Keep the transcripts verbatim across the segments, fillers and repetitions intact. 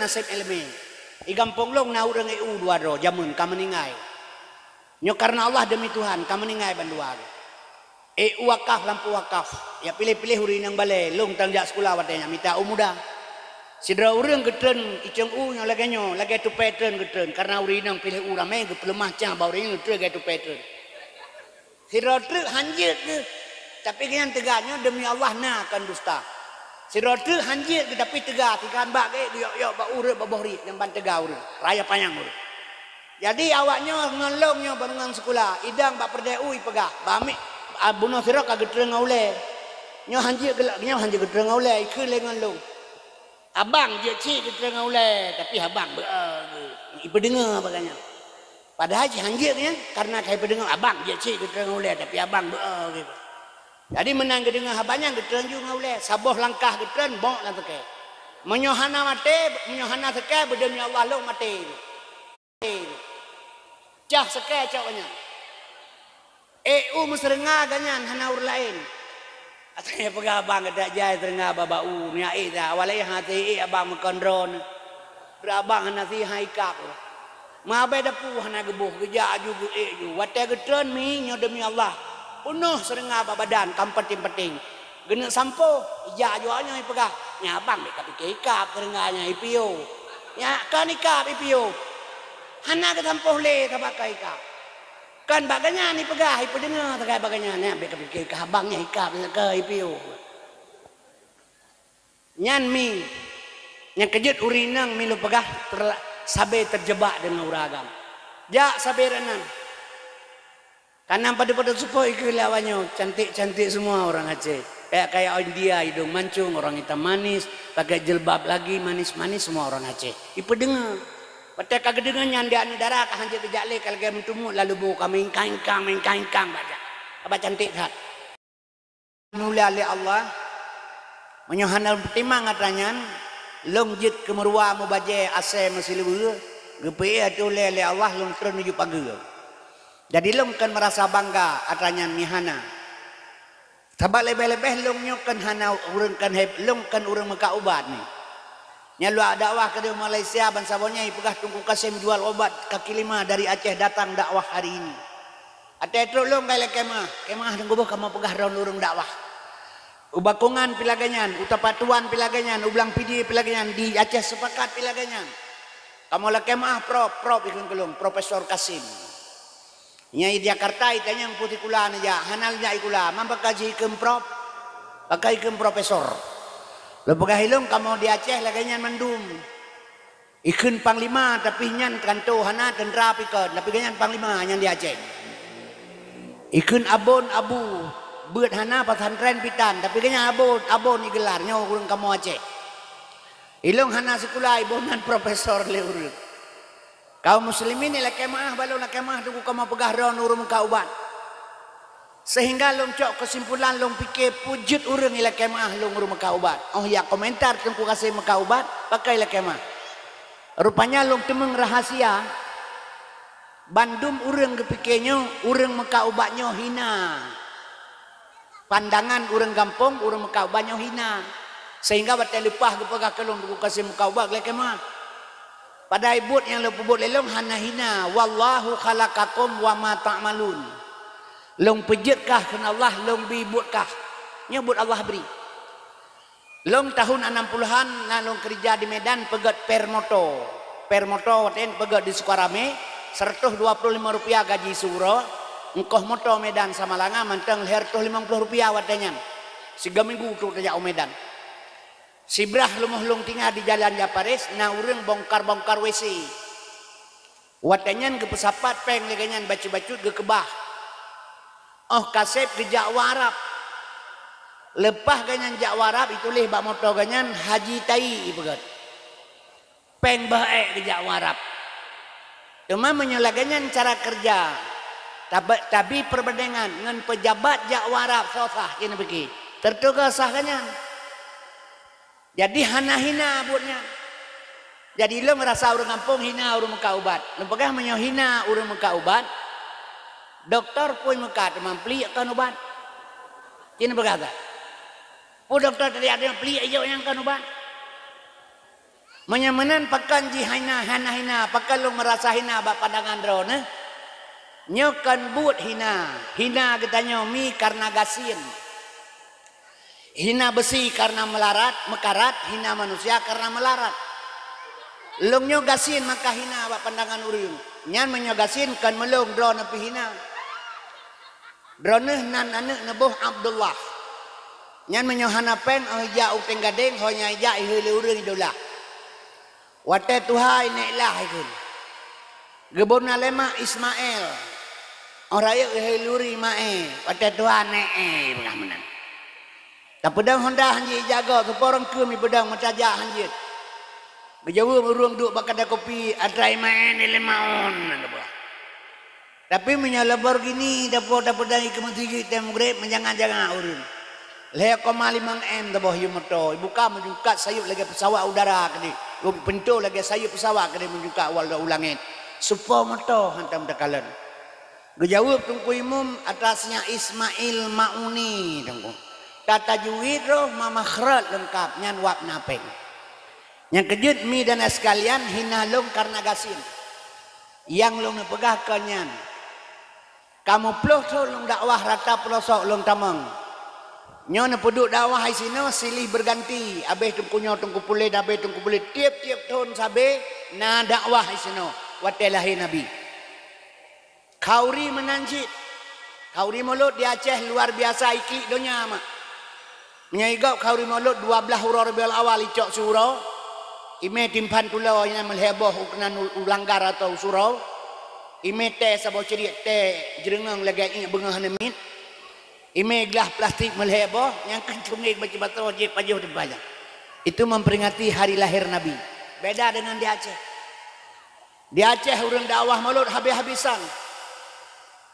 Naseb ileumèe. I gampông lôn na ureueng E U dua droe, jameun ka meuninggai. Nyoe kareuna Allah deumi Tuhan, ka meuninggai bandua. E U wakaf, lampôh wakaf. Ya piléh-piléh ureueng inong balè, lôn tan jak sikula watèe nyan, mita u muda. Sidroe ureueng geutreun icong u nyoe lagèe nyoe, lagèe tupè treun geutreun, kareuna ureueng inong piléh u ramè geupeuleumah cang bak ureueng inong treun lagèe tupè treun. Sidroe treuk han jeuet geuh, tapi gobnyan teuga nyoe deumi Allah na kon dusta. Sidroe treuk han jeuet geuh tapi teuga, sikan bak geuh geuyok-yok bak ureueng bak boh riek nyang ban teuga ureueng, raya panyang ureueng. Jadi awak nyoe ngon lôn nyoe barengan sikula, idong bak peureudèe u ipeugah, "Bak mi-, a, bunoe sidroe ka geutreun ngon ulèe." Nyoe han jeuet geulak, nyoe han jeuet geutreun ngon ulèe, ikheun lé ngon lôn. Abang jeuet cit geutreun ngon ulèe, tapi abang beu-e geuh. Ipeudeungoe bak gobnyan. Padahai jih han jeuet nyan, kareuna ka ipeudeungoe abang jeuet cit geutreun ngon ulèe, tapi abang beu-e geuh. Jadi meunan geudeungoe haba nyan geutreun ju ngon ulèe, saboh langkah geutreun bok lam teuke. Meunyoe hana maté, meunyoe hana teuke, beudeumi Allah lôn maté. Cah seukée cok nyan. Ék u meuseureunga gobnyan hana ureueng laén. Asai peugah abang gata jai seureunga bak-bak u, nyak ék that, awai lé hase ék abang meukon droeneuh. Abang hana si hai kab. Meuabai dapu hana geuboh, geujak aju geuék ju. Watée geutreun mi nyoe deumi Allah, peunoh seureunga bak badan ka meupaténg-paténg. Geuneuk sampoe, ijak aju awak nyoe ipeugah, "Nyan abang bèk kapike ikab seureunga nyan ipiôh. Nyan kon ikab ipiôh." Hana geusampoe lé sabab ka ikab. Kon bak gobnyan ipeugah, ipeudeungoe sagai bak gobnyan, "Nyan bèk kapike ikab abang nyan ikab seureunga ipiôh." Nyan mi, nyang keujeuet ureueng inong mi lôn peugah terla-, sabe teujeubak deungon ureueng agam. Jak sabe rot nan. Ka na padub-padub seupôt ikheun lé awak nyoe, cantik-cantik semua orang Aceh. Kayak-kayak India, hidung mancung, orang hitam manis, pakai jilbab lagi, manis-manis, semua orang Aceh. Ipeudeungoe. Watée ka geudeungoe nyan di aneuk dara ka hanjeuet geujak lé, ka lagée meuteumut lalu boh ka meungkang-ingkang, meungkang-ingkang bak jak. Haba cantik that. Mulia lé Allah, meunyoe hana lôn peutimang atra nyan, lôn jeuet keu meuruwa mubajée asée meusileue, geupeuék ateueh ulée lé Allah lôn treun uju pageue. Jadi lôn kon meurasa bangga atra nyan mi hana. Sabab leubeh-leubeh lôn nyoe kon hana ureueng kon heb-, lôn kon ureueng meukat ubat ni. Nyan luwah dakwah keudeh Malaysia bansaboh nyan ipeugah Teungku Kasim jual obat kaki lima dari Aceh datang dakwah hari ini. Watée trok lôn kai lé kemah, kemah teungku boh kamoe peugah droen ureueng dakwah. U Bakongan pih lagée nyan, u Tapatuan pih lagée nyan, u Blang Pidie pih lagée nyan, di Aceh Sepakat pih lagée nyan. Kamoe lakée meu'ah prop, prop ikheun keu lôn, Profesor Kasim. Nyang di Jakarta itanyong peue sikula neujak, hana neujak sikula, man pakon jih ikheun prop, pakon ikheun profesor. Lôn peugah ilôn kamoe di Aceh lagée nyan mandum. Ikheun panglima, tapi nyan kanto hana, teuntra pih kon, tapi gobnyan panglima nyang di Aceh. Ikheun abon abu, beuet hana, pesantren pih tan, tapi gobnyan abon, abon igeular, nyoe ureueng kamoe Aceh. Ilôn hana sikula, iboh nan profesor lé ureueng. Kaum muslimin ilakée meu'ah, bak lôn lakée meu'ah teungku kamoe peugah droen ureueng meukat ubat. Sehingga lôn cok keusimpulan, lôn pike peue jeuet ureueng ilakée meu'ah lôn ureueng meukat ubat. Oh ya, komentar Teungku Kasim meukat ubat, pakon ilakée meu'ah. Rupanya lôn teumeung rahasia, bandum ureueng geupike nyoe ureueng meukat ubat nyoe hina. Pandangan ureueng gampông, ureueng meukat ubat nyoe hina. Sehingga watée leupah geupeugah keu lôn Teungku Kasim meukat ubat, ilakée meu'ah. Padahai buet nyang lôn peubuet lé lôn hana hina, "Wallahu khalaqakum wa ma ta'malun." Lôn peujeuet kah kheun Allah, lôn bri buet kah. Nyoe buet Allah bri. Lôn tahun anam puluhan na lôn keurija di Medan peugét per moto. Per moto watée nyan peugét di Sukaramé, seratus dua puluh lima rupiah gaji siuroe, ongkoh moto Medan Samalanga mantong lhée reutôh limong ploh rupiah watée nyan. Sigoe minggu trok tajak u Medan. Sibrah rumoh lôn tinggai di Jalan Japaris, na ureueng bongkar-bongkar W C. Watée nyan geupeusapat péng lagée nyan bacut-bacut geukeubah. Oh ka sép geujak u Arab. Leupah gobnyan jak u Arab, ituléh bak moto gobnyan Haji Tai ipeugét. Péng boh ék geujak u Arab. Teuma meunyoe lagée nyan cara keureuja, tabe-, tabi peurbandengan ngon peujabat jak u Arab, susah keu neupike. Teutuga sah gobnyan. Jadi hana hina buet nyan. Jadi lôn rasa ureueng gampông hina ureueng meukat ubat. Lôn peugah meunyoe hina ureueng meukat ubat, dokto peue meukat teuma pliek kon ubat. Cit neupeugah that. Peue dokto teuliak teuma pliek ijok nyang kon ubat. Meunyoe meunan pakon jih hina, hana hina, pakon lôn meurasa hina bak pandangan droeneuh? Nyoe kon buet hina. Hina geutanyoe mi kareuna gasien. Hina beusi kareuna meularat, meukarat, hina manusia kareuna meularat. Lôn nyoe gasien maka hina bak pandangan ureuëng. Nyan meunyoe gasien kon meulôn droeneuh pih hina. Droeneuh nan aneuëk neuboh Abdullah. Nyan meunyoe hana péng, óh ijak u Teng Gadeng, ho nyang ijak ihé lé ureuëng idolah. Watée tuha inék lah ikheun. Geuboh na lé mak Ismail. Óh rayeuk ihé lé ureuëng Imaé, watée tuha nék éh peugah meunan. Tapeudong honda hanjeuet ijaga, seupôt rangkeum ipeudong meutajak hanjeuet. Geujaweueb ureuëng duek bak kadai kopi, atra Imaé ni lima on na geuboh. Tapi meunyoe Lamborghini dapo tapeudai keu meusigit teuh mugreb, meujangan-jangan ureuëng. Lhée koma limong M taboh yue moto, ibuka meujungkat sayeuep lagée peusawat udara keudeh, geupeuntoe lagée sayeuep peusawat keudeh meujungkat wal u langét. Seupôt moto hantom takalon. Geujaweueb Teungku Imum atas nyan Ismail Mauni, Teungku. Tatajwid roh ma makhraj leungkap nyan wab na péng. Nyang keujeuet mi dan sekalian hina lôn kareuna gasien. Nyang lôn neupeugah kon nyan. Kamoe ploh thon lôn dakwah rata peulosok lôn tamong. Nyoe neupeuduek dakwah isinoe silih beuganti, abéh teungku nyoe teungku puléh, abéh teungku puléh, tieb-tieb thon sabe na dakwah isinoe watée lahé Nabi. Khauri meunan cit. Khauri Mulod di Aceh luar biasa iklik donya mak. Meunyoe igob khauri Mulod dua blaih uroe Rabiul Awal icok siuroe, imé timphan tulo nyang meulhée boh u keunan u langgar atau u suroe, imé tée saboh ciriek tée jeureungeung lagée iék beungoh hana miet, imé glah plastik meulhée boh nyang kan cungéng bak cibato jép pajoh di bajang. Itu memperingati hari lahir Nabi. Beda dengan di Aceh. Di Aceh ureuëng dakwah Mulod habis-habisan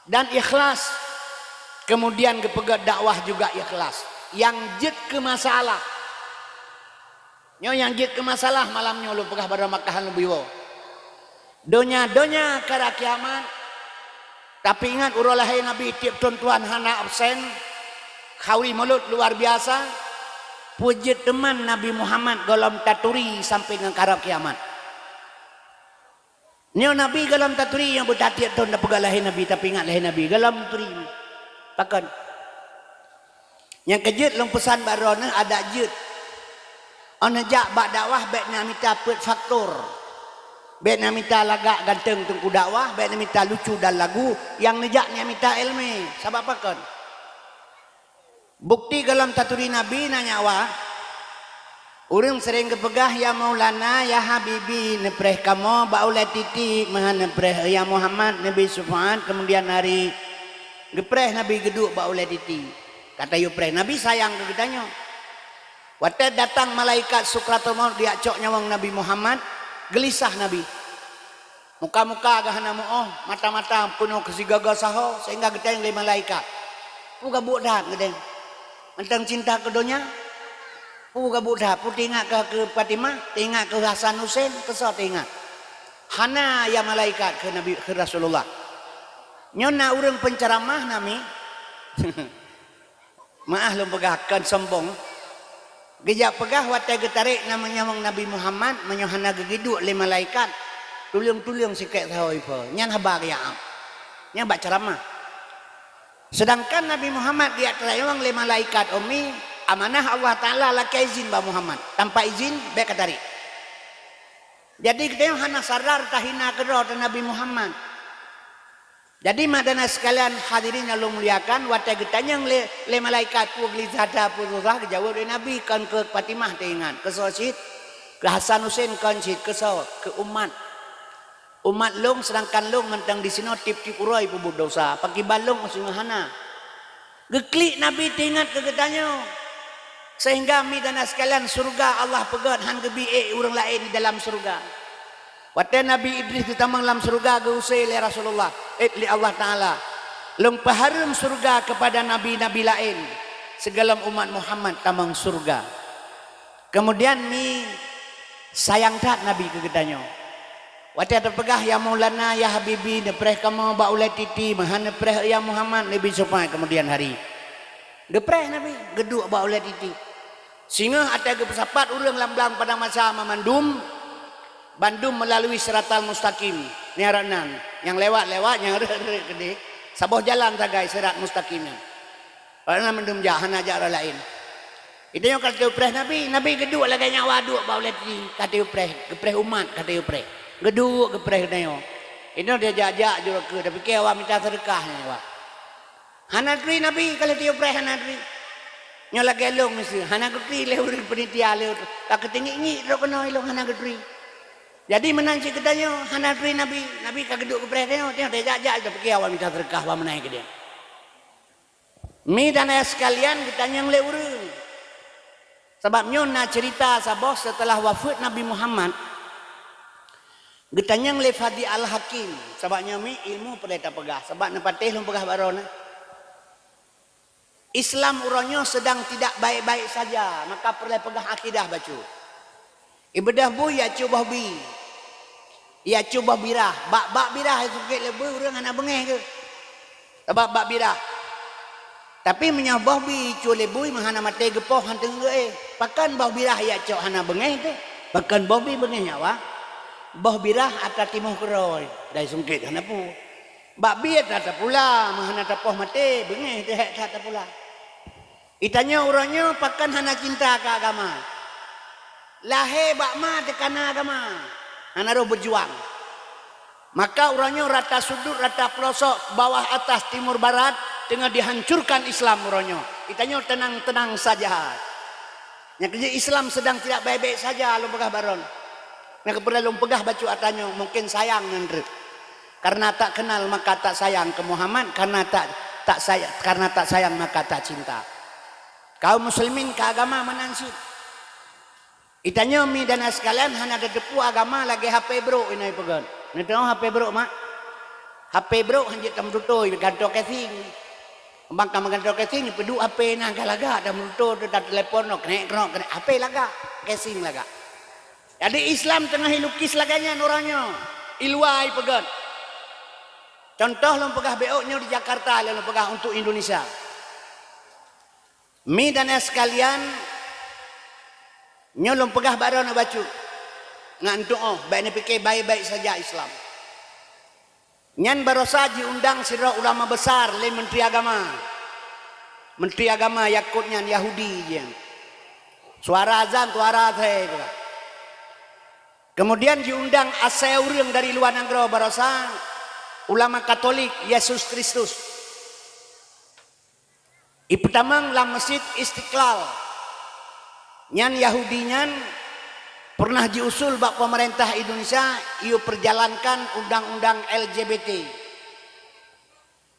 dan ikhlas. Kemudian geupeugét dakwah juga ikhlas. Nyang jeuet keu masalah. Nyoe nyang jeuet keu masalah malam nyoe lôn peugah bak droe makahan lôn biwoe. Donya-donya kara kiamat. Tapi ingat uroe lahé Nabi tieb thon Tuhan hana absen. Khauri Mulod luar biasa. Peue jeuet teuma Nabi Muhammad gohlom taturi sampai ngon kara kiamat. Nyoe Nabi gohlom taturi nyang beutatieb thon tapeugah lahé Nabi, tapi ingat lahé Nabi gohlom turi. Pakon? Nyang keujeuet lôn peusan bak droeneuh adak jeuet. Óh neujak bak dakwah bék na mita peuet faktor. Bék na mita lagak ganteng teungku dakwah, bék na mita lucu dan lagu, nyang neujak na mita iéleumé. Sabab pakon? Bukti gohlom taturi Nabi na nyawa. Ureuëng sering geupeugah, "Ya Maulana, ya Habibi, neupreh kamoe bak ulée titi, meuhan neupreh ya Muhammad, neubi syufaat keumudian hari." Geupreh Nabi geuduek bak ulée titi. Ka tayue preh, Nabi sayang keu geutanyoe. Watée datang malaikat Sukratul Maut jicok nyawöng Nabi Muhammad, geulisah Nabi. Muka-muka geuh hana meuoh, mata-mata peunoh keu sigaga saho, sehingga geutanyong lé malaikat, "Peue gabuet that geudeh? Mantong cinta keu donya? Peue gabuet that? Peue teuingat keu, keu Fatimah? Teuingat keu Hasan Husen? Keu soe teuingat?" "Hana, ya malaikat," kheun Nabi, kheun Rasulullah. Nyoe na ureuëng penceramah nami. Maah lôn peugah, kon sombong. Geujak peugah watée geutarek na meunyawöng Nabi Muhammad, meunyoe hana geugeuduek lé malaikat, tuleueng-tuleueng sikek saho ipo. Nyan haba geuyak am. Nyan bak ceramah. Sedangkan Nabi Muhammad geujak tanyawöng lé malaikat ummi, amanah Allah Taala lakée izin bak Muhammad. Tanpa izin, bék ka tarek. Jadi geutanyoe hana sadar tahina keudroe teuh Nabi Muhammad. Jadi, mak dan ayah sekalian, hadirin nyang lôn muliakan, watée geutanyong lé, lé malaikat, "Peue geulisah that, peue susah?" geujaweueb lé Nabi, "Kon keu Fatimah teuingat, keu soe cit? Keu Hasan Husen kon cit, keu soe? Keu umat. Umat lôn, seudangkan lôn mantong disinoe tieb-tieb uroe peubuet desya, pakriban lôn singoh hana." Geuklik Nabi teuingat keu geutanyoe. Sehingga mi dan sekalian, syeuruga Allah peugét han geubi ék ureuëng laén di dalam syeuruga. Watée Nabi Idris geutamong lam syeuruga geuuse lé Rasulullah, eh, lé Allah Taala, "Lôn peuhareuem syeuruga keupada nabi-nabi laén, sigohlom umat Muhammad tamong syeuruga." Keumudian mi sayang that Nabi keu geutanyoe. Watée teupeugah, "Ya Maulana, ya Habibi, neupreh kamoe bak ulée titi, meuhan neupreh ya Muhammad, neubi syufaat keumudian hari." Geupreh Nabi, geuduek bak ulée titi. Singoh watée geupeusapat ureuëng lam blang padang mahsyar mandum, Bandum meulalu siratal mustaqim, nyan rot nan. Nyang lewat-lewat, nyang rhot-rhot keudeh, saboh jalan sagai sirat mustaqim nyan. Rot nan bandum jak, hana jak rot laén. Geutanyoe ka teupreh Nabi, Nabi geuduek lagée nyan awak duek bak ulée ti, ka teupreh, geupreh umat ka teupreh. Geuduek geupreh geutanyoe. Inoe dia jak-jak jurok keu, tapike awak mita seudeukah nyan awak. Hana turi Nabi ka lheueh teupreh, hana turi. Nyoe lagée lôn miseue, hana geuturi lé ureuëng peunitia lé, ka keuteungiek-ngiek droe keunoe ilôn hana geuturi. Jadi meunan cit geutanyoe hana turi Nabi, Nabi ka geuduek geupreh tanyoe, tanyoe tajak-jak tapike awak mita seudeukah bak meunan keudeh. Mi dan ayah sekalian, geutanyong lé ureuëng. Sabab nyoe na ceurita saboh seuteulah wafeuet Nabi Muhammad, geutanyong lé Fadi Al-Hakim. Sabab nyoe mi ilmu peureulée tapeugah, sabab neupatéh lôn peugah bak droeneuh. Islam uroe nyoe sedang tidak baik-baik saja, maka peureulée peugah akidah bacut. Ibeudôh bui jak cok boh bi. Jak cok boh birah. Bak, bak birah sungkét lé bui ureuëng hana beungéh geuh. Sabab bak birah. Tapi meunyoe boh bi cok lé bui meuhana maté geupoh hana teungeut éh. Pakon boh birah jak cok hana beungéh teuh? Pakon boh bi beungéh nyawa? Boh birah atra timoh keudroe, dai sungkét hana peue. Bak bi atra tapula, meuhana tapoh maté, beungéh teuh hék that tapula. Geutanyoe uroe nyoe pakon hana cinta keu agama. Lahé bak ma teukana agama, hana roh beujuang. Maka uroe nyoe rata sudut, rata peulosok, bawah atas, timur barat, teungoh dihancurkan Islam uroe nyoe. Geutanyoe teunang-teunang saja. Nyang keujeuet Islam sedang tidak baik-baik saja, lôn peugah bak droeneuh. Nyang keupeue lôn peugah bacut atra nyoe, mungkin sayang nyan treuk. Karena tak kenal maka tak sayang ke Muhammad, karena tak, tak saya, karena tak sayang maka tak cinta. Kaum muslimin keu agama meunan cit. Geutanyoe mi dan sekalian hana tateupeue agama lagée H P brok inoe peugah. Neuteungoh H P brok mak? H P brok hanjeuet tameututôi, gantoe casing. Bang ka meugantoe casing, peuduek H P na ka lagak, tameututôi, tatelepon, krek, krok, krek, H P lagak, casing lagak. Jadi Islam teungoh ilukis lagée nyan uroe nyoe, iluwa ipeugét. Contoh lôn peugah bék nyoe di Jakarta lôn peugah untuk Indonesia. Mi dan ayah sekalian, nyoe lôn peugah bak droeneuh bacut, ngat neutuoh, bék neupike baik-baik saja Islam. Nyan barosa jiundang sidroe ulama besar lé Menteri Agama. Menteri Agama Yakut nyan Yahudi jihnyan. Suara azan, suara asai. Kemudian jiundang asai ureuëng dari luwa nanggroe barosa ulama Katolik Yesus Kristus. Ipeutamong lam Masjid Istiqlal. Nyan Yahudi nyan pernah jiusul bak pemerintah Indonesia, iyue perjalankan undang-undang L G B T.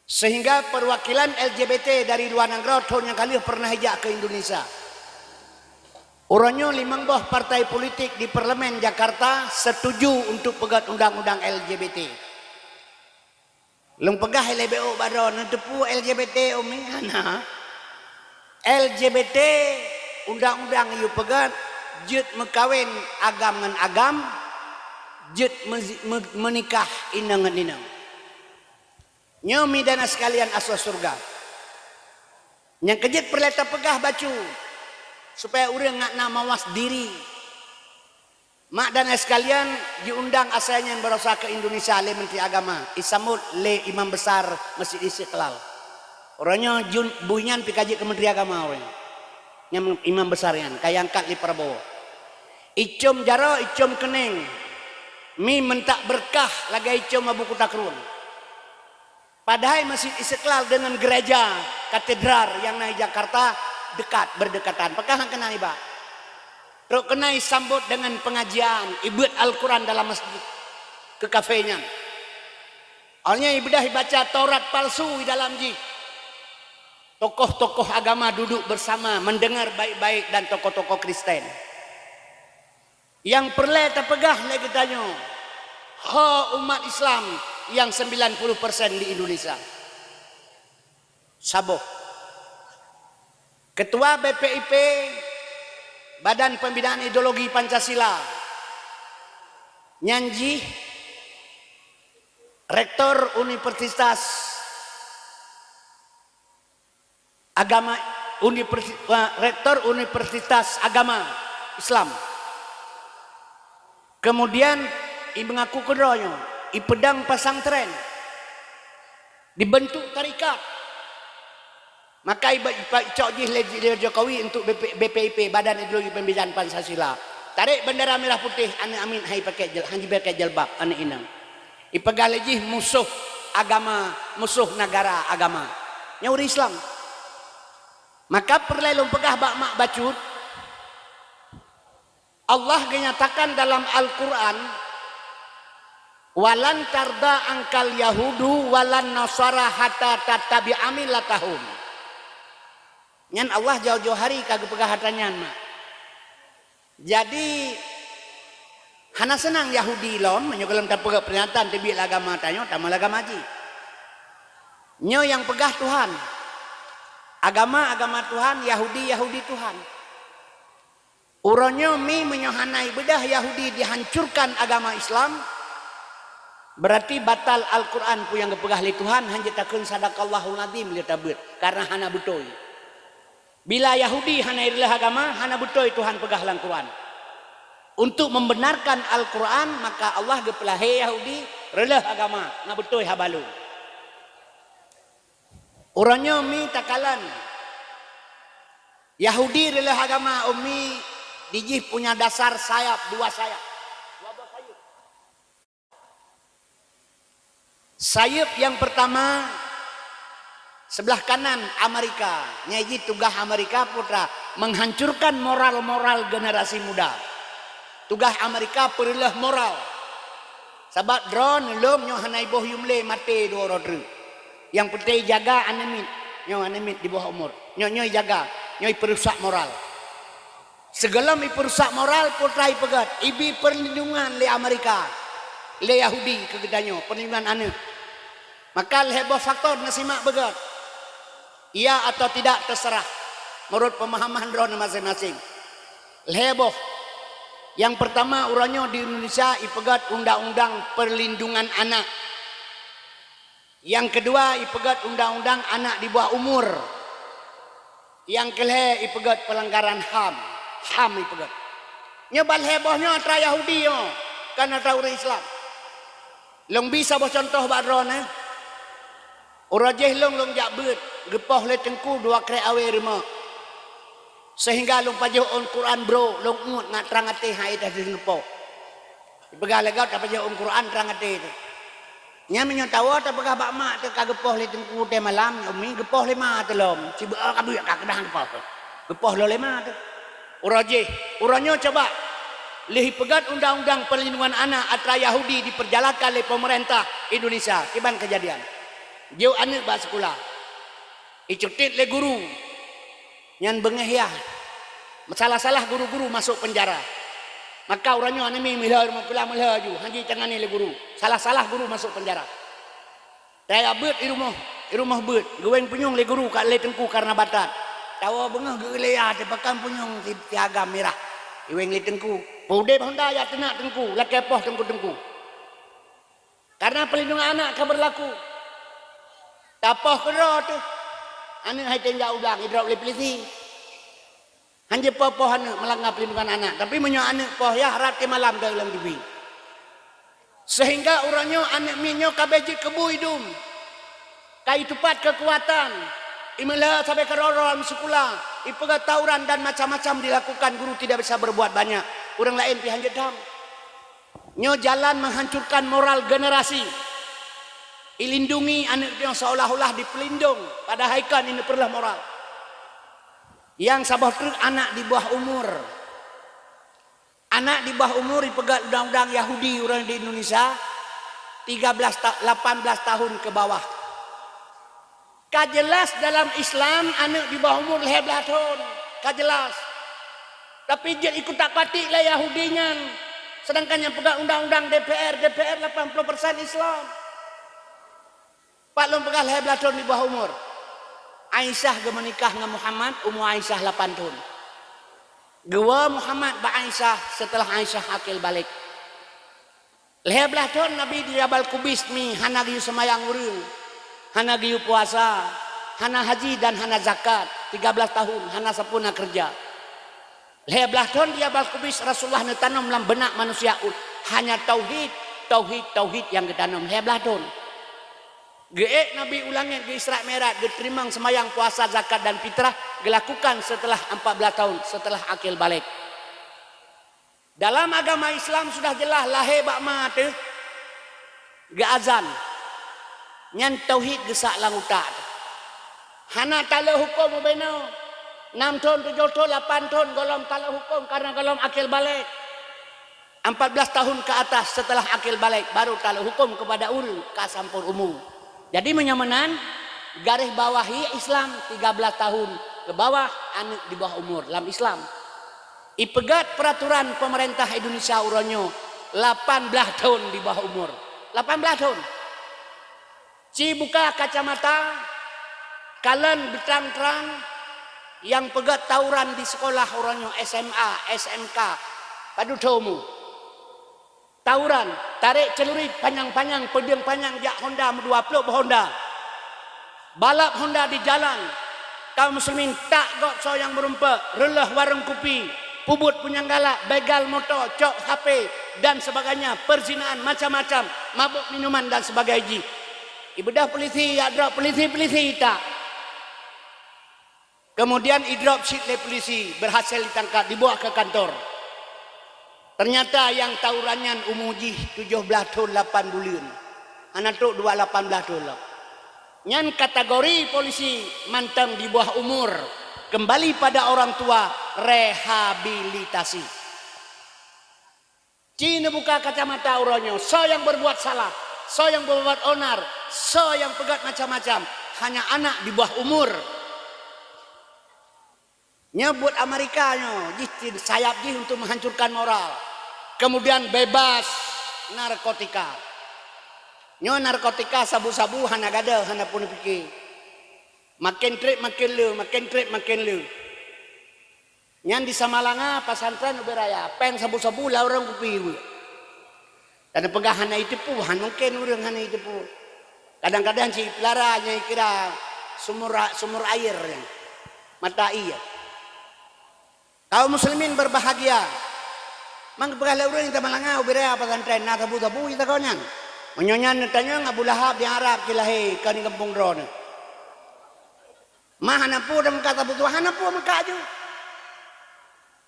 Sehingga perwakilan L G B T dari luwa nanggroe thon nyang ka lheueh pernah ijak ke Indonesia. Uroe nyoe limong boh partai politik di Parlemen Jakarta setuju untuk peugét undang-undang L G B T. Lôn peugah ilée bék bak droeneuh, neuteupeue L G B T umi hana. L G B T undang-undang iyue peugét jeuet meukawen agam ngon agam, jeuet meuzi-, meu-, meunikah inong ngon inong. Nyoe mi dan ayah sekalian asoe syeuruga. Nyang keujeuet peureulée tapeugah bacut, supaya ureuëng ngat na mawas diri. Mak dan ayah sekalian, jiundang asai nyan barosa ke Indonesia lé Menteri Agama, isambot lé Imam Besar Masjid Istiqlal. Uroe nyoe jun-, bui nyan pih ka jeuet keu Menteri Agama uroe nyoe. Nyang Imam Besar nyan ka iangkat lé Prabowo. Icom jaroe, icom keuneng, mi meuntak beureukat lagée icom Abu Kuta Krueng. Padahai Masjid Istiqlal dengan gereja katedral nyang na di Jakarta dekat, berdekatan. Pakon han keunan iba? Trok keunan isambot dengan pengajian, ibeuet Al-Quran dalam masjid keu kafe nyan. Awaknyan ibeudôh ibaca Taurat palsu di dalam jih. Tokoh-tokoh agama duduk bersama, mendengar baik-baik dan tokoh-tokoh Kristen. Nyang peureulée tapeugah lé geutanyoe, ho umat Islam nyang sembilan puluh persen di Indonesia. Saboh. Ketua B P I P, Badan Pembinaan Ideologi Pancasila, nyan jih Rektor Universitas Agama, Universi-, eh, Rektor Universitas Agama Islam. Kemudian, imeungaku keudroe nyoe, ipeudong pesantren, dibentuk tarekat. Maka iba-, ipa-, icok jih lé, lé Jokowi untuk B P, B P I P, Badan Ideologi Pembinaan Pancasila. Tarek bendera merah putih, aneuk amiet han ipakèk jil-, han jipakèk jilbab, aneuk inong. Ipeugah lé jih musoh agama, musoh negara agama. Nyoe ureueng Islam. Maka peureulèe lôn peugah bak mak bacut, Allah genyatakan dalam Al-Quran, "Walan tarda angkal yahudu walan nasara hatta tattabi'a millatahum." Nyan Allah jauh-jauh hari ka geupeugah atra nyan, mak. Jadi, hana seunang Yahudi lom, meunyoe gohlom tapeugah peuringatan teubiet lé agama tanyoe, tamong lé agama jih. Nyoe nyang peugah Tuhan. Agama, agama Tuhan, Yahudi, Yahudi Tuhan. Uroe nyoe mi meunyoe hana ibeudôh Yahudi dihancurkan agama Islam, berarti batal Al-Quran peue nyang geupeugah lé Tuhan, han jeuet takheun sadaqallahul azim lé tabeuet, karena hana beutôi. Bila Yahudi hana ireulôh agama, hana beutôi Tuhan peugah lam Quran. Untuk membenarkan Al-Quran, maka Allah geupeulahé Yahudi reulôh agama, na beutôi haba lôn. Uroe nyoe mi takalon, Yahudi reulôh agama umi dijih punya dasar sayap, dua sayap. Sayap yang pertama, sebelah kanan Amerika. Nyai jih tugaih Amerika peue teuma, menghancurkan moral-moral generasi muda. Tugaih Amerika peureulôh moral. Sabab droeneuh lom nyoe hana iboh yum lé maté dua uroe treuk. Nyang peunteng jaga aneuk miet. Nyoe aneuk miet di bawah umur. Nyoe, nyoe jaga. Nyoe peurusak moral. Sigohlom ipeurusak moral, peue teuma ipeugét, ibi perlindungan lé Amerika, lé Yahudi keu geutanyoe, perlindungan aneuk. Maka lhée boh faktor na simak beugét. Iya atau tidak terserah, menurut pemahaman droeneuh masing-masing. Lhée boh. Yang pertama, uroe nyoe di Indonesia ipeugét undang-undang perlindungan anak. Nyang keudua, ipeugét undang-undang anak di bawah umur. Nyang keulhée, ipeugét pelanggaran HAM. HAM ipeugét. Nyoe ban lhée boh nyoe atra Yahudi nyoe, kon atra ureuëng Islam. Lôn bi saboh cuntoh bak droeneuh. Uroe jéh lôn, lôn jak beuet, geupoh lé teungku dua krek awé rumoh. Sehingga lôn pajoh ôn Quran brôk, lôn uet ngat trang até hai dah geupôh. Ipeugah lé gob tapajoh ôn Quran trang até teuh. Nyan meunyoe tawoe tapeugah bak mak teuh ka geupoh lé teungku teuh malam, umi geupoh lé ma teuh lom. Sibeuet ka buet ka keudang geupoh. Geupoh lom lé ma teuh. Uroe jéh, uroe nyoe coba. Lheueh ipeugét undang-undang perlindungan anak atra Yahudi diperjalankan lé pemerintah Indonesia. Kiban kejadian. Jok aneuk bak sekolah. Icutit lé guru. Nyan beungéh yah. Salah-salah guru-guru masuk penjara. Maka uroe nyoe aneuk miet meuhla rumoh kula meuhla ju, han jitangani lé guru. Salah-salah guru masuk penjara. Taya beuet i rumoh, i rumoh beuet. Geuwéng punyueng lé guru ka lé teungku karena batat. Tawoe beungéh geuleya teupakan punyueng si, si agam mirah. Iwéng lé teungku. Peudeb honda ya teunak teungku, lakée poh teungku-teungku. Karena perlindungan anak ka berlaku. Tapoh keudroe teuh. Aneuk hai teuh jak u blang, idrop lé polisi. Han jipoh-poh aneuk melanggar perlindungan anak. Tapi meunyoe aneuk poh yah rot keu malam ka lam T V. Sehingga uroe nyoe aneuk miet nyoe ka bék jeuet keu bu idum. Ka itupat keukuatan. Imeulah sabe keudroe-droe lam sikula. Ipeugah tawuran dan macam-macam dilakukan, guru tidak bisa berbuat banyak. Ureuëng laén pih han jeuet dam. Nyoe jalan menghancurkan moral generasi. Ilindungi aneuk nyoe seolah-olah dipeulindong, padahai kan ineuk peureuleh moral. Nyang saboh treuk anak di bawah umur. Anak di bawah umur ipeugét undang-undang Yahudi ureuëng di Indonesia, tiga belas ta-, lapan belas tahun ke bawah. Ka jeulaih dalam Islam aneuk di bawah umur lhée blaih thon, ka jeulaih. Tapi jeuet ikutak patik lé Yahudi nyan, sedangkan nyang peugah undang-undang D P R, D P R lapan puluh persen Islam. Pat lôn peugah lhée blaih thon di bawah umur. Aisyah geumeunikah ngon Muhammad, umur Aisyah lapan thon. Geuwoe Muhammad bak Aisyah seuteulah Aisyah akil balek. Lhée blaih thon Nabi di Jabal Kubais mi hana geuyue seumayang ureuëng, hana geuyue puasa, hana haji dan hana zakat, tiga belas tahun hana sapeue na keureuja. Lhée blaih thon di Jabal Kubais Rasulullah neutanom lam beunak manusia u-, Hanya tauhid, tauhid, tauhid nyang geutanom lhèe blaih thôn. Geuék Nabi u langét, geu-Isra Mi'raj, geuteurimong seumayang, puasa, zakat dan fitrah geulakukan seuteulah ampat blaih thôn, seuteulah akil balek. Dalam agama Islam sudah jeulaih lahé bak ma teuh geuazan. Nyan tauhid geusak lam utak teuh. Hana taleuek hukôm ubé nyoe. Nam thôn, tujoh thôn, lapan thôn gohlom taleuek hukôm kareuna gohlom akil balek. Ampat blaih tahun ke atas seuteulah akil balek baru taleuek hukôm keupada ureueng ka sampôn umu. Jadi meunyoe meunan, garéh bawah ie Islam tiga blaih tahun keu bawah aneuk di bawah umur lam Islam. Ipeugét peuraturan peumeurintah Indonesia uroe nyoe lapan blaih thôn di bawah umur. Lapan blaih thôn. Ci buka kacamata, kalon beutrang-trang nyang peugét tawuran di sikolah uroe nyoe, S M A, S M K, padub thôn umu. Tawuran, tarek celurit panyang-panyang, peudeueng panyang jak honda meudua plôk boh honda. Balap honda di jalan. Kaum muslimin, tak gob soe nyang meurumpok, reuloh warong kupi, peubuet punyang galak, begal moto, cok H P, dan sebagainya, perzinaan macam-macam, mabôk minuman dan sebagainya jih. Ibeudôh polisi, jak drop polisi, polisi tak. Kemudian idrop cit lé polisi, berhasil ditangkap, dibawa ke kantor. Ternyata nyang tawuran nyan umu jih tujoh blaih thôn lapan buleuen. Hana trok dua lapan blaih thôn lom. Nyan kategori polisi mantong di bawah umur, kembali pada orang tua, rehabilitasi. Ci neubuka kacamata uroe nyoe, soe nyang berbuat salah, soe nyang berbuat onar, soe nyang peugét macam-macam, hanya anak di bawah umur. Nyoe buet Amerika nyoe, jih tin sayap jih untuk menghancurkan moral. Kemudian bebas narkotika. Nyoe narkotika sabu-sabu hana gadôh, hana pun pike. Makin trép makin le, makin trép makin le. Nyan di Samalanga, pesantren ubé raya, péng sabu-sabu lam ureueng kupi. Dan peugah hana iteupeue, han mungken ureueng hana iteupeue. Kadang-kadang cit pelara nyang ikira sumur, sumur air nyan. Mata ie. Kaum muslimin berbahagia. Mang peugah lé ureueng di Samalanga ubé raya pesantren na sabu-sabu di tagoe nyan. Meunyoe nyan neutanyong Abu Lahab di Arab ci lahé kon di gampông droeneuh. Ma hana peue dan meukat sabu-sabu, hana peue meukat ju.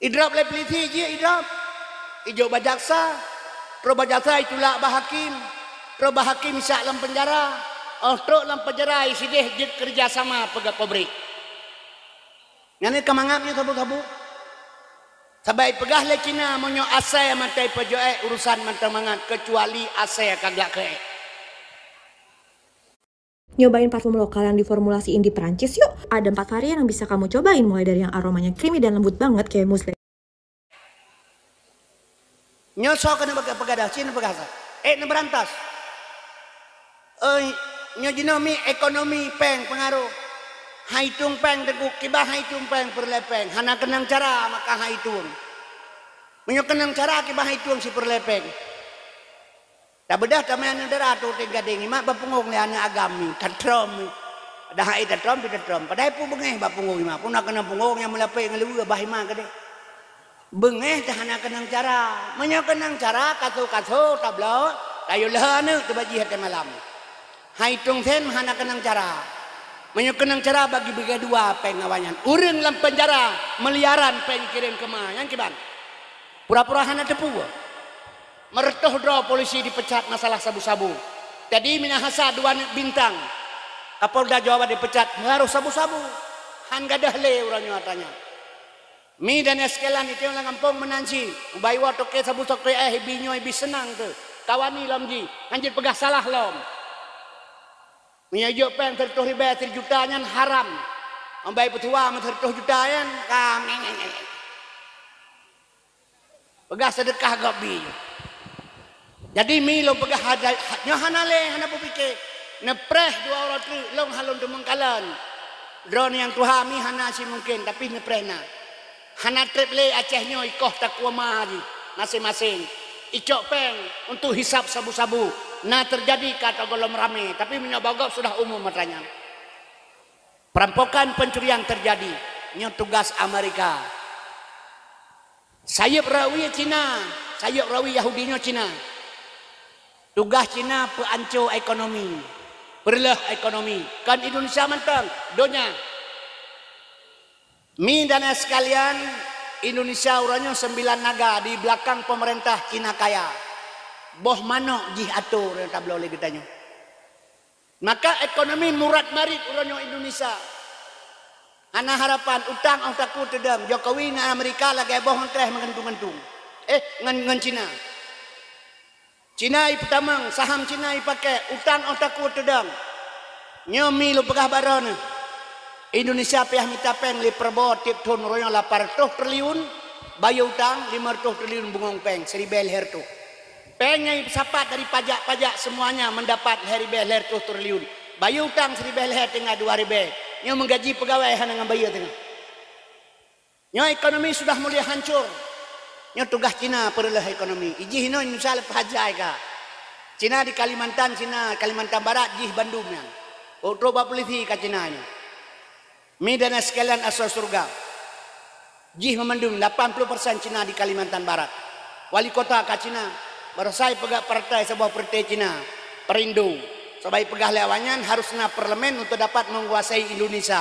Idrop lé polisi jih, idrop. Ijok bak jaksa. Trok bak jaksa itulak bak hakim. Trok bak hakim isak lam penjara. Óh trok lam penjara isideh jeuet keureuja sama peugét pabrik. Nyan ka mangat nyoe sabu-sabu. Sabab ipeugah lé Cina meunyoe asai mantong ipeujok ék, urusan mantong mangat, keucuali asai ka glak keu ék. Nyobain parfum lokal yang diformulasi Indi Perancis yuk. Ada empat varian yang bisa kamu cobain, mulai dari yang aromanya creamy dan lembut banget kayak muslih. Nyoe soe keuneuk peugah, peugah dah, cit neupeugah sa. Ék neubeurantas. Oi, nyoe jinoe mi ekonomi péng peungaroh. Han itueng péng teungku, kiban han itueng péng peureulée péng. Hana keunong cara maka han itueng. Meunyoe keunong cara kiban han itueng si peureulée péng. Tabeudôh tamé aneuk dara tu teugadeng imat bak punggong lé aneuk agam mi, tatrom mi. Padahai tatrom pi tatrom. Padahai peue beungéh bak punggong imat, peue na keunong punggong nyang meulapék ngon luweue bah imat keudeh. Beungéh teuh hana keunong cara. Meunyoe keunong cara, kaso-kaso tabloe, tayue lheueh aneuk teubaji até malam. Han itueng sen hana keunong cara. Meunyoe keunong cara bagi beugadua péng awaknyan. Ureueng lam peunjara miliaran péng kirém keu ma, nyan kiban. Pura-pura hana teupeue. Meureutoh droe polisi dipecat masalah sabu-sabu. Jadi minahasa dua aneuk bintang Kapolda Jawa Barat dipecat meuharôh sabu-sabu. Han gadôh lé uroe nyoe atra nyan. Mi dan sekalian, iteueng lam gampông meunan cit. Ubak iwoe toke sabu-sabu éh ibi nyoe ibi seunang teuh. Kawani lom jih, han jeuet peugah salah lom. Meunyoe ijok péng sireutôh ribée sijuta nyan haram. Ambai peutuha meusireutôh juta nyan, ka Peugah seudeukah gob bi. Jadi mi lôn peugah hada-, nyoe hana lé, hana beupike. Neupreh dua uroe treuk, lôn han lôn teumeung kalon. Droeneuh nyang tuha mi hana si mungken, tapi neupreh na. Hana treb lé Aceh nyoe ikoh takue ma jih maséng-maséng. Icok péng untuk hisab sabu-sabu. Na teujadi ka teugohlom ramé, tapi meunyoe bak gob sudah umum atra nyan. Perampokan, pencurian teujadi. Nyoe tugas Amerika. Sayeup rawi Cina, sayeup rawi Yahudi nyoe Cina. Tugaih Cina peuanco ekonomi, peureuloh ekonomi. Kon Indonesia mantong, donya. Mi dan sekalian, Indonesia uroe nyoe sembilan naga di belakang pemerintah Cina kaya. Boh manok jih atô nyang tabloe lé geutanyoe. Maka ekonomi murat marit uroe nyoe Indonesia. Hana harapan, utang óh takue teudong. Jokowi ngon Amerika lagèe boh ngon treh meugantung-gantung. Eh, ngon, ngon Cina. Cina ipeutamong, saham Cina ipakèk, utang óh takue teudong. Nyoe mi lôn peugah baroe neuh. Indonesia payah mita pèng lé Prabowo tiep thôn uroe nyoe lapan reutôh triliun, bayeue utang lima reutôh triliun, bungong pèng siribèe lhèe reutôh. Pèng nyang ipeusapat dari pajak-pajak semuanya mendapat lhèe ribèe lhèe reutôh triliun. Bayeue utang siribèe lhèe teungoh dua ribèe. Nyoe meugaji peugawèe hana ngon bayeue teungoh. Nyoe ekonomi sudah mulai hancur. Nyoe tugaih Cina peureuloh ekonomi. Ijih inoe Indonesia leupah jai ka. Cina di Kalimantan, Cina Kalimantan Barat jih bandum nyan. Trok bak polisi ka Cina nyoe. Mi dan sekalian asoe syeuruga. Jih meumandum lapan ploh persen Cina di Kalimantan Barat. Wali kota ka Cina. Barosa ipeugèt partai saboh partai Cina, Perindo. Sabab ipeugah lé awaknyan harus na parlemen untuk dapat menguasai Indonesia.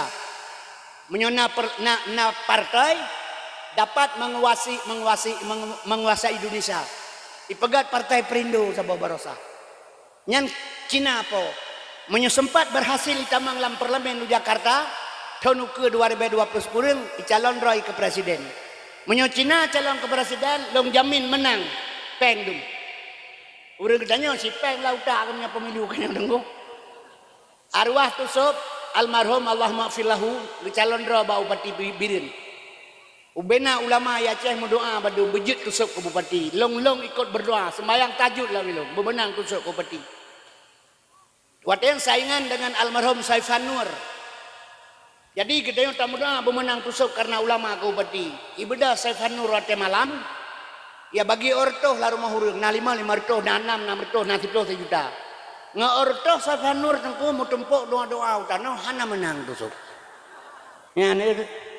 Meunyoe na per-, na, na partai dapat menguasai, menguasai, mengu-, menguasai Indonesia. Ipeugèt partai Perindo saboh barosa. Nyan Cina po. Meunyoe sempat berhasil itamong lam parlemen u Jakarta, thôn ukeue dua ribèe dua ploh sikureueng, icalon droe keu presiden. Meunyoe Cina calon keu presiden, lôn jamin meunang. Pèng dum. Ureueng geutanyoe si pèng lam utak keu meunyoe pemilu keu nyoe deungoe. Arwah Tusok, almarhum, Allahumma ghfir lahu, geucalon droe bak Bupati Bi-, Bireuen. Ubena ulama i Aceh meudoa bak dum beujeuet Tusok keu bupati. Lôn-lôn ikot berdoa, sembahyang tahajud lam ilôn, beumeunang Tusok keu bupati. Watèe nyan saingan dengan almarhum Saifan Nur. Jadi geutanyoe tameudoa beumeunang Tusok karena ulama keu bupati. Ibeudôh Saifan Nur watèe malam, ya bagi ôh reutôh lam rumoh ureueng, na limong, limong reutôh, na nam, nam reutôh, na siploh, sijuta. Ngon ôh reutôh Saifan Nur teungku meutumpôk doa-doa u tanoh hana meunang Tusok. Nyan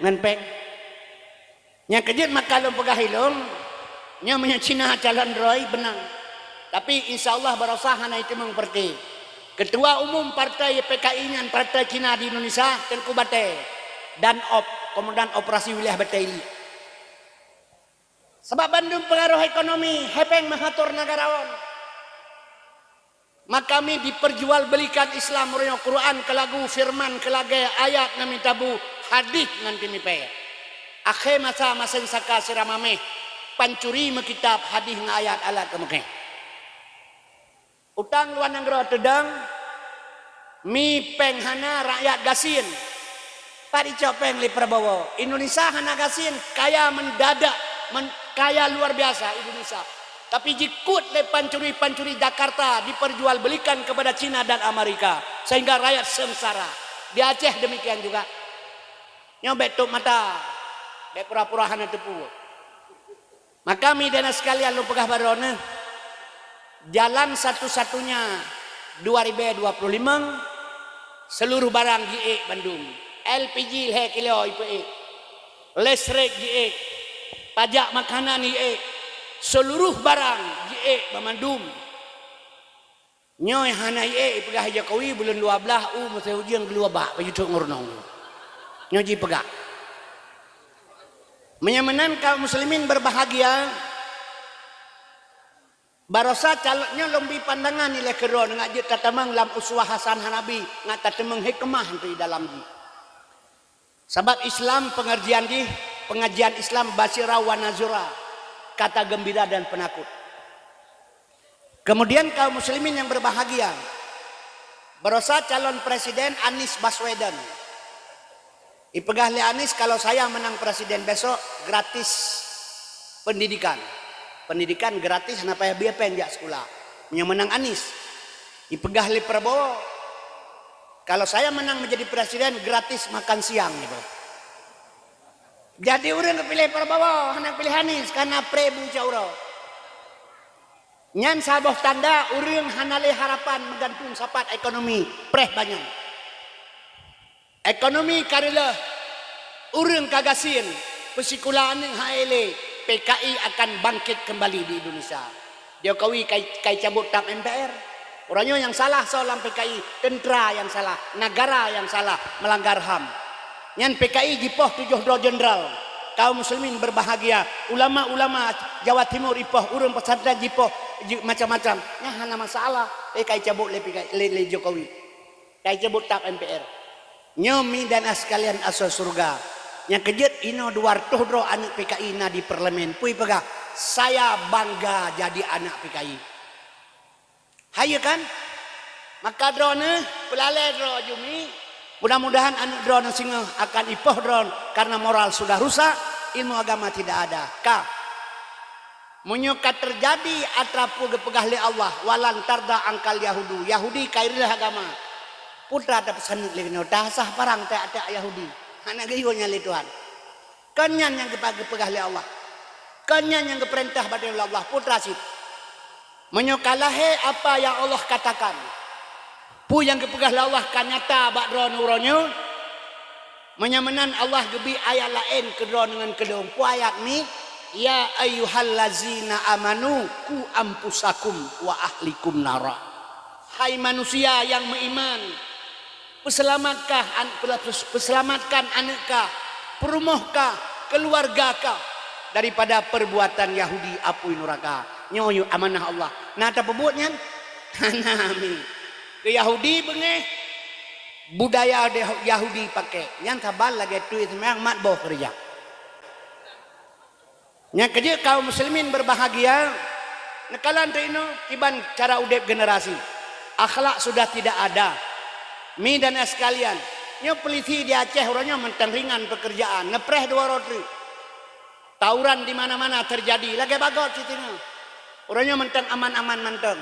ngon pèng. Nyang keujeuet maka lôn peugah ilôn, nyoe meunyoe Cina calon droe beunang. Tapi insya Allah barosa hana iteumong partai. Ketua umum partai P K I nyan partai Cina di Indonesia, Teungku Batèe, Danop, Komandan Operasi Wilayah Batèe Iliek. Sabab bandum peungaroh ekonomi, hai pèng meuhator negarawan. Maka mi diperjualbelikan Islam uroe nyoe, Quran keu lagu, firman keu lagèe, ayat ngon mita bu, hadih ngon teumipèe. Akhé masa maséng saka sira maméh, pancuri meukitab, hadih ngon ayat alat keu meukéh. Utang luwa nanggroe teudong, mi pèng hana, rakyat gasien. Pat icok pèng lé Prabowo? Indonesia hana gasien, kaya mendadak, men-, kaya luar biasa Indonesia. Tapi jikut lé pancuri-pancuri Jakarta diperjualbelikan kepada Cina dan Amerika, sehingga rakyat sengsara. Di Aceh demikian juga. Nyoe bèk tôp mata, bèk pura-pura hana teupeu. Maka mi dan sekalian lôn peugah baroe neuh, jalan satu-satunya dua ribèe dua puluh limong, seluruh barang jiék bandum. L P G lhèe kilo ipeuék, listrik jiék, pajak makanan jiék, seluruh barang jiék bandum. Nyoe hana ié ipeugah Jokowi buleuen dua blaih u meusé ujeuen geuluwa bak pajutok ngon runoe. Nyoe jipeugah. Meunyoe meunan kaum muslimin berbahagia, barosa calon nyoe lôn bi pandangan ilée keudroe ngat jeuet tatamong lam uswah hasanah Nabi, ngat tatamong hikmah di dalam jih. Sabab Islam pengertian jih, pengajian Islam basyira wa nazira, kata gembira dan penakut. Kemudian kaum muslimin yang berbahagia, barosa calon presiden Anies Baswedan. Ipeugah lé Anies, kalau saya menang presiden besok, gratis pendidikan. Pendidikan gratis, hana payah bie péng jak sekolah. Meunyoe menang Anies. Ipeugah lé Prabowo, kalau saya menang menjadi presiden, gratis makan siang, gitu. Jadi ureuëng geupiléh Prabowo, hana piléh Anies, karena pré bu cak uroe. Nyan saboh tanda ureuëng hana lé harapan meugantung sapat ekonomi, preh banyan. Ekonomi ka reuloh, ureuëng ka gasien, peusikula aneuëk han ék lé, P K I akan bangkit kembali di Indonesia. Jokowi kai, kai cabut tap M P R. Uroe nyoe nyang salah soe lam P K I, tentera nyang salah, negara nyang salah, melanggar ham. Nyan P K I jipoh tujoh droe jenderal. Kaum muslimin berbahagia, ulama-ulama Jawa Timur ipoh, ureuëng pesantren jipoh, ji-, macam-macam. Nyan hana masalah. Eh, kai cabut lé P K I, lé, lé Jokowi. Kai cabut tap M P R. Nyoe mi dan sekalian asoe syurga. Nyang keujeuet inoe dua reutôh droe aneuëk P K I na di parlemen. Pui peugah, "Saya bangga jadi anak P K I." Hai, ya kan? Maka droeneuh peulalée droe aju mi. Mudah-mudahan aneuëk droeneuh singoh akan ipoh droe karena moral sudah rusak, ilmu agama tidak ada. Ka. Meunyoe ka teujadi atra peue geupeugah lé Allah, "Walan tarda angkal Yahudu," Yahudi ka ireueh agama. Peue teuma tapeusaneut lé keunoe, tasah parang tajak-tajak Yahudi. Hana geuyue nyan lé Tuhan. Kon nyan nyang geupa-, geupeugah lé Allah. Kon nyan nyang geupeurintah bak droe lé Allah, peue teuma cit. Meunyoe ka lahé apa nyang Allah katakan, peue nyang geupeugah lé Allah ka nyata bak droeneuh uroe nyoe, meunyoe meunan Allah geubri ayat laén keu droeneuh ngon keu lôn. Peue ayat nyan? "Ya ayyuhallazina amanu qu anfusakum wa ahlikum nara." Hai manusia nyang meuiman, peuseulamatkah an-, peuseulamatkan aneuëk kah, peurumoh kah, keuluwarga kah daripada peurbuatan Yahudi apui nuraka. Nyoe yue amanah Allah. Na tapeubuet nyan? Hana mi. Keu Yahudi beungéh, budaya de-, Yahudi pakai. Nyan saban lagée tuet seumayang mat boh keureuja. Nyang keujeuet kaum muslimin berbahagia, neukalon teuinoe kiban cara udeb generasi. Akhlak sudah tidak ada. Mi dan sekalian, nyoe polisi di Aceh uroe nyoe mantong ringan pekerjaan, neupreh dua roh treuk. Tawuran di mana-mana terjadi, lagée bagot cit nyoe. Uroe nyoe mantong aman-aman mantong.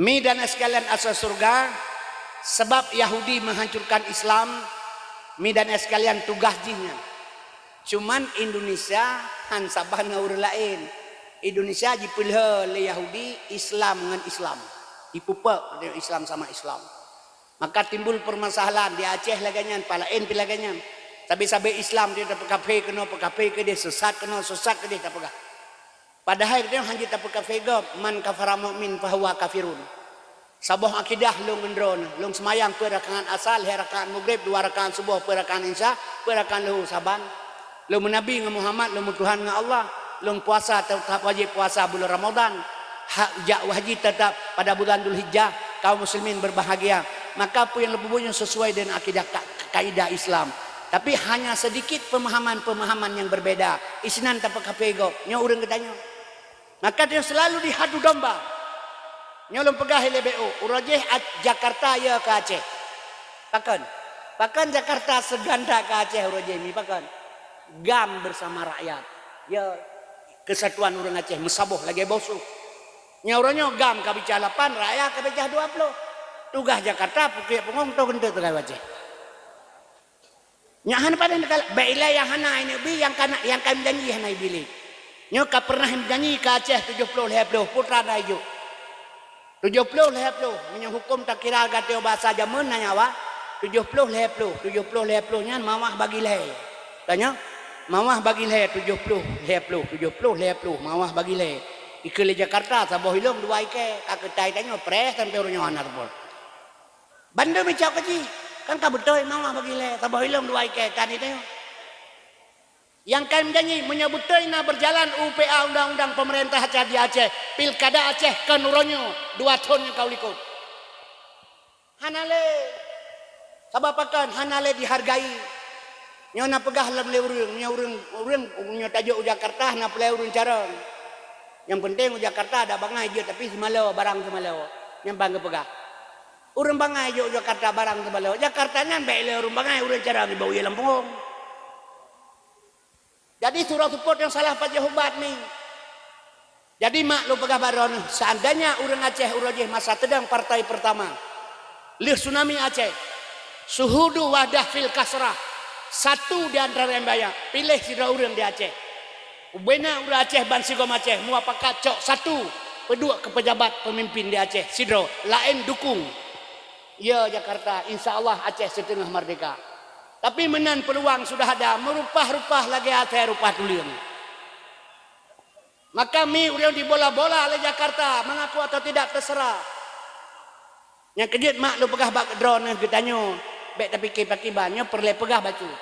Mi dan sekalian asoe syurga, sebab Yahudi menghancurkan Islam, mi dan sekalian tugas jih nyan. Cuman Indonesia han saban ngon ureuëng laén. Indonesia jipeulheueh lé Yahudi Islam ngon Islam. Jipeupok Islam sama Islam. Maka timbul permasalahan di Aceh lagée nyan, palaén pi lagée nyan. Sabe-sabe Islam dia peukaphé keunoe, peukaphé keudeh, sesat keunoe, sesat keudeh tapeugah. Padahai dia hana tapeukaphé gob, "Man kafara mu'min fahuwa kafirun." Saboh akidah lôn ngon droeneuh, lôn seumayang peuet rakaat asar, lhée rakaat mugreb, dua rakaat suboh, peuet rakaat isya, peuet rakaat luhur saban. Lôn meunabi ngon Muhammad, lôn meutuhan ngon Allah, lôn puasa teutap wajéb puasa buleuen Ramadhan. Hak jak haji teutap pada bulan Dzulhijjah, kaum muslimin berbahagia. Maka peue nyang lôn peubuet nyoe sesuai dengan akidah ka-, kaidah Islam. Tapi hanya sedikit pemahaman-pemahaman yang berbeda. Isinan tapeukaphé gob. Nyoe ureuëng geutanyoe. Maka dia selalu dihadu domba. Nyoe lôn peugah ilée B O, uroe jih Jakarta ya ke Aceh. Pakon? Pakon Jakarta seganda ke Aceh uroe jih mi pakon? GAM bersama rakyat. Ya, kesatuan ureuëng Aceh meusaboh lagée boh su. Nyoe uroe nyoe GAM ka bica lapan, rakyat ka bica dua puluh. Tugaih Jakarta pukek pungong to geuntée teugai Aceh. Nyak hana padan kala, bék ilée nyang hana ineuk bi, nyang kana, nyang ka janji hana ibi lé. Nyoe ka pernah janji ka Aceh tujoh ploh lhée ploh, putra na ijok. Tujoh ploh lhée ploh, meunyoe huköm takira gata bahasa jameun na nyawa, tujoh ploh lhée ploh, tujoh ploh lhée ploh nyan mawah bagi lhée. Tanyoe, mawah bagi lhée, tujoh ploh lhée ploh, tujoh ploh lhée ploh, mawah bagi lhée. Ikeue lé Jakarta, saboh ilong dua ikée, ka keutai tanyoe preh sampoe uroe nyoe hana teupot. Bandum icok keu jih, kan ka beutôi mawah bagi lhée, saboh ilong dua ikée tan itu. Nyang ka meujanji, meunyoe beutôi na beujalan U P A undang-undang pemerintah acara di Aceh, pilkada Aceh kon uroe nyoe, dua thon nyang ka u likot. Hana lé. Sabab pakon hana lé dihargai. Nyoe na peugah lom lé ureuëng, nyoe ureuëng, ureuëng nyoe tajok u Jakarta hana peulai ureuëng carông. Nyang penting u Jakarta ada bangai jeuet tapi seumalo, barang seumalo. Nyang ban geupeugah. Ureuëng bangai jok Jakarta barang teubaloe. Jakarta nyan bék lé ureuëng bangai, ureuëng cara geubawa ie lam punggong. Jadi, surah seupôt nyang salah pajoh ubat ni. Jadi, mak lôn peugah baroe neuh, seandainya ureuëng Aceh uroe jih masa teudong partai pertama, lheueh tsunami Aceh, syuhudu wahdah fil kasrah, satu di antara nyang banyak, piléh sidroe ureuëng di Aceh. Ubena ureuëng Aceh bansigom Aceh muapakat cok satu peuduek keu peujabat peumimpin di Aceh sidroe, laén dukung. Ya Jakarta, insya Allah Aceh siteungoh merdeka. Tapi meunan peuluang sudah ada, meurupah-rupah lagée asai rupah tuleueng. Maka mi ureuëng dibola-bola lé Jakarta, mengaku atau tidak terserah. Nyang keujeuet mak lôn peugah bak droeneuh geutanyoe, bék tapike pakiban, nyoe peureulée peugah bacut.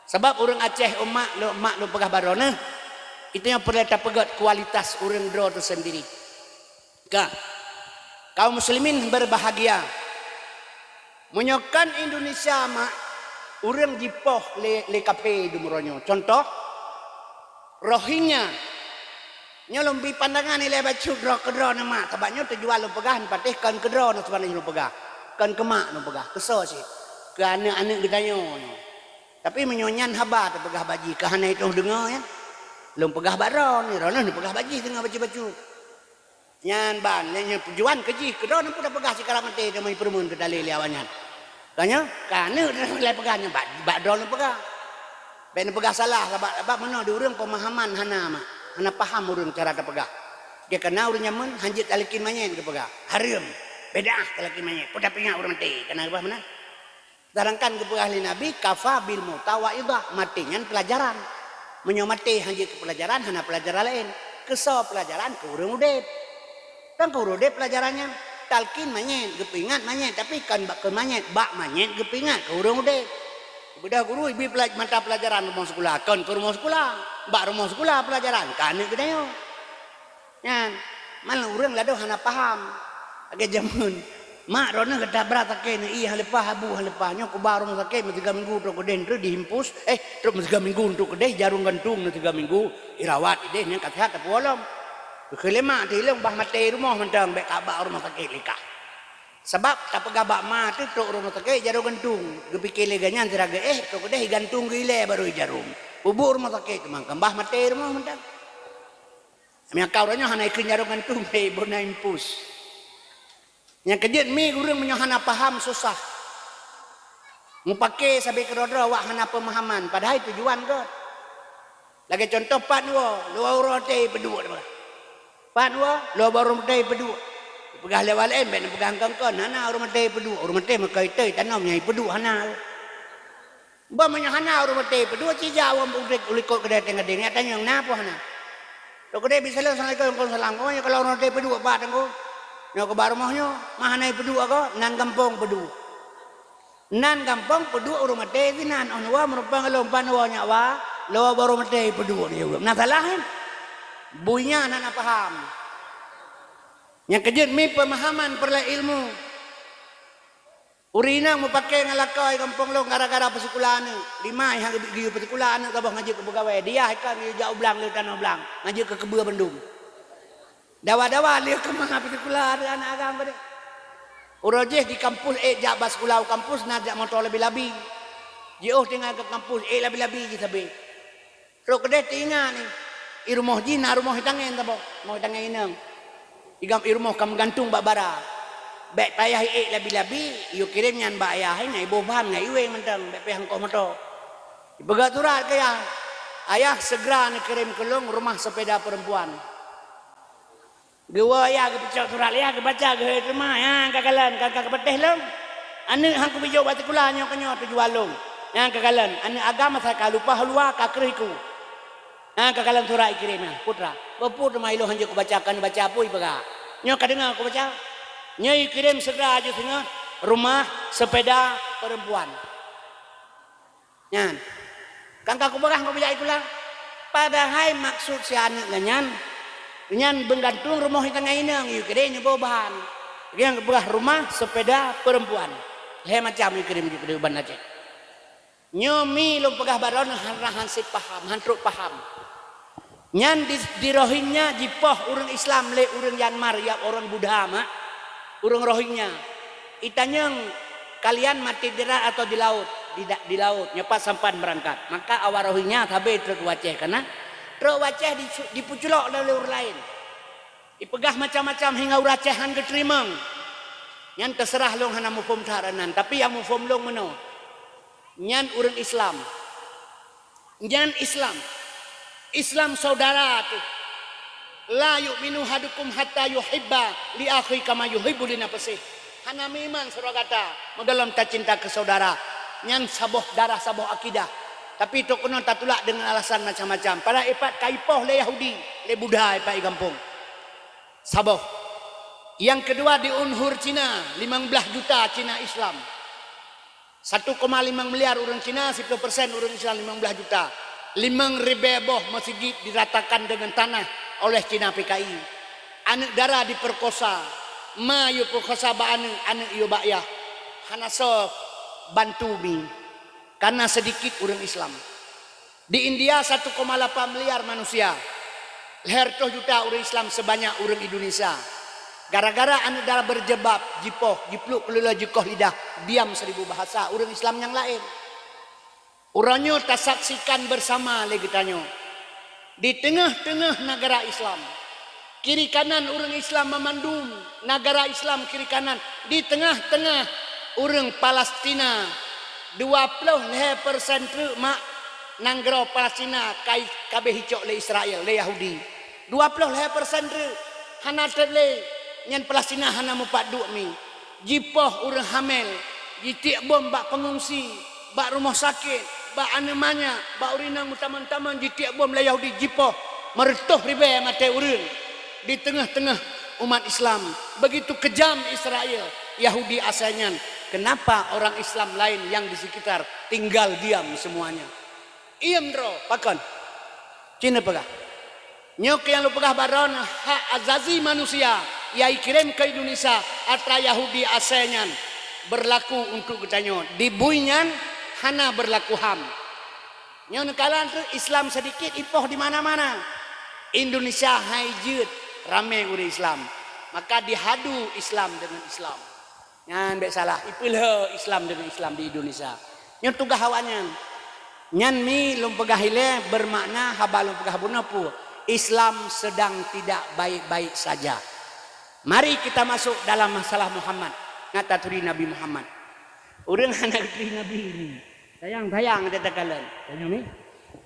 Sabab ureuëng Aceh umat lôn, mak lôn peugah bak droeneuh, itu nyang peureulée tapeugét kualitas ureuëng droe teusendiri. Ka. Kaum muslimin berbahagia. Meunyoe kan Indonesia mak ureuëng jipoh lé, lé kaphé di meurônyoe. Contoh, Rohingya. Nyoe lôn bri pandangan ilée bacut droe keudroe neuh mak, sabab nyoe tujuan lôn peugah patéh kon keudroe neuh sebenarnya lôn peugah. Kon keu mak lôn peugah, keu soe cit? Keu aneuëk-aneuëk geutanyoe nyoe. Tapi meunyoe nyan haba teupeugah bak jih, keu hana itôh deungoe ya. Lôn peugah bak droeneuh, droeneuh neupeugah bak jih teungoh bacut-bacut. Nyan ban, nyan, nyan tujuan keu jih, keudroe neuh peue tapeugah sikara maté teuma jipeurumeun teutalé lé awaknyan. Ka nyoe, ka aneuëk lé peugah nyoe, bak, bak droeneuh peugah. Bék neupeugah salah, sabab, sabab meunoe di ureuëng peumahaman hana mak, hana paham ureuëng cara tapeugah. Dia kana ureuëng nyameun, hanjeuet talakén manyét geupeugah. Hareuem, beudah talakén manyét, peue tapeuingat ureuëng maté, kana geupeugah meunan. Sedangkan geupeugah lé Nabi, "Kafa bil mauta wa'idhah," maté nyan peulajaran. Meunyoe maté hanjeuet keu peulajaran, hana peulajaran laén. Keu soe peulajaran? Keu ureuëng udeb. Kan keu ureuëng udeb peulajaran nyan. Talkin manyét, geupeuingat manyét, tapi kon bak keu manyét, bak manyét geupeuingat keu ureuëng udeb. Beudôh guru ibi pelaj-, mata peulajaran rumoh sikula, kon keu rumoh sikula. Bak rumoh sikula peulajaran, keu aneuëk geutanyoe. Nyan, malah ureuëng ladôm hana paham. Lagée jameun, mak droeneuh gata brat sakét neu, ié han leupah, abu han leupah. Nyoe kuba rumoh sakét meusiga minggu trok keudeh neu dihimpus, eh, trok meusiga minggu trok keudeh, jarum gantung neu siga minggu, irawat ideh nyan ka seuhat tapeuwolom. Keu lé mak teuh ilong bah maté rumoh mantong bék ka bak rumoh sakét likah. Sabab tapeugah bak ma teuh trok rumoh sakét jarum gantung, geupike lé geuh nyan sira geuéh, trok keudeh igantung geuilée barô ijarum. Peubuet rumoh sakét teuma kan bah maté rumoh mantong. Meunyoe ka uroe nyoe hana ikheun jaroe gantung, hei, bona impus. Nyang keujeuet mi ureuëng meunyoe hana paham susah. Mupake sabe keudroe-droe awak hana peumahaman, padahai tujuan gét. Lagée contoh pat woe, luwa uroe tée peuduek. Pat woe, luwa uroe tée peuduek. Peugah lé awak laén, bék neupeugah kon-kon, hana uroe tée peuduek, uroe tée meukai tée tanom nyang ipeuduek hana. Bah meunyoe hana ureuëng maté peuduek, cijak awak u likot keudeh teuh gadeng, nyan tanyong na peue hana. Trok keudeh bisaleuem, "Assalamualaikum." "Waalaikumsalam." "Oh, nyoe kalau ureuëng maté peuduek pat teungku. Nyoe keuba rumoh nyoe, ma hana peuduek ko, nan gampông peuduek." Nan gampông peuduek ureuëng maté sinan, oh nyoe wa meureumpang lom pan wa nyak wa, lom baru maté peuduek nyoe. Na salah kan? Bui nyan hana paham. Nyang keujeuet mi peumahaman peureulée ilmu. Ureuëng inong mupake ngon lakoe gampông lôn gara-gara peusikula aneuëk. Lima nyang geuyue peusikula aneuëk saboh ngajeuet keu peugawée. Dia ikan geuyue jak u blang le tanoh blang. Ngajeuet keu keubeu bandum. Dawa-dawa lheueh keumah peusikula aneuëk agam padé. Uroe jih di kampus ék jak bak sikula u kampus na jak moto labi-labi. Jiôh tinggai keu kampus ék labi-labi jih sabe. Trok keudeh teuingat ni, i rumoh jih na rumoh itangén saboh, rumoh itangén inong. Igam i rumoh ka meugantung bak bara. Bék payah iék labi-labi, iyue kirém nyan bak ayah, na iboh ban ngon iweng mantong, bék payah ngkoh moto. Ipeugah surat keu ayah, "Ayah, segera neukirém keu lôn rumah sepeda perempuan." Geuwoe ayah geupeucok surat lé ayah geubaca geuhôi teuma, "Nyang ka kalon, ka, ka keupatéh lôn. Aneuëk han kubijoe bak sikula nyoe keuh nyoe tujuan lôn. Nyang ka kalon, aneuëk agam masa ka lupa huluwa ka kreuh iku. Nyang ka kalon surat ikirém nyan, putra." Peue teuma ilôn hanjeuet kubaca, kon baca peue ipeugah. Nyoe ka deungoe kubaca. Nyoe ikirém segera jih singoh rumah sepeda perempuan. Nyan. Kan ka kupeugah ngon bijak itulah. Padahai maksud si aneuëk geuh nyan, nyan meugantung rumoh itangén inong, iyue kirém nyoe boh ban. Nyang geupeugah rumah sepeda perempuan. Lhée macam iyue kirém iyue kirém ban Aceh. Nyoe mi lôn peugah baroe neuh hana han sép paham, han trok paham. Nyan di, di Rohingya jipoh ureuëng Islam lé ureuëng Myanmar, ya ureuëng Buddha mak, ureuëng Rohingya. Itanyong, "Kalian mati di darat atau di laut?" "Di da-, di laut." "Nyoe pat sampan beurangkat?" Maka awak Rohingya sabe trok u Aceh kana. Trok u Aceh di, dipeuculok lé ureuëng laén. Ipeugah macam-macam hingga ureuëng Aceh han geuteurimong. Nyan teuseurah lôn hana muphom that nan, tapi nyang muphom lôn meunoe. Nyan ureuëng Islam. Nyan Islam. Islam saudara teuh. "La yu'minu ahadukum hatta yuhibba li akhihi kama yuhibbu li nafsihi." Hana meuiman sidroe gata meugolom tacinta keu saudara. Nyan saboh darah, saboh akidah. Tapi trok keunoe tatulak deungon alasan macam-macam. Padahai ipat ka ipoh lé Yahudi, lé Buddha ipat i gampông. Saboh. Nyang keudua di unhur Cina, limong blaih juta Cina Islam. Satu koma limong miliar ureuëng Cina, siploh persen ureuëng Islam, limong blaih juta. Limong ribée boh meuseujid diratakan deungon tanah oleh Cina P K I. Aneuëk dara diperkosa, ma yue perkosa bak aneuëk, aneuëk yue bak yah. Hana soe bantu mi, karena sedikit ureuëng Islam. Di India satu koma lapan miliar manusia, lhée reutôh juta ureuëng Islam sebanyak ureuëng Indonesia. Gara-gara aneuëk dara berjilbab, jipoh, jipluk keulula, jikoh lidah, diam seribu bahasa ureuëng Islam nyang laén. Uroe nyoe tasaksikan bersama lé geutanyoe. Di teungoh-teungoh nagara Islam, kiri kanan ureuëng Islam mamandum, nagara Islam kiri kanan, di teungoh-teungoh ureuëng Palestina, dua ploh lhée persen treuk mak nanggroe Palestina kai kabeh icok lé Israel, lé Yahudi. Dua ploh lhée persen treuk hana treb lé, nyan Palestina hana mupat duek mi. Jipoh ureuëng hamel, jitiek bom bak pengungsi, bak rumoh sakét, bak aneuëk manyak, bak ureuëng inong meutamong-tamong jitiek bom lé Yahudi jipoh, meureutoh ribée maté ureuëng di teungoh-teungoh umat Islam. Begitu kejam Israel, Yahudi asai nyan. Kenapa orang Islam lain yang di sekitar tinggal diam semuanya? Iem droe, pakon? Cina peugah. Nyoe keuh nyang lôn peugah baroe nyoe hak azazi manusia nyang ikirém keu Indonesia atra Yahudi asai nyan berlaku untuk geutanyoe. Di bui nyan hana berlaku ham. Nyoe neukalon treuk Islam sedikit ipoh di mana-mana. Indonesia hai jeuet ramé ureuëng Islam. Maka dihadu Islam dengan Islam. Nyan bék salah, ipeulheueh Islam deungon Islam di Indonesia. Nyoe tugaih awaknyan. Nyan mi lôn peugah ilée bermakna haba lôn peugah bunoe peue? Islam sedang tidak baik-baik saja. Mari kita masuk dalam masalah Muhammad. Ngat taturi Nabi Muhammad. Ureuëng hana geuturi Nabi ni. Sayang-sayang tatakalon. Tanyong ni.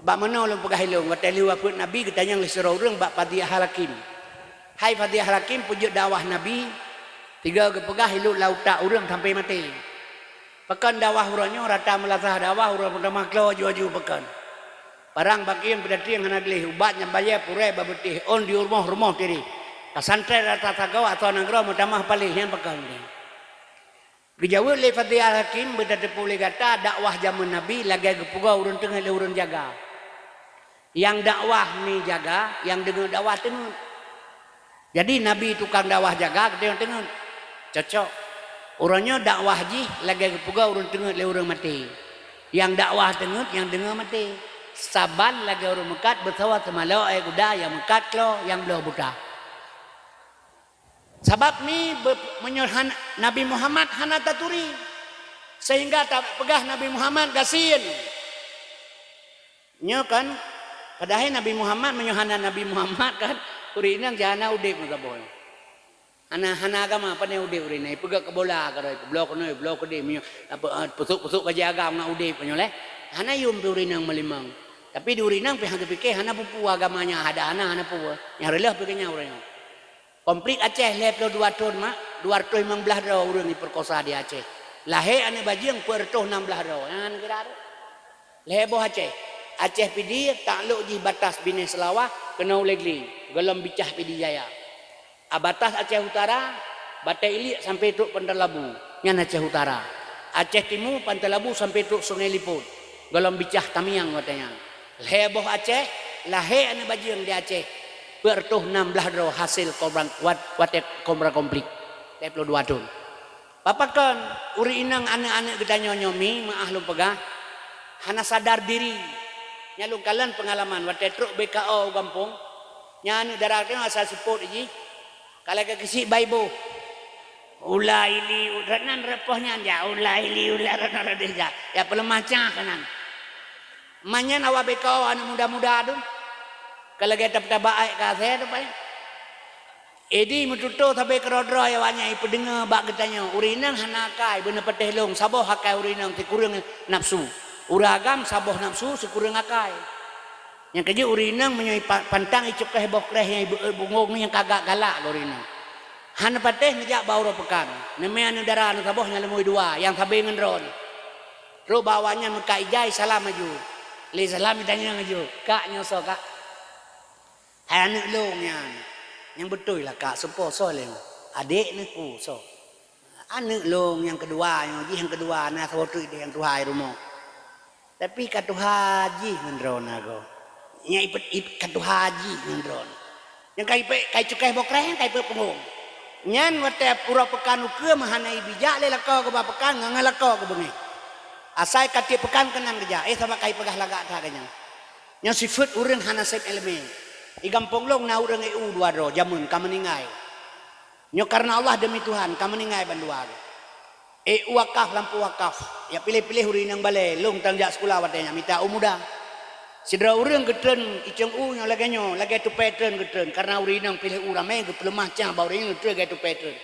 Bak meunoe lôn peugah ilong, watée lheueh wafeuet Nabi geutanyong lé sidroe ureuëng bak Fadhiyah Al-Hakim. Hai Fadhiyah Al-Hakim, peujeuet dakwah Nabi, tiga geupeugah ilot lam utak ureuëng sampai maté. Pakon dakwah uroe nyoe rata meulasah dakwah uroe meutamah klo aju-aju pakon. Parang bakieng peudatieng hana gleh, ubat nyang bayée purée babeutéh, ôn di rumoh-rumoh tireh. Ka santren rata sagoe atau nanggroe meutamah paléh nyan pakon. Geujaweueb lé Fadhiyah Al-Hakim, beutateupeue lé gata dakwah jameun Nabi lagée geupeugah ureuëng teungeut lé ureuëng jaga. Nyang dakwah mi jaga, nyang deungoe dakwah teungeut. Jadi Nabi tukang dakwah jaga, geutanyoe teungeut. Cocok. Uroe nyoe dakwah jih lagée geupeugah ureuëng teungeut lé ureuëng maté. Nyang dakwah teungeut, nyang deungoe maté. Saban lagée ureuëng meukat beusawa seumalok ék guda nyang meukat klo nyang bloe buta. Sabab mi be-, meunyoe han-, Nabi Muhammad hana taturi, sehingga tapeugah Nabi Muhammad gasien. Nyoe kan, padahai Nabi Muhammad, meunyoe hana Nabi Muhammad kan, ureuëng inong jih hana udeb meusaboh. Hana, hana agama, pane udeb ureuëng inong. Peugah keu bola, keu bloe keunoe, bloe keudeh, meunyoe, apa, eh, pusok-pusok bajée agam ngon udeb, meunyoe leh. Hana yum pi ureuëng inong meulimong. Tapi di ureuëng inong pih hana geupike, hana peue-peue agamanya, ada hana, hana peue. Nyang reuloh pi keunyan ureuëng inong. Konflik Aceh lhée ploh dua thon mak, dua ratus limong blaih droe ureuëng jiperkosa di Aceh. Lahé aneuëk bajeueng peuet reutôh nam blaih droe. Nyan kira tu. Lhée boh Aceh. Aceh Pidie taklok jih batas Binéh Seulawah keunoe u Legle, gohlom bicah Pidie Jaya. A batas Aceh Utara, Batée Iliek sampoe trok Pantai Labu, nyan Aceh Utara. Aceh Timu, Pantai Labu sampoe trok Sungai Liput, gohlom bicah Tamiang watée nyan. Lhée boh Aceh, lahé aneuëk bajeueng di Aceh, peuet reutôh nam blaih droe hasé korban wat-, watée korban konflik, lhée ploh dua thon. Pakon ureuëng inong aneuëk-aneuëk geutanyoe nyoe mi, meuáh lôn peugah, hana sadar diri. Nyan lôn kalon peungalaman watée trok B K O u gampông, nyan aneuëk dara geutanyoe asai seupôt jih, ka lagée keusiek bak iboh. Ula ili, u-, rot nan rot poh nyan jak, ula ili, ula rot nan rot deh jak. Ya peuleumah cah keunan. Manyang awak B K O aneuëk muda-muda tu. Ka lagée tab-, tabak aek ka asée tu paléng. Idi meututoe sabe keudroe-droe awaknyan ipeudeungoe bak geutanyoe. Ureuëng inong hana akai, beuneupatéh lông, saboh akai ureuëng inong sikureueng nafsu. Ureuëng agam saboh nafsu sikureueng akai. Nyang keujeuet ureuëng inong meunyoe ipa-, pantang icukéh boh kréh nyang ibe-, bungong nyang ka agak galak lé ureuëng inong. Hana patéh neujak bak uroe peukan. Neumé aneuëk dara neusaboh nyang leumui dua, nyang sabe ngon droeneuh. Trok bak awaknyan meukat ijai salam aju. Lé salam ditanyong laju, "Kak, nyoe soe, Kak?" "Hai aneuk lôn nyan." "Nyang beutôi lah, Kak, soe po, soe lé?" "Adék neuh." "Oh, soe?" "Aneuk lôn nyang keudua nyoe, jih nyang keudua na saboh teuk idéh nyang tuha i rumoh. Tapi ka tuha jih ngon droeneuh goe. Nyan ipet-, ip-, ka tuha jih ngon droeneuh. Nyang ka ipet, ka icukéh boh kréh, ka ipet punggong. Nyan watée uroe peukan ukeue meuhana ibijak lé lakoe geuba peukan ngon, ngon lakoe geubeungéh. Asai ka tieb peukan keunan geujak, éh, sabab ka ipeugah lagak that geuh nyan. Nyoe sifeuet ureuëng hana sép iéleumé. Di gampông lôn na ureuëng éh u dua droe, jameun ka meuninggai. Nyoe kareuna Allah deumi Tuhan, ka meuninggai bandua geuh. Éh u wakaf, lampôh wakaf. Ya piléh-piléh ureuëng inong balée, lôn tan jak sikula watée nyan mita u muda. Sidroe ureuëng geutreun icong u nyoe lagée nyoe, lagée tupée treun geutreun, kareuna ureuëng inong piléh u ramé geupeuleumah cah bak ureuëng inong treun lagée tupée treun.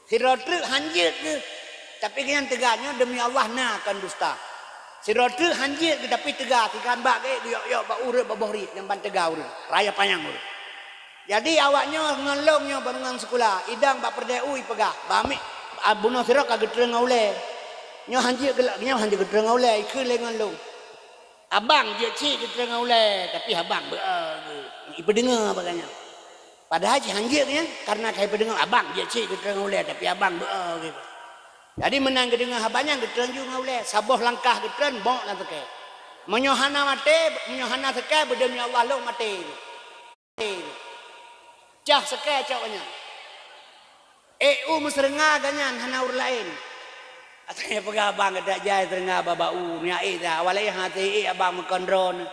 Sidroe treuk hanjeuet geuh, tapi geuhnyan teuga nyoe deumi Allah na kon dusta. Sidroe treuk hanjeuet geuh, tapi teuga, sikan bak geuék geuyok-yok bak ureuëng bak boh riet nyang ban teuga ureuëng, raya panyang ureuëng. Jadi awak nyoe ngon lôn nyoe baroe ngon sikula, idong bak peureudée u ipeugah, "Bak mi-, a, bunoe sidroe ka geutreun ngon ulée." Nyoe hanjeuet geula-, nyoe hanjeuet geutreun ngon ulée, ikheun lé ngon lôn. "Abang jeuet cit geutreun ngon ulée, tapi abang beu-e geuh." Ipeudeungoe bak geuhnyan. Padahai cit hanjeuet geuhnyan, kareuna ka ipeudeungoe, "Abang jeuet cit geutreun ngon ulée, tapi abang beu-e geuh." Jadi meunan geudeungoe haba nyan geutreun ju ngon ulée, saboh langkah geutreun bok lam teuke. Meunyoe hana maté, meunyoe hana teuke, beudeumi Allah lôn maté. Cah seukée cok nyan. Éh u meuseureunga geuhnyan hana ureuëng laén. Asai peugah abang geudak jai seureunga bak-bak u, nyak ék that, awai lé hana ék abang meukon droeneuh.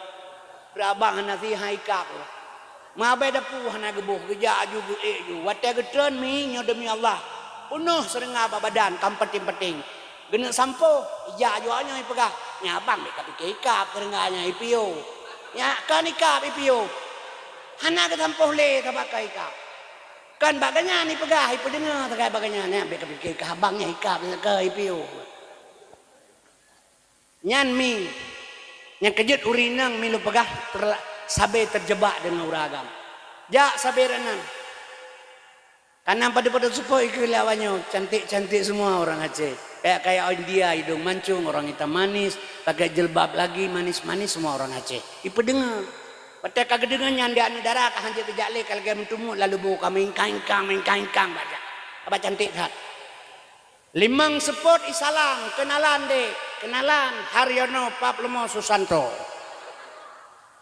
Abang hana si hai kab. Meuabée dapu hana geuboh, geujak aju geuék ju. Watée geutreun mi nyoe deumi Allah. Peunoh seureunga bak badan, kam paténg-paténg. Geuneuk sampoe, ijak aju awak nyoe ipeugah, "Nyan abang bék ka pike ikab, seureunga nyan ipiôh." Nyak kon ikab ipiôh. Hana geusampoe lé sabab ka ikab. Kon bak geuhnyan ipeugah, ipeudeungoe sagai bak geuhnyan, "Nyan bék ka pike ikab, abang nyan ikab, ka ipiôh." Nyan mi, nyang keujeuet ureuëng inong mi lôn peugah terla-, sabe teujeubak deungon ureuëng agam. Jak sabe rot nan. Kanan padub-padub seupôt ikheun lé awak nyoe, cantik-cantik semua orang Aceh. Kayak-kayak India, hidung mancung, orang hitam manis, pakai jilbab lagi, manis-manis, semua orang Aceh. Ipeudeungoe. Watée ka geudeungoe nyan di aneuk dara ka hanjeuet geujak lé, ka lagée meuteumut lalu boh ka meungkang-ingkang, meungkang-ingkang bak jak. Haba cantik that. Limong seupôt isalam, keunalan dek, keunalan Haryono Paplomo Susanto.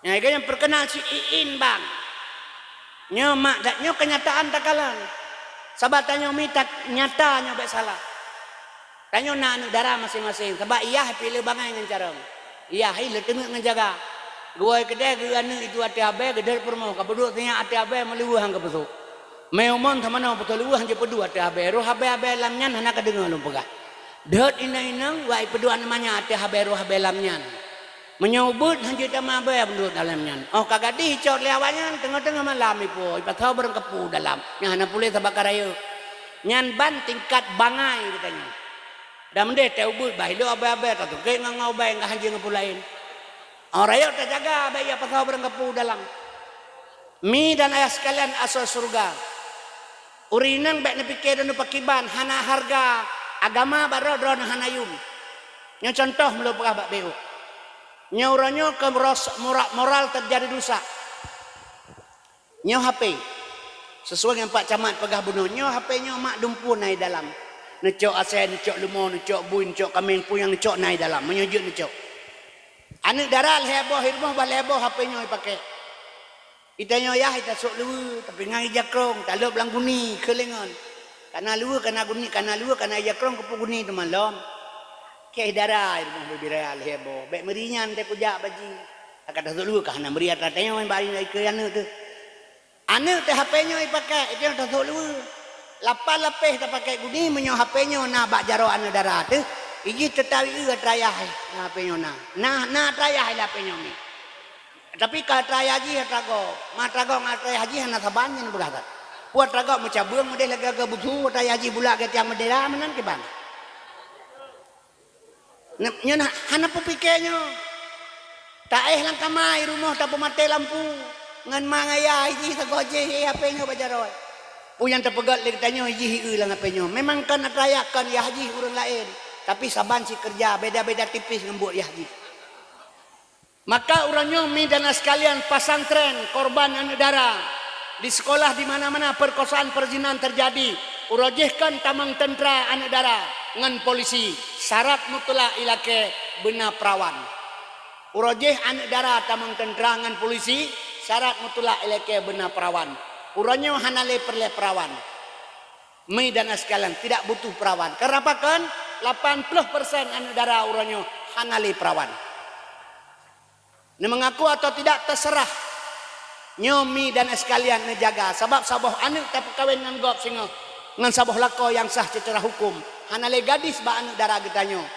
Nyang lagée nyan peukeunal si Iin bang. Nyoe mak dat nyoe keunyataan takalon. Sabab tanyoe mi that nyata nyoe bék salah. Tanyoe na aneuk dara maséng-maséng, sabab yah pih le bangai ngon carông. Yah hi le teungeut ngon jaga. Geuwoe keudeh geu aneuk itu ateueh abée geudeuet peurumoh, ka peuduek sinyak ateueh abée meuleuweuh han geupeusok. Mé umon teumanoe peutoh leuweuh han jipeuduek ateueh abée, roh abée-abée lam nyan hana kadeungoe lôn peugah. Deuet inong-inong wai peuduek aneuk manyak ateueh abée roh abée lam nyan. Meunyoe ubeuet han jeuet tamah abée meunurot dalam nyan. Óh ka gadih icok lé awak nyan, teungoh-teungoh malam ipo, ipasoe barang kapu dalam. Nyan hana puléh sabab ka rayeuk. Nyan ban tingkat bangai geutanyoe. Dan meudeh tée ubeuet bah ilok abée-abée tatungkét ngon, ngon ubée ngon hanjeuet ngon peue laén. Óh rayeuk tajaga bék ya pasoe barang kapu dalam. Mi dan ayah sekalian asoe syeuruga. Ureuëng inong bék neupike dan neupakiban hana hareuga agama bak droe, droeneuh hana yum. Nyoe cuntoh meulôn peugah bak beuh. Nyoe uroe nyoe keu ros-, mora-, moral teujadi rusak. Nyoe H P. Sesuai ngon Pak Camat peugah bunoe, nyoe H P nyoe mak dumpeue na i dalam. Neucok asée, neucok leumo, neucok bui, neucok kaméng, peue nyang neucok na i dalam. Meunyoe jeuet neucok. Aneuk dara lhée boh i rumoh bah lhée boh H P nyoe ipaké. Itanyoe yah itasok luweue, tapi ngon ija krong, talop lam guni, keu lé ngon. Kana luweue, kana guni, kana luweue, kana ija krong, keupeue guni teuma lom. Keh dara i rumoh bubira lhée boh, bék meuri nyan teuh kujak baji. Ka tasok luweue ka hana meuri atra tanyoe bak ikeu aneuk teuh. Aneuk teuh H P nyoe ipaké, itu nyang tasok luweue. Lapan lapéh tapaké guni meunyoe H P nyoe na bak jaroe aneuk dara teuh, ijih teutawi eu atra yah, H P nyoe na. Nah, na atra yah lam H P nyoe mi. Tapi ka atra yah jih atra gob, ma atra gob ngon atra yah jih hana saban nyan peugah that. Peue atra gob meucabeueng meudeh lagée-lagée busu, atra yah jih bulak geuh tiang meudera meunan kiban. Nyoe na hana peupike nyoe. Taéh lam kama i rumoh tapeumaté lampu. Ngon ma ngon yah jih sagoe jih H P nyoe bak jaroe. Peue nyang tapeugét lé geutanyoe jih i eu lam H P nyoe. Memang kon atra yah kon yah jih ureuëng laén, tapi saban sikeureuja beda-beda tipis ngon buet yah jih. Maka uroe nyoe mi dan sekalian, pesantren korban aneuk dara, di sekolah di mana-mana perkosaan perzinan terjadi, uroe jih kon tamong teuntra aneuk dara ngon polisi, syarat mutlak ilakée beuna perawan. Uroe jih aneuk dara tamong teuntra ngon polisi, syarat mutlak ilakée beuna perawan. Uroe nyoe hana lé peureulée perawan. Mi dan sekalian, tidak butuh perawan. Kenapa kon? Lapan puluh persen aneuk dara uroe nyoe hana lé perawan. Neumeungaku atau tidak, terserah. Nyoe mi dan sekalian neujaga, sabab saboh aneuk tapeukawen ngon gob singoh ngon saboh lakoe nyang sah secara hukum. Hana lé gadis bak aneuk dara geutanyoe.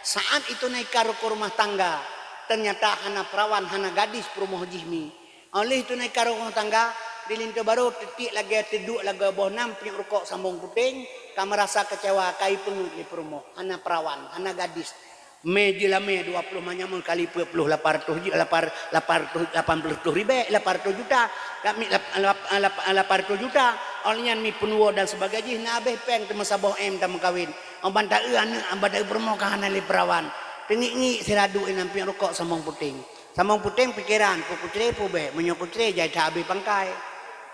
Saat itu naika rukon rumah tangga, ternyata hana perawan, hana gadis peurumoh jih mi. Óh lheueh itu naika rukon rumah tangga, di linto barô teutiek lagée, teuduek lagée boh nam, piep rukok sambong puténg, ka meurasa keucewa, ka ipeungeuet lé peurumoh, hana perawan, hana gadis. Mé jeulamé dua ploh manyam kali peuet ploh, lapan reutôh ju-, lapan, lapan reutôh, lapan ploh reutôh ribée, lapan reutôh juta. Kami lap-, lap-, lap-, lapan reutôh juta. Óh lheueh nyan mi peunuwoe dan sebagai jih na abéh péng teuma saboh M tameukawen. Óh ban taeu aneuk, óh ban taeu peurumoh ka hana lé perawan. Teungiek-ngiek sira duek inan piep rukok sambong puténg. Sambong puténg pikeran, peue kucre peue bék. Meunyoe kucre jai that abéh pangkai.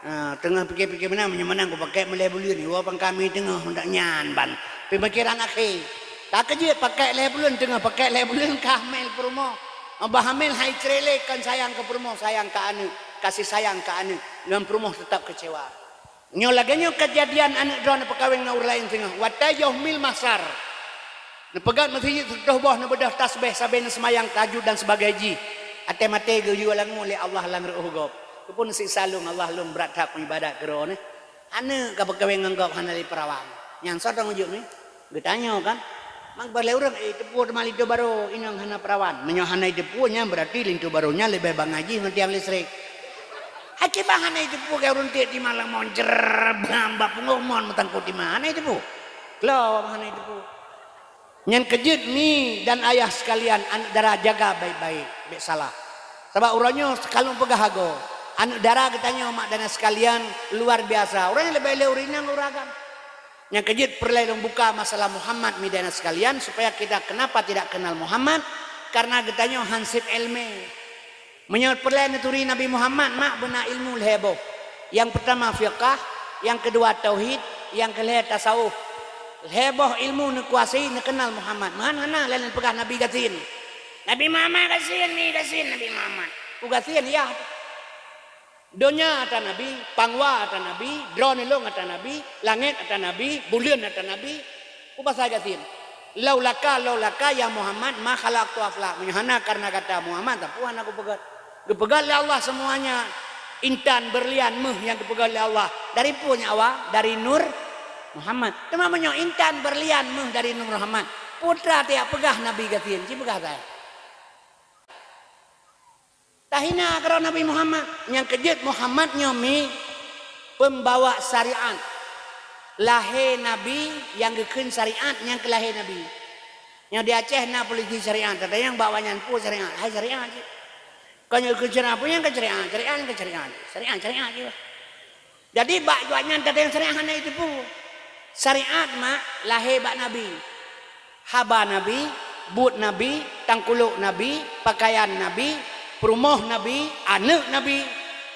Ha, teungoh pike-pike meunan, meunyoe meunan kupakèk meulhèe buleuen, iwoe pangkai mi teungoh, ndak nyan ban. Peumikiran akhé. Ka keujeuet pakèk lhèe buleuen, teungoh pakèk lhèe buleuen ka hamil peurumoh. Bah hamil hai cre lé, kon sayang keu peurumoh, sayang keu aneuk, kasih sayang keu aneuk, ngon peurumoh teutap keucewa. Nyoe lagèe nyoe keujadian aneuk droeneuh peukawen ngon ureueng laén teungoh. Watèe yoh mil mahsyar. Neupeugöt meuseujid sireutôh boh, neubeudôh tasbeh sabe neuseumayang tahajud dan sebagai jih. Até maté geuyue langue lé Allah lam reuôh gob. Keupeue neusiksa lôn Allah, lôn brat that peuibadat keu droeneuh. Aneuk ka peukawen ngon gob hana lé perawan. Nyan soe tanggung jaweueb nyoe? Geutanyoe kan? Mang bah lé ureueng, eh, teupeue teuma linto barô inong hana perawan. Meunyoe hana jiteupeue, nyan beurati linto barô nyan leubeh bangai jih ngon tiang listrik. Akibat hana jiteupeue, keu ureueng tiek tima lam mon, jrrrr, bam, bak pungoh mon meutangkot tima. Hana jiteupeue. Klo hana jiteupeue. Nyan keujeuet mi dan ayah sekalian, aneuk dara jaga baik-baik, bèk salah. Sabab uroe nyoe ka lôn peugah agoe, aneuk dara geutanyoe mak dan ayah sekalian luar biasa. Ureueng nyang leubeh lé ureueng inong ureueng agam. Nyang keujeuet peureulèe lôn buka masalah Muhammad mi dan ayah sekalian, supaya kita kenapa tidak kenal Muhammad, karena geutanyoe han sép ileumèe. Meunyoe peureulèe neuturi Nabi Muhammad, mak beuna ilmu lhèe boh. Nyang peurtama fiqah, nyang keudua tauhid, nyang keulhèe tasawuf. Lhèe boh ilmu neukuasai, neukeunal Muhammad. Meuhan hana lé neupeugah Nabi gasien. Nabi Muhammad gasien, mi gasien Nabi Muhammad. Ku gasien, yah. Donya ata Nabi, pangwa ata Nabi, droeneuh lôn ata Nabi, langèt ata Nabi, buleuen ata Nabi. Peue pasai gasien? Laulaka, laulaka ya Muhammad ma khalaqtu aflak. Meunyoe hana kareuna gata Muhammad, sapeue hana kupeugöt. Geupeugöt lé Allah seumuanya intan, beurlian, méuh nyang geupeugöt lé Allah. Dari peue nyan awai? Dari nur Muhammad. Teuma meunyoe intan, beurlian, méuh dari nur Muhammad, peue teuma tajak peugah Nabi gasien? Ci peugah saja. Tahina keudroe Nabi Muhammad. Nyang keujeuet Muhammad nyoe mi peumbawa syariat. Lahé Nabi nyang geukheun syariat nyang keu lahé Nabi. Nyoe di Aceh na polisi syariat, teuntang nyang bak awaknyan peue syariat, hai syariat cit. Kon nyoe geukheun syariat, peue nyang keu syariat, syariat nyang keu syariat, syariat, syariat cit. Jadi bak awaknyan teuntang syariat hana jiteupeue. Syariat mak lahé bak Nabi. Haba Nabi, buet Nabi, tangkulok Nabi, pakaian Nabi, peurumoh Nabi, aneuk Nabi,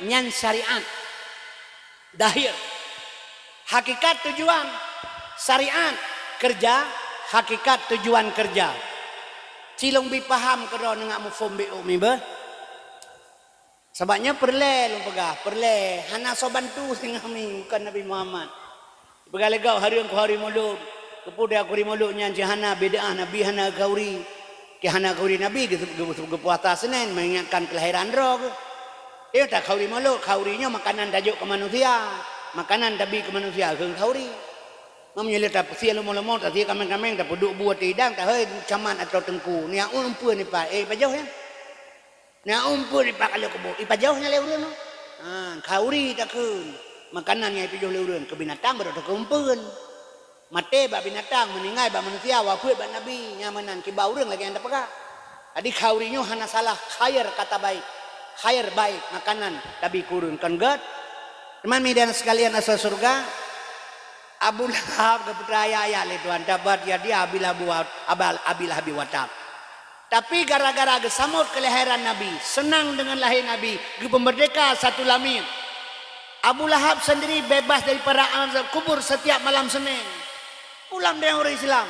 nyan syariat. Dahir. Hakikat tujuan syariat, keureuja, hakikat tujuan keureuja. Cilong bi paham keudroe neungak muphom bi umi beuh. Sabab nyoe peureulèe lôn peugah, peureulèe hana soe bantu singoh mi, bukon Nabi Muhammad. Peugah lé gob hareuem keu hari Mulod. Keupeue keu hari Mulod nyan cit hana bid'ah, Nabi hana khauri. Cit hana khauri Nabi geu-, geu-, geupuasa Senin, mengingatkan kelahiran droe geuh. Nyoe takhauri Mulod, khauri nyoe makanan tajok keu manusia. Makanan tabi keu manusia, kheun khauri. Meunyoe lé tapeusie leumo-leumo, tasie kaméng-kaméng, tapeuduek bu ateueh idang, tahôi camat atau teungku. Nyan umpun ipat, eh, ipajoh nyan. Na umpun ipak kalo keubo, ipajoh nyan lé ureueng nyoe. Ha, khauri takheun. Makanan nyang ipajoh lé ureueng keu binatang, barô takheun umpun. Maté bak binatang, meuninggai bak manusia, wafeuet bak Nabi, nyan meunan kiban ureueng lagèe nyang tapeugah. Jadi khauri nyoe hana salah, khair kata baik. Khair baik, makanan tabi keu ureueng kon gèt. Teuma mi dan sekalian asoe syeuruga, Abu Lahab geupeuteuka ayat-ayat lé Tuhan, tabbat yada Abi Lahab wa, Abi Lahab wa tab. Tapi gara-gara geusamot keulahiran Nabi, seunang deungon lahé Nabi, geupeumeurdeka satu lamiet. Abu Lahab sendiri bebas daripada azab kubur setiap malam Senin. Pulang deungon ureuëng Islam.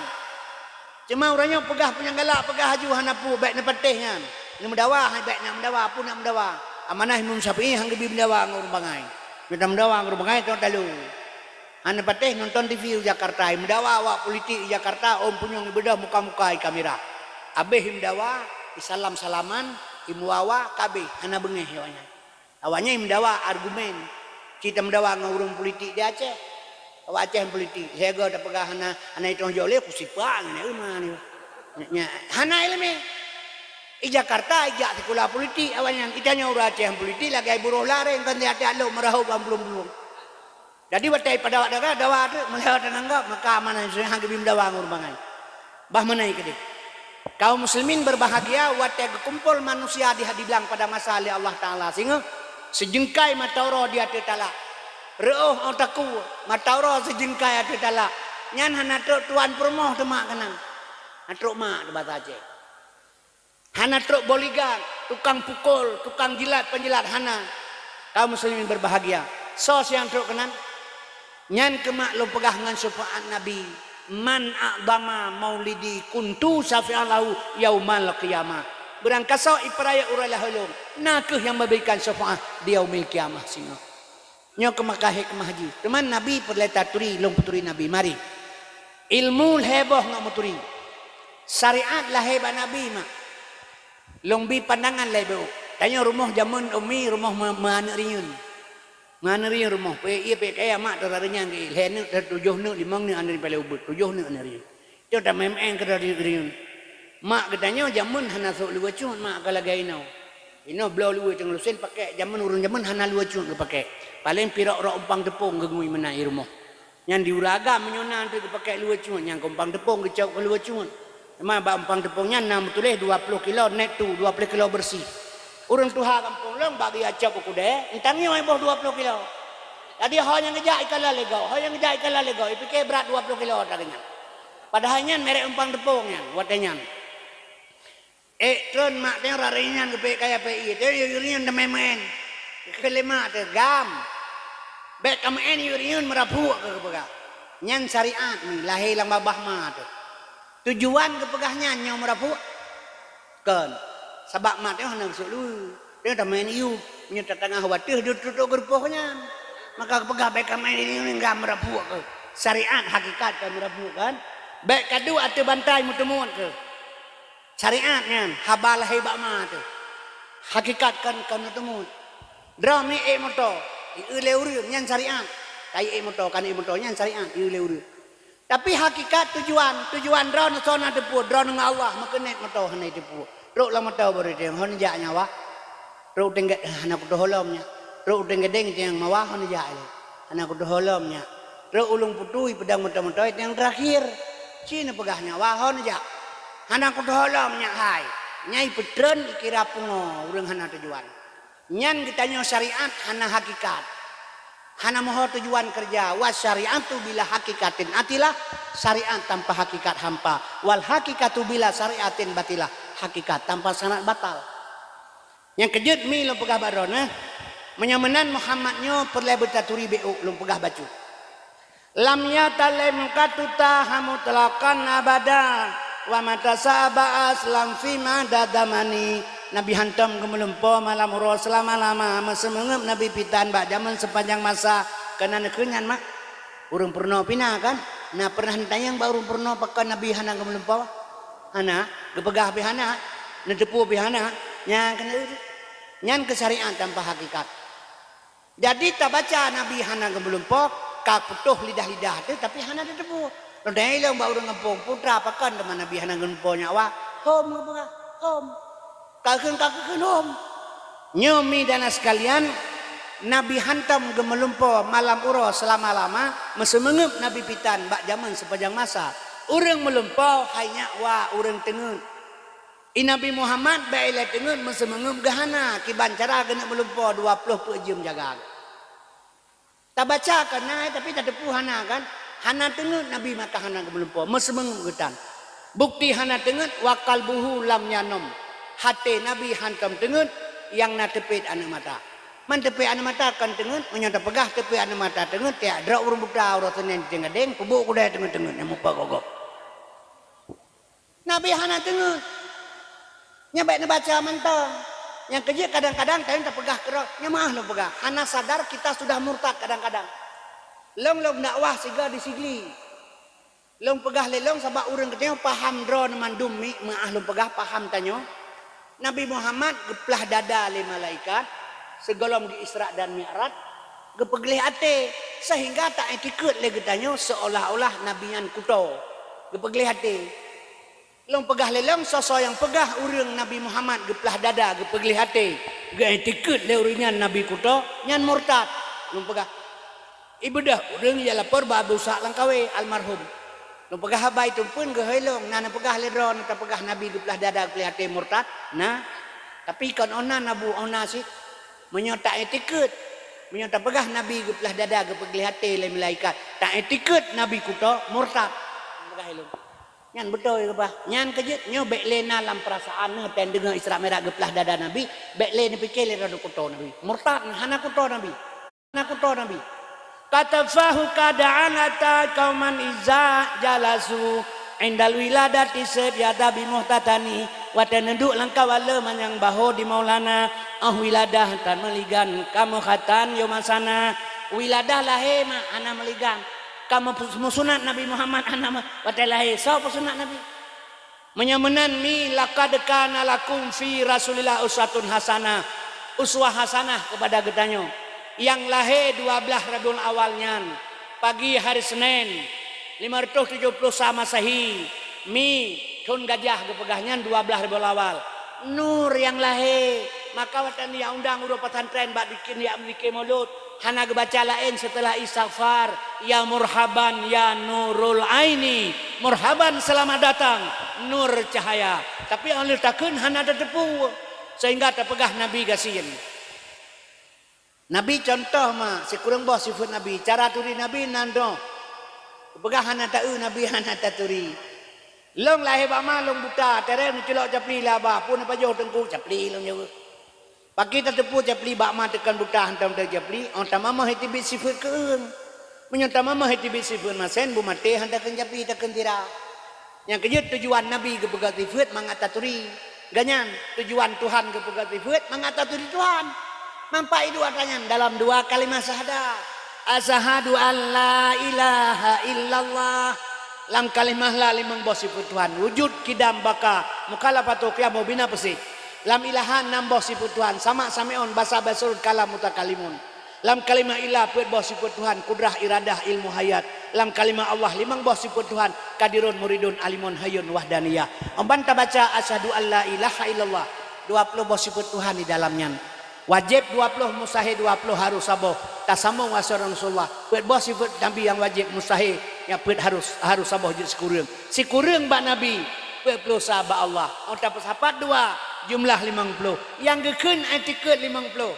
Cuma ureuëng nyoe peugah peue nyang galak, peugah laju hana peue, bék neupatéh nyan. Neumeudawa, hai bék nak meudawa, peue nak meudawa. Amanah Imam Syafi'i han geubi meudawa ngon ureuëng bangai. Meudawa ngon ureuëng bangai, tong talu. Hana patéh nonton T V u Jakarta, imeudawa awak politik i Jakarta, ôn punyueng ibeudôh muka-muka i kamera. Abéh imeudawa, isalam-salaman, imeuwawa, ka abéh, hana beungéh awaknyan. Awaknyan imeudawa argumen, cit tameudawa ngon ureuëng politik di Aceh. Awak Aceh politik, siaga tapeugah hana, hana itong jok lé, kusipak ngon uma ni. Nya, hana iéleumé. I Jakarta ijak sikula politik awaknyan, itanyong ureuëng Aceh politik lagée buroh lareng kon tiat-tiat lok meurahôb bak blueng-blueng. Jadi watée ipeudawa dawa, dawa teuk meulheueh teunanggap, maka amanah Yusuf han geubi meudawa ngon ureuëng bangai. Bah meunan keudeh. Kaum muslimin berbahagia watée geukumpol manusia di, diblang pada masa lé Allah Taala singoh sijeungkai mata uroe di ateueh talak. Reuôh ôh takue, mata uroe sijeungkai ateueh talak. Nyan hana trok tuan peurumoh teumak keunan. Hana trok mak teuh basa Aceh. Hana trok bodyguard, tukang pukul, tukang jilat-penjilat hana. Kaum muslimin berbahagia. Soe nyang trok keunan? Nyan keuh mak lôn peugah ngon syafa'at Nabi, "Man a'dama maulidi kuntu syafi'an lahu yaumal qiyamah." Beurangkasoe ipeurayeuk uroe lahé lôn, na kheueh nyang meuberikan syafa'at di yaumil qiyamah singoh. Nyoe keuh maka hikmah jih. Teuma Nabi peureulée taturi, lôn peuturi Nabi. Mari. Ilmu lhée boh ngon meuturi. Syariat lahé bak Nabi mak. Lôn bi pandangan lhée boh. Tanyoe rumoh jameun umi, rumoh meu-, meuaneuk riyeuen. Meuaneuk riyeuen rumoh. Peuék ié peuék kaya mak teuh rayeuk nyan geuék. Lhée neuk, tujoh neuk, limong neuk aneuk paléng ubit. Tujoh neuk aneuk riyeuen. Nyoe tameuén-én keudroe riyeuen. Mak geutanyoe jameun hana sôk luweue cut mak ka lagée inoe. Inoe bloe luweue teungoh lusen pakék, jameun ureuëng jameun hana luweue cut geupakék. Paleng pirok rok umpang teupông geungui meunan i rumoh. Nyan di ureuëng agam meunyoe na teuk geupakék luweue cut, nyan keu umpang teupông geucok keu luweue cut. Teuma bak umpang teupông nyan na meutuléh dua ploh kilo net tu, dua ploh kilo beureusi. Ureuëng tuha gampông lôn bak geuyue cok u keudée, eunteuk nyoe boh dua ploh kilo. Jadi ho nyang geujak ikalon lé gob, ho nyang geujak ikalon lé gob, ipike brat dua ploh kilo ata geuh nyan. Padahai nyan merek umpang teupông nyan, watée nyan. Ék tron mak teuh rariyeuen nyan geupék kaya pék ié, teuh yue riyeuen teumé meuén. Keu lé mak teuh gam. Bék kameuén yue riyeuen meuraphuek keu geupeugah. Nyan syariat mi lahé lam babah ma teuh. Tujuan geupeugah nyan nyoe meuraphuek? Kon. Sabab mak teuh hana geusôk luweue. Teuh tameuén yue, meunyoe tatangah wateuh duek tutok geurupoh nyan. Maka geupeugah bék kameuén yue riyeuen gam meuraphuek keu. Syariat hakikat ka meuraphuek kan? Bék kaduek ateueh bantai meuteumuet keu. Syariat nyan haba lahé bak ma teuh. Hakikat kan, kan teumuet. Droe mi ék moto, ieu lé ureuëng nyan syariat. Kai ék moto, kan ék moto nyan syariat, ieu lé ureuëng. Tapi hakikat tujuan, tujuan droe neusoe na teupeu, droe ngon Allah meukeunet moto hana teupeu. Trok lam moto baru teueng, hon jak nyawa. Trok tenggat hana kutoh holom nyan. Trok tenggadeng tiang mawa hon jak lé. Hana kutoh holom nyan. Trok ulung putui pedang moto-moto tiang terakhir. Cina peugah nyawa hon jak. Hana kutoh holom nyan hai. Nyai peutreun ikira pungo ureuëng hana tujuan. Nyan geutanyoe syariat hana hakikat. Hana moho tujuan kerja. Wa syariatu bila hakikatin atilah, syariat tanpa hakikat hampa. Wal hakikatu bila syariatin batilah, hakikat tanpa syarat batal. Nyang keujeuet mi lôn peugah bak droeneuh, meunyoe meunan Muhammad nyoe peureulée beutaturi bék lôn peugah bacut. Lam yatalem katuta hamutlaqan abada, wa mata sa'aba aslam fi mada damani. Nabi hantom geumeulumpo malam uroe seulama-lama, meuseumeungeup Nabi pitan bak jameun seupanjang masa. Keunan kheun nyan mak. Ureuëng peurunoe pih na kan? Na pernah neutanyong bak ureuëng peurunoe pakon Nabi hana geumeulumpo? Hana, geupeugah pih hana, neuteupeue pih hana. Nyan keuneuk, nyan keu syariat tanpa hakikat. Jadi tabaca Nabi hana geumeulumpo, ka putôh lidah-lidah teuh tapi hana teuteupeue. Lôn tanyong ilong bak ureuëng gampông, putra pakon teuma Nabi hana geumeulumpo nyawa? Hom geupeugah, hom. Ka kheun, ka kheun hom. Nyoe mi dan sekalian, Nabi hantom geumeulumpo malam uroe seulama-lama, meuseumeungeup Nabi pitan bak jameun seupanjang masa. Ureuëng meulumpo hai nyak wa ureuëng teungeut. I Nabi Muhammad bék ilée teungeut meuseumeungeup geuhana kiban cara geuneuk meulumpo dua ploh peuet jeuem jaga. Tabaca kan na, tapi tateupeue hana kan? Hana teungeut Nabi maka hana geumeulumpo, meuseumeungeup geutan. Bukti hana teungeut, wa qalbuhu lam yanom. Até Nabi hantom teungeut, nyang na teupet aneuk mata. Man teupet aneuk mata kon teungeut, meunyoe tapeugah teupet aneuk mata teungeut, tiak droe ureuëng buta uroe Senin teugadeng, peubuet kudai teungeut-teungeut nyang mupa gogob. Nabi hana teungeut. Nyan bék neubaca mantong. Nyang keujeuet kadang-kadang tanyoe tapeugah keudroe, nyan meuah lôn peugah, hana sadar kita sudah murtad kadang-kadang. Lôn lôn dakwah sigoe di Sigli. Lôn peugah lé lôn sabab ureuëng geutanyoe paham droe mandum miet, meuah lôn peugah paham tanyoe. Nabi Muhammad geuplah dada lé malaikat sigohlom geu-Isra dan Mi'raj, geupeugleh até, sehingga ta-itikeuet lé geutanyoe seolah-olah Nabi nyan kuto, geupeugleh até. Lôn peugah lé lôn, soe-soe nyang peugah ureuëng Nabi Muhammad geuplah dada, geupeugleh até, geu-itikeuet lé ureuëng nyan Nabi kuto, nyan murtad. Lôn peugah. Ibeudôh ureuëng jak lapor bak Abu Ishaq Langkawi almarhum. Lôn peugah haba itu pun geuhôi lôn, na neupeugah lé droe, na tapeugah Nabi geuplah dada geupeugleh até murtad, na. Tapi kon ona Abu, ona cit. Meunyoe ta-itikeuet, meunyoe tapeugah Nabi geuplah dada geupeugleh até lé malaikat, ta-itikeuet Nabi kuto murtad. Lôn peugah lé lôn. Nyan beutôi keubah. Nyan keujeuet nyoe bék lé na lam peurasaan neuh, tan deungoe Isra Mi'raj geuplah dada Nabi, bék lé neupike lé droe kuto Nabi. Murtad, hana kuto Nabi. Hana kuto Nabi. Katafahu kada'an ata kauman iza jalasu indal wiladati setiada bimuhtatani. Watée neuduek lam kawala manyang baho di Maulana, oh wiladah tan meuligan kamoe khatan yomasana. Wiladah lahé ma hana meuligan. Ka meusunat Nabi Muhammad hana meuh-, watée lahé, soe peusunat Nabi? Meunyoe meunan mi, laqad kana lakum fi Rasulillah uswatun hasanah, uswah hasanah keupada geutanyoe. Nyang lahé dua blaih Rabiul Awal nyan, pagi hari Senin, lima ratus tujuh puluh sa Masehi, mi, thon gajah geupeugah nyan dua blaih Rabiul Awal. Nur nyang lahé, maka watée neujak undang ureuëng pesantren bak bikin jak meuzikir Maulud, hana geubaca laén seuteulah istighfar, "Ya murhaban ya nurul aini, murhaban selamat datang nur cahaya." Tapi óh lheueh takheun hana tateupeue, sehingga tapeugah Nabi gasien. Nabi contoh ma sikureueng boh sifeuet Nabi, cara turi Nabi nan doh. Peugah hana taeu Nabi hana taturi. Lôn lahé bak ma lôn buta, tereng neuculok capli laba, pun neupajoh teungku capli lôn jaweueb. Pakri tateupeue capli bak ma teukon buta hantom teu capli, óh tamamah iteubiet sifeuet keueung. Meunyoe tamamah iteubiet sifeuet masen, beumaté han takheun capli takheun tira. Nyang keujeuet tujuan Nabi geupeugah sifeuet mangat taturi. Ganyan tujuan Tuhan geupeugah sifeuet mangat taturi Tuhan. Manfaat dua tanyan dalam dua kalimah syahadat. Asyhadu an la ilaha illallah. Lam kalimah la limong boh sifeuet Tuhan, wujud, kidam, baka, mukhalafatu, qiyamu, bina, peusi. Lam ilaha nam boh sifeuet Tuhan, sama, sami'un, basa, basirun, kalam, mutakalimun. Lam kalimah ilah peuet boh sifeuet Tuhan, kudrah, iradah, ilmu, hayat. Lam kalimah Allah limong boh sifeuet Tuhan, qadirun, muridun, alimun, hayyun, wahdaniyah. Amban tabaca asyhadu an la ilaha illallah, dua ploh boh sifeuet Tuhan di dalam nyan. Wajéb dua ploh, mustahé dua ploh, harus saboh. Tasamong wasé Rasulullah. Peuet boh sifeuet Nabi nyang wajéb, mustahé nyang peuet harus, harus saboh jeuet sikureueng. Sikureueng bak Nabi, peuet ploh sa bak Allah. Óh tapeusapat dua, jumlah limong ploh. Nyang geukheun itikeuet limong ploh.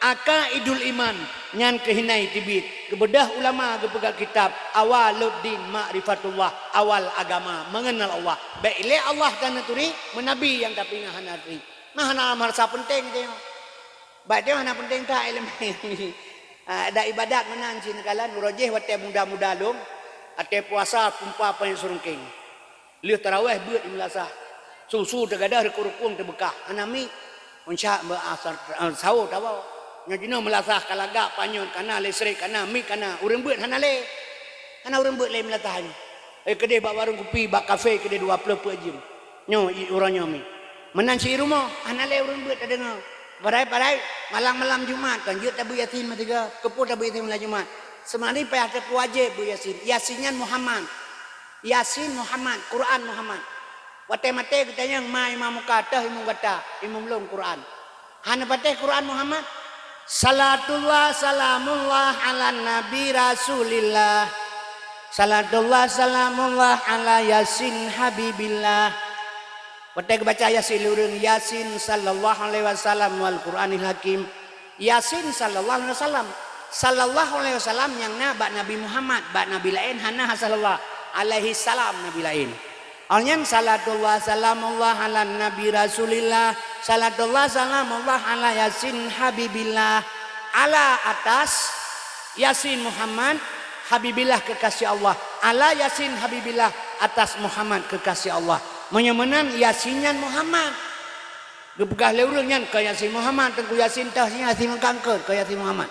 Aqaidul iman, nyan keuh hina iteubiet. Geubeudôh ulama geupeugah kitab, Awaluddin Ma'rifatullah, awal agama, mengenal Allah. Bék ilée Allah tanaturi, meunabi nyang tapeugah hana turi. Nah, hana marasa peunteng teuh. Bak teuh hana peunteng that ileumèe. Ah, dan ibadat meunan cit neukalon, uroe jéh watèe muda-muda lôn, watèe puasa kumpa panyang seureungkeng. Lheueh tarawèh beuet di meulasah. Su-su teugadôh, rukung-rukung teubeukah. Hana mi. Uncak beuasar, ah, sawo tawoe. Nyoe jinoe meulasah ka lagak, panyöt kana, listrik kana, mi kana. Ureueng beuet hana lé. Hana ureueng beuet lé meulasah nyoe. Eh, keudéh bak warông kupi, bak kafé keudéh dua ploh peuet jeuem. Nyoe i uroe nyoe mi. Meunan cit i rumoh, hana lé ureueng beuet tadeungoe. Padahai, padahai malam-malam Jumat kan jeuet tabeuet Yasin meusigoe, keupeue tabeuet Yasin malam Jumat. Seumari payah tapeuwajéb beuet Yasin. Yasin nyan Muhammad. Yasin Muhammad, Quran Muhammad. Watèe maté geutanyong ma imam muka, toh imum gata, imum lôn Quran. Hana patéh Quran Muhammad? Salatullah salamullah ala Nabi Rasulillah. Salatullah salamullah ala Yasin Habibillah. Watèe geubaca Yasin lé ureueng, Yasin sallallahu alaihi wasallam wal Qur'anil Hakim. Yasin sallallahu alaihi wasallam. Sallallahu alaihi wasallam nyang na bak Nabi Muhammad, bak nabi laén hana sallallahu alaihi salam nabi laén. Awak nyan salatullah salamullah ala Nabi Rasulillah, salatullah salamullah ala Yasin Habibillah, ala atas Yasin Muhammad Habibillah kekasih Allah, ala Yasin Habibillah atas Muhammad kekasih Allah. Meunyoe meunan Yasin nyan Muhammad. Geupeugah lé ureuëng nyan keu Yasin Muhammad, Teungku Yasin teuh, Yasin meukankeut keu Yasin Muhammad.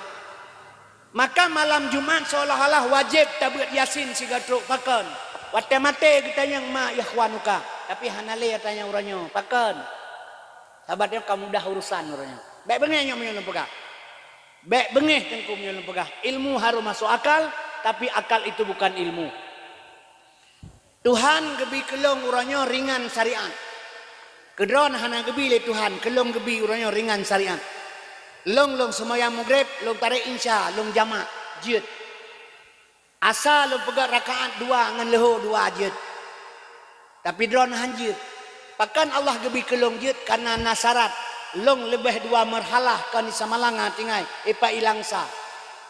Maka malam Jumat seolah-olah wajéb tabeuet Yasin sigoe trok pakon. Watée maté geutanyong ma ikhwanuka, tapi hana lé tanyong uroe nyoe, pakon? Sabat nyoe ka mudah urusan uroe nyoe. Bék beungéh nyoe meunyoe lôn peugah. Bék beungéh Teungku meunyoe lôn peugah. Ilmu harus masuk akal, tapi akal itu bukan ilmu. Tuhan geubi keu lôn uroe nyoe ringan syariat. Keudroe hana geubi lé Tuhan, keu lôn geubi uroe nyoe ringan syariat. Lôn, lôn seumayang Maghrib, lôn tarek Isya, lôn jamak, jeuet. Asa lôn peugét rakaat dua ngon leuhô dua jeuet. Tapi droe han jeuet. Pakon Allah geubi keu lôn jeuet? Kareuna na syarat. Lôn leubeh dua marhalah kon di Samalanga tinggai, ipa ilangsa.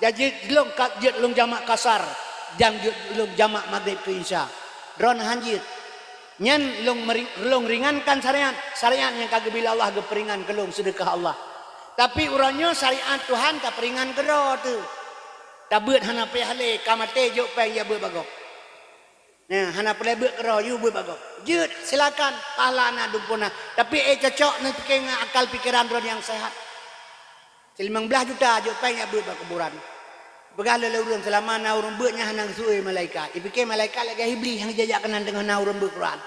Jadi lôn ka jeuet lôn jamak kasar, dan jeuet lôn jamak Maghrib keu Isya. Droe han jeuet. Nyan lôn meri-, lôn ringankan syariat, syariat nyang ka geubi lé Allah geupeuringan keu lôn seudeukah Allah. Tapi uroe nyoe syariat Tuhan tapeuringan keudroe teuh. Tabeuet hana payah lé, ka maté jok péng ya beuet bagoe. Nah, hana peureulée beuet keudroe, yue beuet bagoe. Jeuet, silakan, pahala na dumpeue na. Tapi eh cocok neupiké ngon akal pikeran droe nyang sehat. Silimong blaih juta jok péng ya beuet bak kuburan. Peugah lé ureuëng seulama na ureuëng beuet nyan hana geusue malaikat. Ipiké malaikat lagée Iblih nyang jijak keunan teungoh na ureuëng beuet Quran.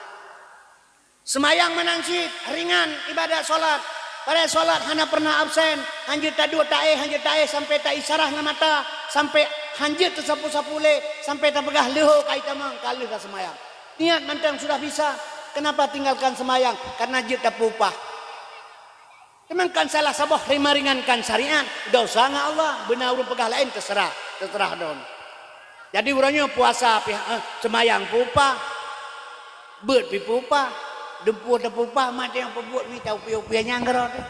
Seumayang meunan cit, ringan ibadat salat. Padahai salat hana pernah absen, hanjeuet taduek taéh, hanjeuet taéh sampai taisyarah ngon mata, sampai hanjeuet teusapu-sapu lé, sampai tapeugah leuhô ka itamong ka lheueh taseumayang. Niat mantong sudah bisa, kenapa tinggalkan seumayang? Karena jeuet tapeuupah. Teuma kan salah saboh meuringankan syariat, dosa ngon Allah, beuna ureuëng peugah laén, teuseurah, teuseurah droe. Jadi uroe nyoe puasa pih, eh, seumayang peuupah, beuet pih peuupah, dumpeue tapeuupah, maté nyang peubuet mita upie-upie nyang keudroe teuh.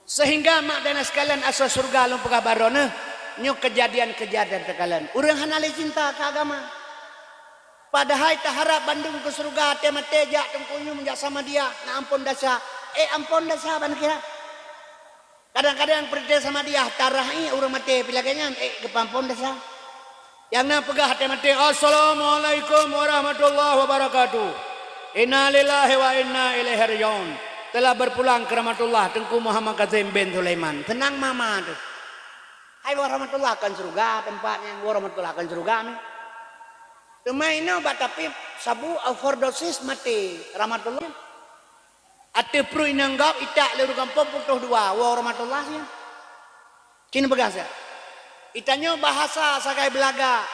Sehingga mak dan sekalian asoe syeuruga lôn peugah bak droeneuh, nyoe keujadian-keujadian teukalon. Ureuëng hana lé cinta keu agama. Padahai taharab bandum keu syeuruga, até maté jak Teungku Yum jak Samadiyah, na amphon dasa. Eh, amphon dasa ban kira. Kadang-kadang peurintah Samadiyah tarah ié ureuëng maté pih lagée nyan, eh, geupeuamphon dasa. Nyang na peugah até maté, "Assalamualaikum warahmatullahi wabarakatuh. Inna lillahi wa inna ilaihi raji'un." Telah berpulang ke rahmatullah Teungku Muhammad Kazim bin Sulaiman. Seunang mama teuh. Hai, woe rahmatullah kon syeuruga teumpat nyan, woe rahmatullah kon syeuruga mi. Teuma inoe bak tapi sabu overdosis maté rahmatullah. Ateueh pruet inong gob itak lé ureuëng gampông putôh dua, woe rahmatullah nyan. Cit neupeugah siat. Itanyoe bahasa sagai beulaga.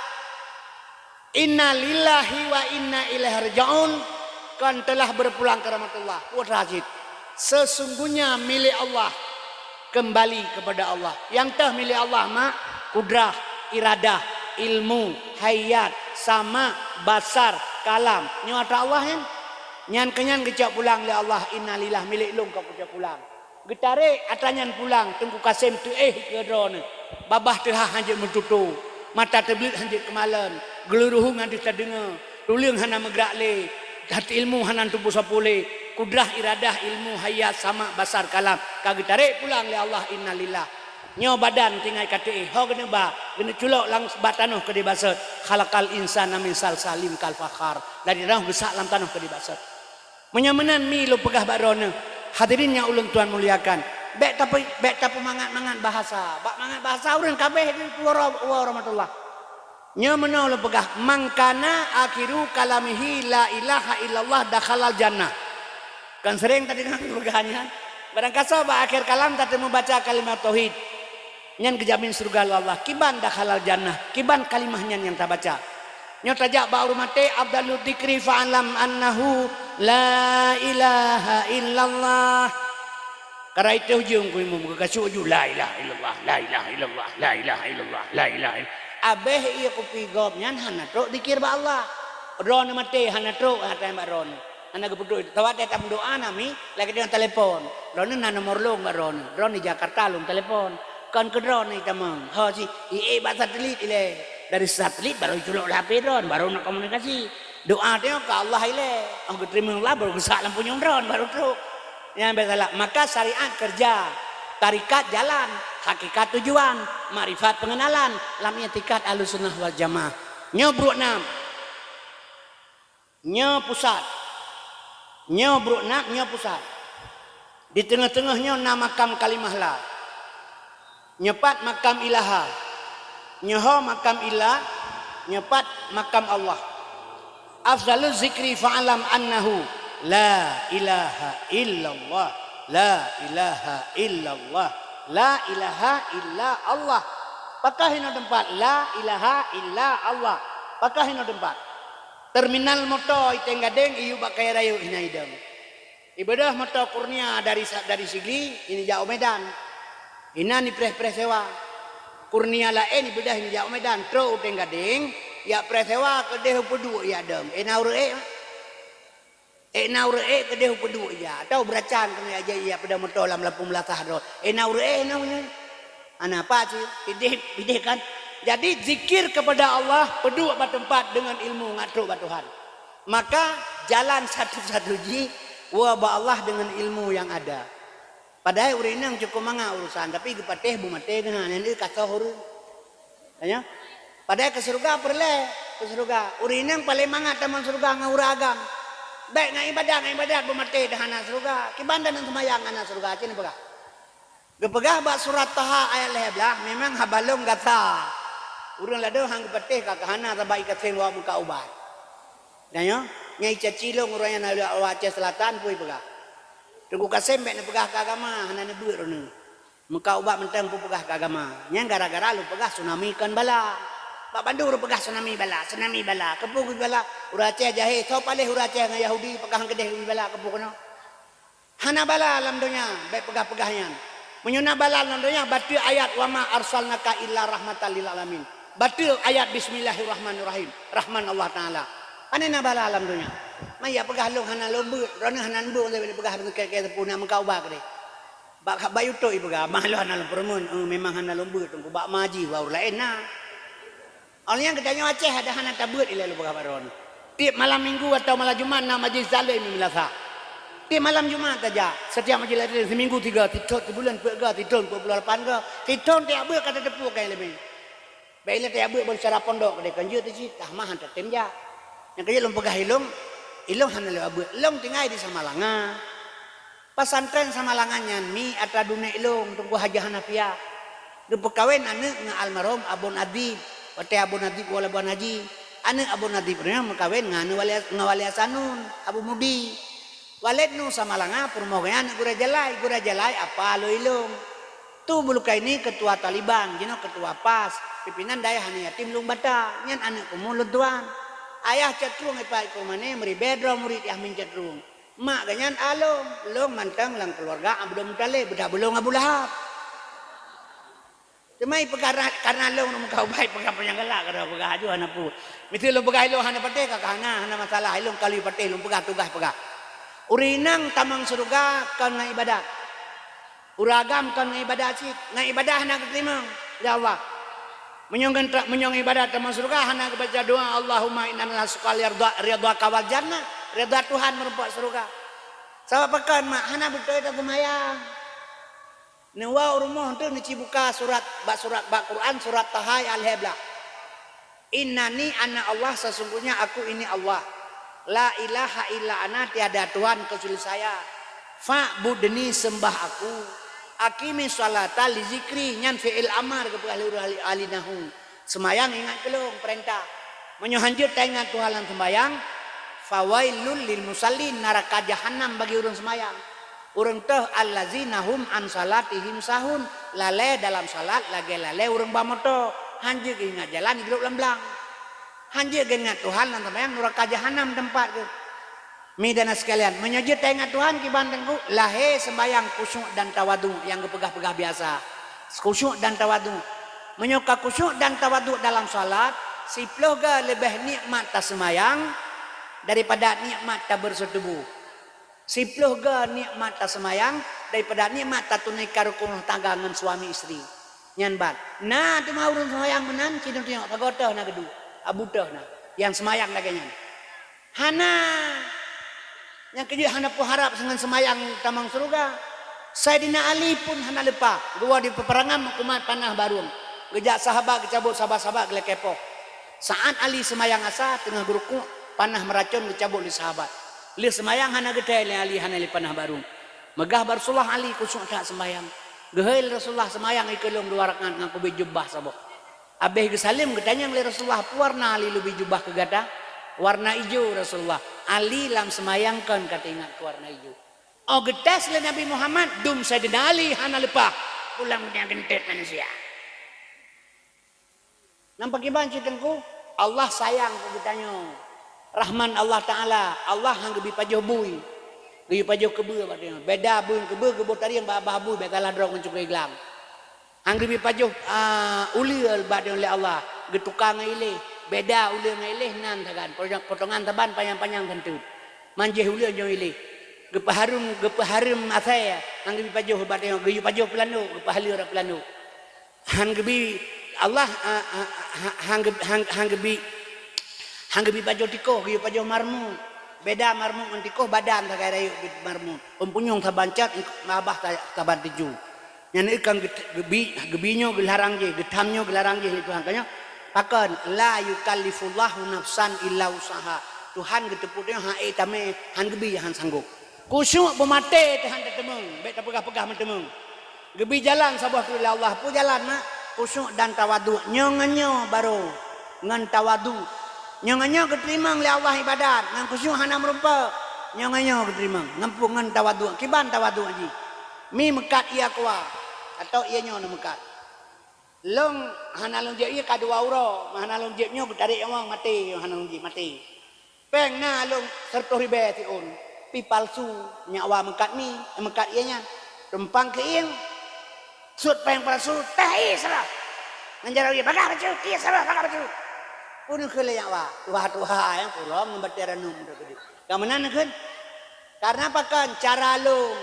Inna lillahi wa inna ilaihi raji'un, kon telah berpulang ke rahmatullah. Putra cit. Sesungguhnya milik Allah, kembali kepada Allah. Nyang teuh milik Allah mak, kudrah, iradah, ilmu, hayat, sama, basar, kalam. Nyoe atra Allah nyan. Nyan keu nyan geucok pulang lé Allah, inna lillah, milik lôn ka kucok pulang. Geutarek atra nyan pulang, Teungku Kasem teuéh keu droeneuh. Babah teuhah hanjeuet meututoe, mata teubleuet hanjeuet keumalon, geuluruhu ngon deuh tadeungoe, tuleueng hana meugrak lé, that ilmu hana teupeue sapeue lé, kudrah iradah ilmu hayat sama basar kalam ka geutarek pulang lé Allah, innalillah. Nyoe badan tinggai ka teuéh, ho geuneuba, geuneuculok lam bak tanoh keudeh basot, khalaqal insana min salsalin kal fakhar, dari tanoh geusak lam tanoh keudeh basot. Meunyoe meunan mi lôn peugah bak droeneuh, hadirin nyang ulôn tuan muliakan, bék tape-, bék tapeumangat-mangat bahasa. Bak mangat bahasa ureuëng kabéh di uroe, uroe rahmatullah. Nyoe meunoe lôn peugah, "Man kana akhiru kalamihi la ilaha illallah dakhalal jannah." Kan sering tadi ngon peugah nyan. Barangkasoe bak akhir kalam tateumeubaca kalimat tauhid. Nyan geujamin syeuruga lé Allah. Kiban dakhalal jannah, kiban kalimah nyan nyang tabaca. Nyoe tajak bak ureuëng maté, afdalu dzikri fa'lam annahu la ilaha illallah. Karai teuh jeueng ku imum, geukasuk ju, "La ilaha illallah, la ilaha illallah, la ilaha illallah, la ilaha illallah." Abéh ié kupi gob nyan hana trok dzikir bak Allah. Droeneuh maté hana trok, hana tanyong bak droeneuh. Hana geupeutôi. Watée tameudoá na mi, lagée deungon telepon. Droeneuh na nomor lôn bak droeneuh. Droeneuh di Jakarta lôn telepon. Kon keu droeneuh itamong. Ho si, ié bak satelit ilée. Dari satelit baru iculok lam H P droeneuh, baru na komunikasi. Doa tanyoe keu Allah ilée, 'oh geuteurimong Allah baru geusak lam punyueng droen baru trok. Nyan biasalah. Maka syariat kerja, tarekat jalan, hakikat tujuan, makrifat pengenalan, lam i'tikad Ahlussunnah wal Jamaah. Nyoe brok nam. Nyoe pusat. Nyoe brok nam, nyoe pusat. Di teungoh-teungoh nyoe na makam kalimah la. Nyoe pat makam ilaha. Nyoe ho makam illa, nyoe pat makam Allah. Afdaluz zikri fa'lam annahu la ilaha illallah, la ilaha illallah, la ilaha illa Allah. Pakah hinoe teumpat, la ilaha illa Allah. Pakah hinoe teumpat. Terminal moto i Teng Gadeng, iyue bak kayèe rayeuk hina idong. Ibeudôh moto Kurnia dari sa-, dari Sigli, ini jak u Medan. Inan ipreh-preh sewa. Kurnia laén ibeudôh ini jak u Medan, trok u Teng Gadeng, jak preh sewa keudeh u Peuduek jak dong. Ena ureuëng ék. Ék na ureuëng ék keudeh u Peuduek jak. Atau beuracan keunoe jak, jak peudong moto lam Lampung Beulasah droe. Ena ureuëng ék na uneun. Ana apa cit? Ideh, ideh kan? Jadi zikir kepada Allah, peuduek bak teumpat deungon ilmu ngat trok bak Tuhan. Maka jalan satu-satu jih woe bak Allah deungon ilmu nyang ada. Padahai ureuëng inong cukôp mangat urosan, tapi geupatéh beumaté geuh na, nyan ka soh ureuëng. Tanya? Padahai keu syeuruga peureulée, keu syeuruga. Ureuëng inong paleng mangat tamong syeuruga ngon ureuëng agam. Bék ngon ibadat, ngon ibadat beumaté dah hana syeuruga. Kiban dan seumayang hana syeuruga, cit neupeugah. Geupeugah bak surat Taha ayat lhée blaih, memang haba lôn gata. Ureuëng ladôm han geupatéh ka keuhana sabab i Kasem wak meukat ubat. Tanyoe, nyang icaci lôn ureuëng nyang na lheueh Aceh Selatan peue ipeugah. Teungku Kasem bék neupeugah keu agama, hana neubeuet droeneuh. Meukat ubat mantong peue peugah keu agama. Nyan gara-gara lôn peugah tsunami kon bala. Bak bandum ureuëng peugah tsunami bala, tsunami bala. Keupeue bala? Ureuëng Aceh jahé, soe paléh ureuëng Aceh ngon Yahudi peugah han keudeh bala, keupeue keunoe? Hana bala lam donya, bék peugah-peugah nyan. Meunyoe na bala lam donya, bateue ayat, "Wa ma arsalnaka illa rahmatan lil alamin." Bateue ayat, "Bismillahirrahmanirrahim." Rahman Allah Taala. Pane na bala lam donya. Maya peugah lôn hana lôn beuet, droeneuh hana beuet, lôn peugah keu, keu, keu, na meukat ubat keudeh. Bak, bak YouTube ipeugah, "Mah lôn hana lôn peureumeun." Eh, memang hana lôn beuet, teungku bak ma jih, bak ureuëng laén na. Awak nyan geutanyoe Aceh ada hana tabeuet ilée lôn peugah bak droeneuh. Tiep malam minggu atawa malam Jumat na majlis taklim di Meulasa. Tiep malam Jumat tajak, setiap majlis taklim seminggu tiga, sithon sibuleuen peuet ga, sithon peuet puluh lapan ga, sithon tajak beuet ka tateupeue keu ileumèe. Bék ilée tajak beuet ban syedara pondok keudeh kan jeuet teuh cit, tah mah han tatem jak. Nyang keujeuet lôn peugah ilông, ilông hana lôn beuet, lông tinggai di Samalanga. Pesantren Samalanga nyan mi atra dunek lôn, Teungku Hajah Hanafiah. Geupeukawen aneuëk ngon almarhum Abon Adib. Watée Abon Adib woe lam Buan Haji, aneuëk Abon Adib nyan meukawen ngon aneuëk Wali, ngon Wali Hasanun, Abu Mudi. Waled Nu Samalanga peurumoh geuhnyan aneuëk Gura Jalai, Gura Jalai apa lôn ilông. Tu Bulukaini ketua Taliban, jinoe ketua pas, pimpinan dayah aneuk yatim Lueng Bata, nyan aneuëk kumu lôn tuan. Ayah Cot Trueng ipat i Kurmane meuribée droe murit Yahmin Cot Trueng. Mak geuhnyan a lôn, lôn mantong lam keuluwarga Abdul Muthalib, beudah beulông Abu Lahab. Teuma ipeugah ra-, karna lôn meukat ubat, ipeugah panyang galak, ka droe peugah aju hana peue. Miseue lôn peugah ilông hana patéh, ka hana, hana masalah, ilông ka lheueh patéh, lôn peugah tugaih peugah. Ureuëng inong tamong syeuruga kon ngon ibadat. Ureuëng agam kon ngon ibadat cit, ngon ibadat hana geuteurimong lé Allah. Meunyoe ngon tra-, meunyoe ngon ibadat tamong syeuruga, hana geubaca doa, "Allahumma inna nas'aluka ridha-, ridhaka wal jannah," ridha Tuhan meurumpok syeuruga. Sabab pakon, mak, hana beutôi taseumayang. Neuwoe u rumoh teuh neucibuka surat, bak surat, bak Quran, surat Taha ayat lhée blaih. "Innani ana Allah, sesungguhnya aku ini Allah. La ilaha illa ana, tiada Tuhan kecuali saya. Fa'budni, sembah aku. Aqimi sholata li zikri," nyan fi'il amar geupeugah lé ureuëng ahli, ahli nahwu. Seumayang ingat keu lôn, peurintah. Meunyoe han jeuet taingat Tuhan lam seumayang, "Fawailul lil musallin," naraka jahanam bagi ureuëng seumayang. Ureuëng toh, "Allazina hum an salatihim sahun," lalée dalam salat lagée lalée ureuëng ba moto, han jeuet geuingat jalan, jiglôb lam blang. Han jeuet geuingat Tuhan lam seumayang, nuraka jahanam teumpat geuh. Mi dan sekalian, meunyoe jeuet taingat Tuhan kiban teungku, lahé seumayang khusyuk dan tawadhu nyang geupeugah-peugah biasa. Khusyuk dan tawadhu. Meunyoe ka khusyuk dan tawadhu dalam salat, siploh ga leubeh nikmat taseumayang daripada nikmat tabeureusoh tuboh. Siploh ga nikmat taseumayang daripada nikmat tatunaikan rukun rumah tangga ngon suami istri. Nyan ban. Na teuma ureuëng seumayang meunan, sidroe tunyok sagoe teuh na geuduek, abu teuh na, nyang seumayang lagée nyan. Hana. Nyang keujeuet hana peuharab seungon seumayang tamong syeuruga. Saidina Ali pun hana leupah. Geuwoe di peuperangan meukumat panah barong. Geujak sahabat geucabot sahabat-sahabat geulakée poh. Saat Ali seumayang asa teungoh geurukuk, panah meuracon geucabot lé sahabat. Lheueh seumayang hana geuthée lé Ali hana lé panah barong. Meugah bak Rasulullah Ali khusyuk that seumayang. Geuhôi lé Rasulullah, "Seumayang ikeue lôn dua rakaat ngon kubri jubah saboh." Abéh geusaleuem geutanyong lé Rasulullah, "Peue warna Ali leubeh jubah keu gata?" "Warna ijo, Rasulullah." Ali lam seumayang kon ka teuingat keu warna ijo. Oh geutés lé Nabi Muhammad, dum Saidina Ali hana leupah. Pulang dunia geuntet manusia. Nampak kiban cit teungku, Allah sayang keu geutanyoe. Rahman Allah Taala, Allah han geubi pajoh bui. Geuyue pajoh keubeue bak tanyoe. Beda bui ngon keubeue geuboh tarieng bak babah bui, bèk salah droe ngon cukée glang. Han geubi pajoh, a, uleue bak tanyoe lé Allah, geutuka ngon iléh. Beda uleue ngon iléh nan sagan. Potongan saban panyang-panyang santeuet. Manjéh uleue nyoe iléh. Geupeuhareuem, geupeuhareuem asèe, han geubi pajoh bak tanyoe, geuyue pajoh peulanok, geupeuhaleue rot peulanok. Han geubi Allah, a, a, ha-, han geu-, han, han geubi, han geubi pajoh tikoh, geuyue pajoh marmut. Beda marmut ngon tikoh, badan sagai rayeuk bit marmut. Ôn punyueng saban cot, babah sa-, saban tujoh. Nyan kon geut-, geubi, geubi nyoe geularang jih, geutham nyoe geularang jih lé Tuhan. Ka nyoe, pakon, "La yukallifullahu nafsan illa wus'aha." Tuhan geuteupeue nyoe han ék tamé, han geubi han sanggop. Khusyuk beumaté teuh han tateumeung, bèk tapeugah-peugah meuteumeung. Geubi jalan saboh treuk lé Allah, peue jalan, mak? Khusyuk dan tawaduk. Nyoe ngon nyoe barô ngon tawaduk. Nyoe ngon nyoe geuteurimong lé Allah ibadat, ngon khusyuk hana meurumpok. Nyoe ngon nyoe geuteurimong, ngon peue? Ngon tawaduk. Kiban tawaduk jih? Mi meukat ié keue, atau ié nyoe neumeukat. Lôn hana lôn jieb ié ka dua uroe, hana lôn jieb nyoe geutarek nyawöng maté, hana lôn jieb maté. Péng na lôn sireutôh ribèe siôn, pih palsu, nyak wa meukat mi, meukat ié nyan. Tumpang keuieng, sut péng palsu, teh ié seulah. Ngon jaroe ié, "Bagaih bacut, ié seulah, bagaih bacut." Peue neukheun lé nyak wa, tuha-tuha nyang kurong ngon batèe ranum teuh keudéh. Ka meunan neukheun? Karena pakon? Cara lôn.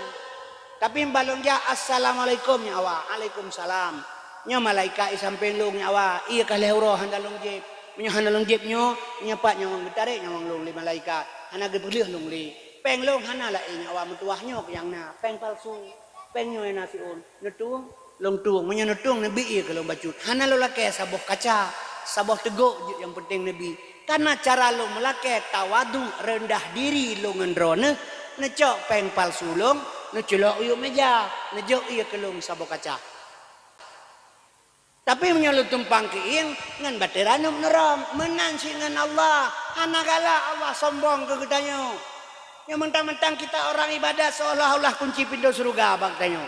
Tapi bah lôn jak, "Assalamualaikum," nyak wa, "Alaikumsalam." Nyoe malaikat i sampéng lôn, nyak wa, ié ka lhèe uroe hana lôn jieb. Meunyoe hana lôn jieb nyoe, nyoe pat nyawöng geutarek nyawöng lôn lé malaikat. Hana geupeulheueh lôn lé. Péng lôn hana laén, nyak wa, meutuwah nyoe nyang na, péng palsu. Péng nyoe na siôn. Neutueng, lôn tueng. Meunyoe neutueng, neubi ié keu lôn bacut. Hana lôn lakèe saboh kaca, saboh teugok jeuet nyang peunteng neubi. Karena cara lôn meulakèe tawaduk, reundah diri lôn ngon droeneuh, neucok péng palsu lôn, neuculok u yup meuja, neujok ié keu lôn saboh kaca. Tapi meunyoe lôn tumpang keuieng, ngon batèe ranum neurom, meunan cit ngon Allah. Hana galak Allah sombong keu geutanyoe. Nyoe mantang-mantang kita orang ibadat seolah-olah kunci pintoe syeuruga bak tanyoe.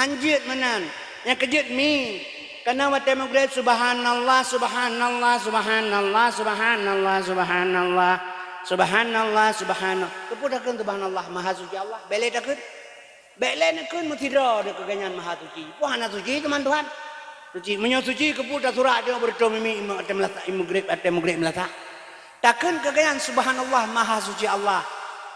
Han jeuet meunan. Nyang keujeuet mi, kana watèe meugreb, "Subhanallah, subhanallah, subhanallah, subhanallah, subhanallah, subhanallah, subhanallah." Keupeue takheun subhanallah, maha suci Allah? Bèk lé takheun. Bèk lé neukheun meusidroe deuh keu gobnyan maha suci. Peue hana suci teuma Tuhan? Suci. Meunyoe suci, keupeue tasurat nyoe beureutôh mimi imeum watèe meulasak, imeum meugreb, watèe meugreb meulasak? Takheun keu gobnyan, "Subhanallah, maha suci Allah."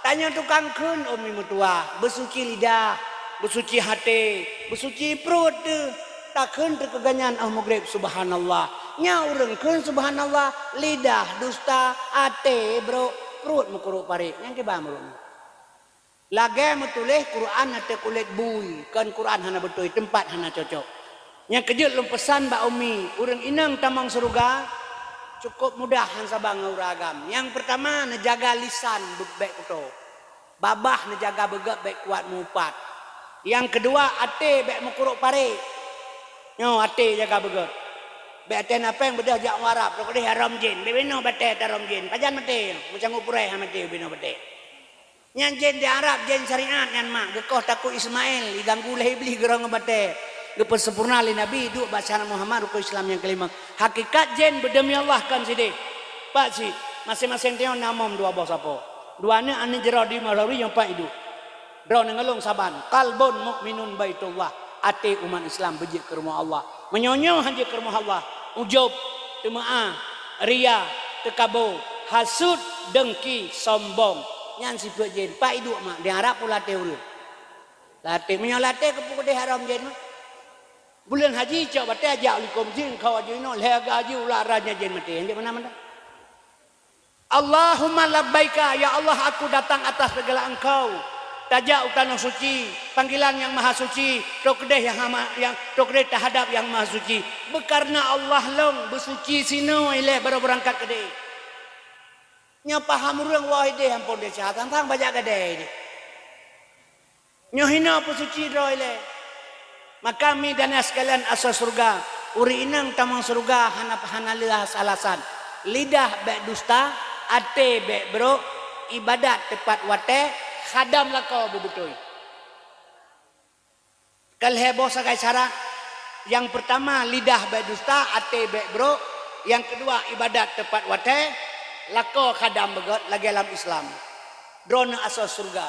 Tanyoe tukang kheun ôn mi meutuwah, beusuci lidah, beusuci até, beusuci pruet teuh. Takheun teuh keu gobnyan 'oh meugreb, "Subhanallah." Nyan ureueng kheun subhanallah, lidah dusta, até brok, pruet meukurok parek. Nyang kiban meurok nyoe. Lagèe meutuléh Quran ateueh kulét bui, kon Quran hana beutôi, teumpat hana cocok. Nyang keujeuet lôn peusan bak umi, ureueng inong tamong syeuruga cukôp mudah han saban ngon ureueng agam. Nyang peurtama, neujaga lisan bèk kuto. Babah neujaga beugèt bèk kuat meu-upat. Nyang keudua, até bèk meukurok parek. Nyoe até jaga beugèt. Bèk até na péng beudôh jak u Arab, teukeudeh harôm jén. Bèk binoe batèe tarôm jén. Pajan maté, meucanggu purèe han maté binoe batèe. Nyan jén di Arab, jén syariat nyan mak, geukoh takue Ismail, iganggu lé Iblih geurong batèe. Geupeusempurna lé Nabi, duek bak syarat Muhammad rukon Islam nyang keulimong. Hakikat jén beudemi Allah kon sideh. Pat cit, maséng-maséng tanyoe na mom dua boh sapo. Dua aneuk, aneuk jroh di Maulawri nyang pat iduek. Droeneuh ngon lôn saban, qalbun mukminun baitullah, até umat Islam beujeuet keu rumoh Allah. Meunyoe nyoe han jeuet keu rumoh Allah, ujub, teumeu'ah, ria, teukabo, hasut, deungki, sombong. Nyan sifeuet jén. Pat iduek mak, di Arab pun latèe ureueng. Latèe, meunyoe latèe keupeue keudeh harôm jén mah. Buleuen haji cok batèe jak likôm jén, kau haji inoe, lhèe gaji ulat raja jén maté. Nyang jeuet meunan mantong. Allahumma labbaika, ya Allah, aku datang atas segala Engkau. Tajak u tanoh suci, panggilan Yang Maha Suci, trok keudeh Yang Hama-, Yang trok keudeh tahadap Yang Maha Suci. Beukareuna Allah lom beusuci sinoe ilée baroe beurangkat keudeh. Nyoe paham ureuëng woe ideh ampon desya, tang-tang bajak gadée ideh. Nyoe hinoe peusuci droe ilée. Maka mi dan sekalian asoe syeuruga, ureuëng inong tamong syeuruga hana, hana lé alasan. Lidah bék dusta, até bék brok, ibadat teupat watée, khadam lakoe beubeutôi. Ka lhée boh sagai syarat. Nyang peurtama, lidah bék dusta, até bék brok. Nyang keudua, ibadat teupat watée, lakoe khadam beugét lagée lam Islam. Droeneuh asoe syeuruga.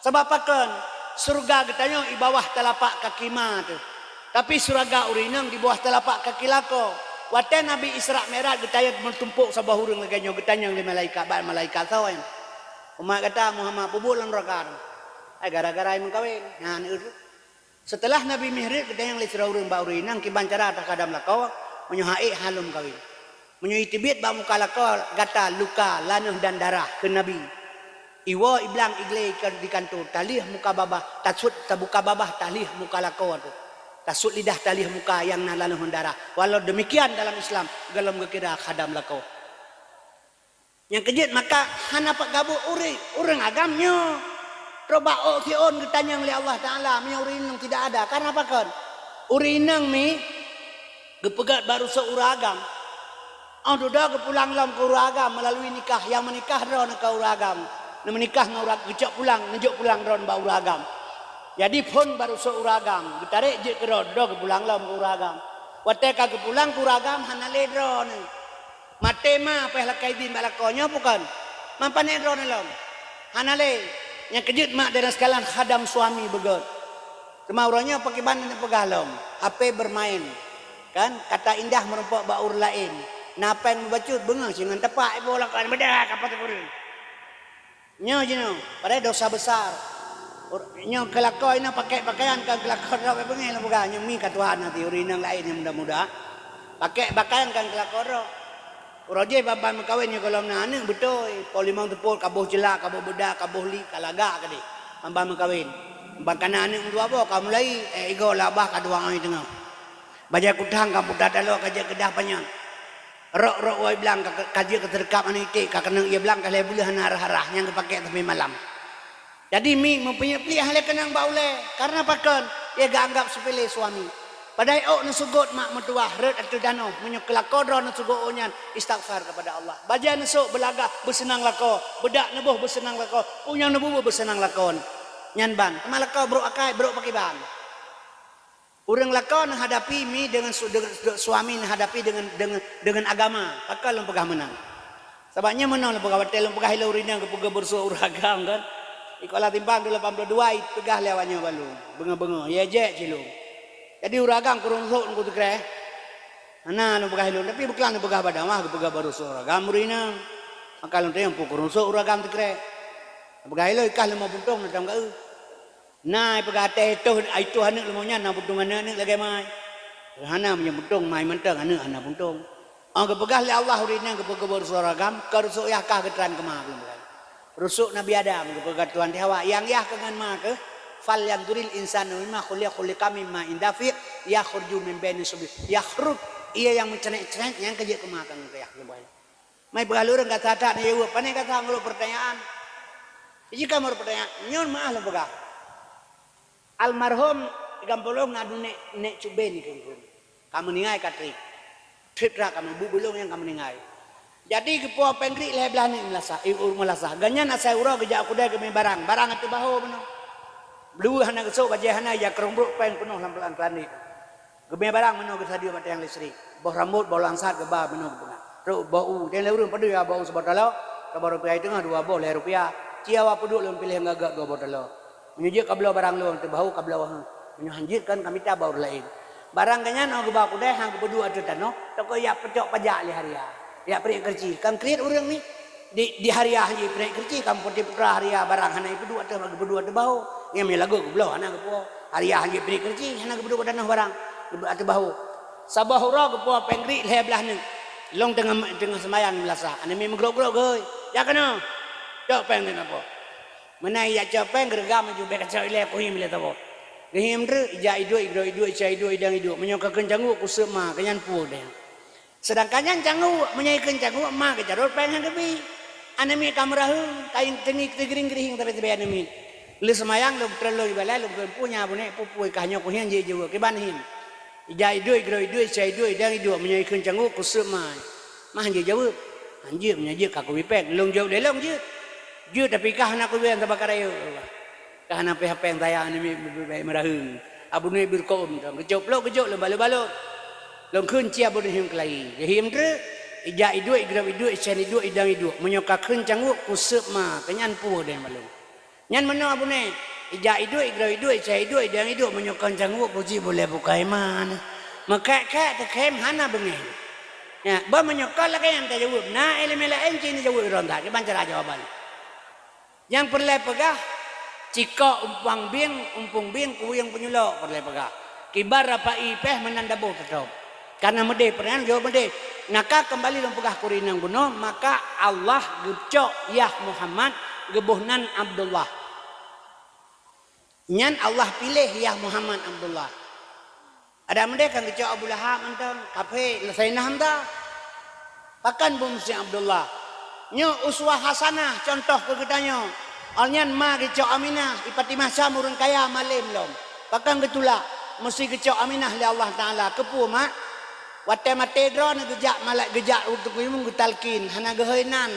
Sabab pakon? Syeuruga geutanyoe i bawah teulapak kaki ma teuh. Tapi syeuruga ureuëng inong di bawah teulapak kaki lakoe. Watée Nabi Isra Mi'raj geutanyong meutumpok saboh ureuëng lagée nyoe, geutanyong lé malaikat, bak malaikat, "Soe nyan? Umat gata Muhammad peubuet lam neuraka?" "Ai, gara-gara meukawen." Nyan, Seuteulah Nabi Mihraj geutanyong lé sidroe ureuëng bak ureuëng inong kiban cara takhadam lakoe, meunyoe han ék han lom kawen. Meunyoe jiteubiet bak muka lakoe gata luka, laneueh dan darah, kheun Nabi. Iwoe iblang iglé di kantô, talheueh muka babah, tasut tabuka babah talheueh muka lakoe teuh. Tasut lidah talheueh muka nyang na laneueh dan darah. Walau demikian dalam Islam, gohlom geukira khadam lakoe. Nyang keujeuet maka hana pat gabuek ureuëng, ureuëng agam nyoe. Troh bak ôk siôn geutanyong lé Allah Taala meunyoe ureuëng inong tidak ada. Karena pakon? Ureuëng inong mi geupeugét bak rusoe ureuëng agam. Óh dudoe geupulang lom keu ureuëng agam meulalu nikah, nyang meunikah droeneuh keu ureuëng agam. Neumeunikah ngon ureuëng geucok pulang, neujok pulang droeneuh bak ureuëng agam. Jadi phon bak rusoe ureuëng agam, geutarek jeuet keudroe, dudoe geupulang lom keu ureuëng agam. Watée ka geupulang keu ureuëng agam hana lé droeneuh. Maté ma payah lakée idhin bak lakoe nyoe pakon? Manpanet droeneuh lom? Hana lé. Nyang keujeuet mak dan sekalian khadam suami beugét. Teuma uroe nyoe pakriban neupeugah lom, H P bermain. Kan? Kata indah meurumpok bak ureuëng laén. Na péng meubacut beungoh singon tepak iboh lakoe meudah kapot ureuëng. Nyoe jinoe, padahai dosa besar. Ur-, nyoe keulakoe inoe pakèk pakaian kan keulakoe droe bék beungéh lôn peugah, nyoe mi ka tuha na ti ureuëng inong laén nyang muda-muda. Pakèk pakaian kan keulakoe droe. Uroe jéh ban-ban meukawen nyoe gohlom na aneuëk beutôi, po limong teupot ka boh ceulah, ka boh beudak, ka boh li, ka lagak keudeh. Ban-ban meukawen. Ban ka na aneuëk meudua boh ka mulai, eh, igoe labah ka dua oi teungoh. Bajée kutang ka puta taloe ka jeuet keudah panyöt. Rok-rok woe blang ka, ka jeuet keu teureukab aneuëk iték, ka keuneuk ié blang ka lhée buleuen hana rhah-rhah nyang geupakèk sampoe malam. Jadi mi meupeunyöt-peunyöt lé keunong bak ulée, karena pakon? Ia geuanggab seupele suami. Padahai ôk neuseugot mak meutuwah rhot ateueh tanoh, meunyoe keulakoe droe neuseugot ôk nyan istighfar keupada Allah. Bajée neusok beulagah beuseunang lakoe, beudak neuboh beuseunang lakoe, punyueng neububuet beuseunang lakoe. Nyan ban, teuma lakoe brok akai, brok pakriban. Ureuëng lakoe neuhadapi mi deungon su-, deungon su-, suami neuhadapi deungon, deungon, deungon agama, pakon lôn peugah meunan. Sabab nyan meunan lôn peugah watée lôn peugah ilée ureuëng nyang geupeugah beureusoe ureuëng agam kan. Di Kuala Timpang dua lapan puluh dua ipeugah lé awak nyoe bak lôn, beungoh-beungoh, ya jek cilong. Jadi ureuëng agam kureueng sôk ngon teukreh. Hana lôn peugah ilôn, tapi beuklam lôn peugah bak dakwah geupeugah beureusoe ureuëng agam ureuëng inong. Maka lôn tanyong peue kureueng sôk ureuëng agam teukreh. Peugah ilôn ikah leumo puntông na tam gaeu. Na ipeugah até itoh, itoh aneuëk leumo nyan na puntông aneuëk-aneuëk lagée mai. Hana meunyoe puntông mai mantong aneuëk hana puntông. Óh geupeugah lé Allah ureuëng inong geupeugah beureusoe ureuëng agam, ka rusok yah kah geutran keuma belom bukan. Rusok Nabi Adam geupeugah Tuhan di Hawa, nyang yah keu ngon ma keuh, "Falyanzuril insanu mimma khuliq, khuliqa mimma indafiq, yakhruju min baini sulbi, yakhruj." Ia nyang meucrenek-crenek nyang keujeuet keuma keu ngon yah belom bukan. Mai peugah lé ureuëng ka that-that na jaweueb, pane ka that meurok peurtanyaan. Jika meurok peurtanyaan, nyoe meuah lôn peugah. Almarhum Gampolong na dua nek, nek cuben ni keuh. Ka meuninggai ka trép. Trép tra ka meubu bulong nyang ka meuninggai. Jadi geupo péng grik lhée blaih nek meulasah, eh, ureuëng meulasah. Gobnyan asai uroe geujak u keudai geumé barang, barang ateueh bahô meunoe. Blueh hana geusok, bajée hana, ya keurong brok péng peunoh lam, lam keulandi. Geumé barang meunoe geusadeue bak tiang listrik. Boh rambot, boh langsat geuba meunoe geupeugah. Trok boh u, dan lé ureuëng padum ya boh u sibotaloe, saboh rupiah teungoh dua boh lhée rupiah. Ci awak peuduek lôn piléh ngon gak dua boh taloe. Meunyoe jeuet kabloe barang lôn teubahu kabloe, heuh. Meunyoe han jeuet kan kamita bak ureuëng laén. Barang gobnyan óh geuba keudai han geupeuduek ateueh tanoh, toko yak peucok pajak lé haria. Yak peurik keureuci, kan kriet ureuëng ni. Di, di haria han jipeurék keureuci, kan peuti putra haria barang hana jipeuduek ateueh, geupeuduek ateueh bahô. Nyang meunan lagoe geubloe hana geupuwoe. Haria han jipeurék keureuci, hana geupeuduek bak tanoh barang, geupeuduek ateueh bahô. Saboh uroe geupuwoe péng grik lhée blaih neuk. Lôn teungoh, teungoh seumayang di meulasah, aneuk miet meugrok-grok geuhôi. Jak keunoe. Cok péng teuh saboh. Meunan jak cok péng, geureugam laju, bèk kacok ilèe, kuhiem ilèe saboh. Geuhiem treuk, ijak iduek, igrok iduek, ica iduek, idang iduek. Meunyoe ka kheun cangguek, kuseup ma, keu nyan puih deh. Seudangkan nyan cangguek, meunyoe ikheun cangguek, ma geucarôt péng nyang geubi. Aneuk miet ka meuraheueng, ka teungi teugiring-giring sabe-sabe aneuk miet. Lheueh seumayang, lôn treun lôn ibalai, lôn kheun, "Peue nyan, Abunéh, peue-peue, kah nyoe kuhiem jeuet jaweueb, kiban hiem?" Ija iduek, igrok iduek, ica iduek, idang iduek, meunyoe ikheun cangguek, kuseup ma. Ma hanjeuet jaweueb. Hanjeuet, meunyoe jeuet ka kubi péng. Lôn jaweueb lé lôn jeuet. Jeuet, tapi kah hana kubi péng, sabab ka rayeuk. Ka hana pih péng sayang ni, mi-, mi-, mi-, meuraheueng. Abunéh beureukok, geucok plok, geucok lôn balot-balot. Lôn kheun ci Abunéh hiem keulayi. Geuhiem treuk, ija iduek, igrok iduek, icen iduek, idang iduek. Meunyoe ka kheun cangguek, kuseup ma, keu nyan puih deh bak lôn. Nyan meunoe Abunéh, ija iduek, igrok iduek, ica iduek, idang iduek, meunyoe kon cangguek, kuci bulèe bukai ma. Meukhèk-khèk teukhém hana beungéh. Ya, bah meunyoe kon lagèe nyan tajaweueb, na ileumèe laén ci neujaweueb droe that, kiban cara jawaban. Nyang peureulèe peugah, cikok umpang bieng, umpung bieng, kuyeueng peunyulok peureulèe peugah. Kiban rapai péh meunan daboh teutôb. Kareuna meudeh, peureunah jaweueb meudeh. Naka keumbali lôn peugah keu ureueng inong bunoe, maka Allah geucok Yah Muhammad geuboh nan Abdullah. Nyan Allah piléh Yah Muhammad Abdullah. Adak meudeh kan geucok Abu Lahab mantong, kafé, Saidina Hamzah. Pakon beumeusé Abdullah? Nyoe uswah hasanah, cuntoh keu geutanyoe. Awaknyan ma geucok Aminah, i Fatimah Syam ureueng kaya malém lom. Pakon geutulak? Meusti geucok Aminah lé Allah Taala. Keupeue, mak? Watèe maté droeneuh geujak malai-, geujak u Teungku Imeum geutalkin, hana geuhôi nan.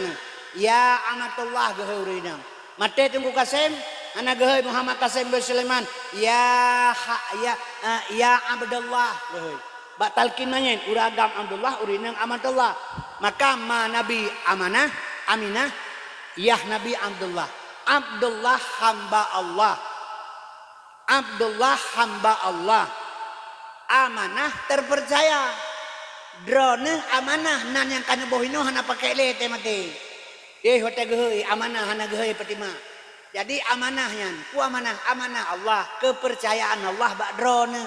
"Ya Amatullah," geuhôi ureueng inong. Maté Teungku Kasem, hana geuhôi Muhammad Kasem bin Sulaiman, "Ya ha-, ya, eh, ya Abdullah," geuhôi. Bak talkin manyét, ureueng agam Abdullah, ureueng inong Amatullah. Maka ma Nabi Amanah, Aminah, yah Nabi Abdullah. Abdullah hamba Allah. Abdullah hamba Allah. Amanah terpercaya. Droeneuh amanah nan nyang ka neuboh inoe hana pakék lé watèe maté. Eh, watèe geuhôi amanah hana geuhôi Fatimah. Jadi amanah nyan, peue amanah? Amanah Allah, keupeurcayaan Allah bak droeneuh.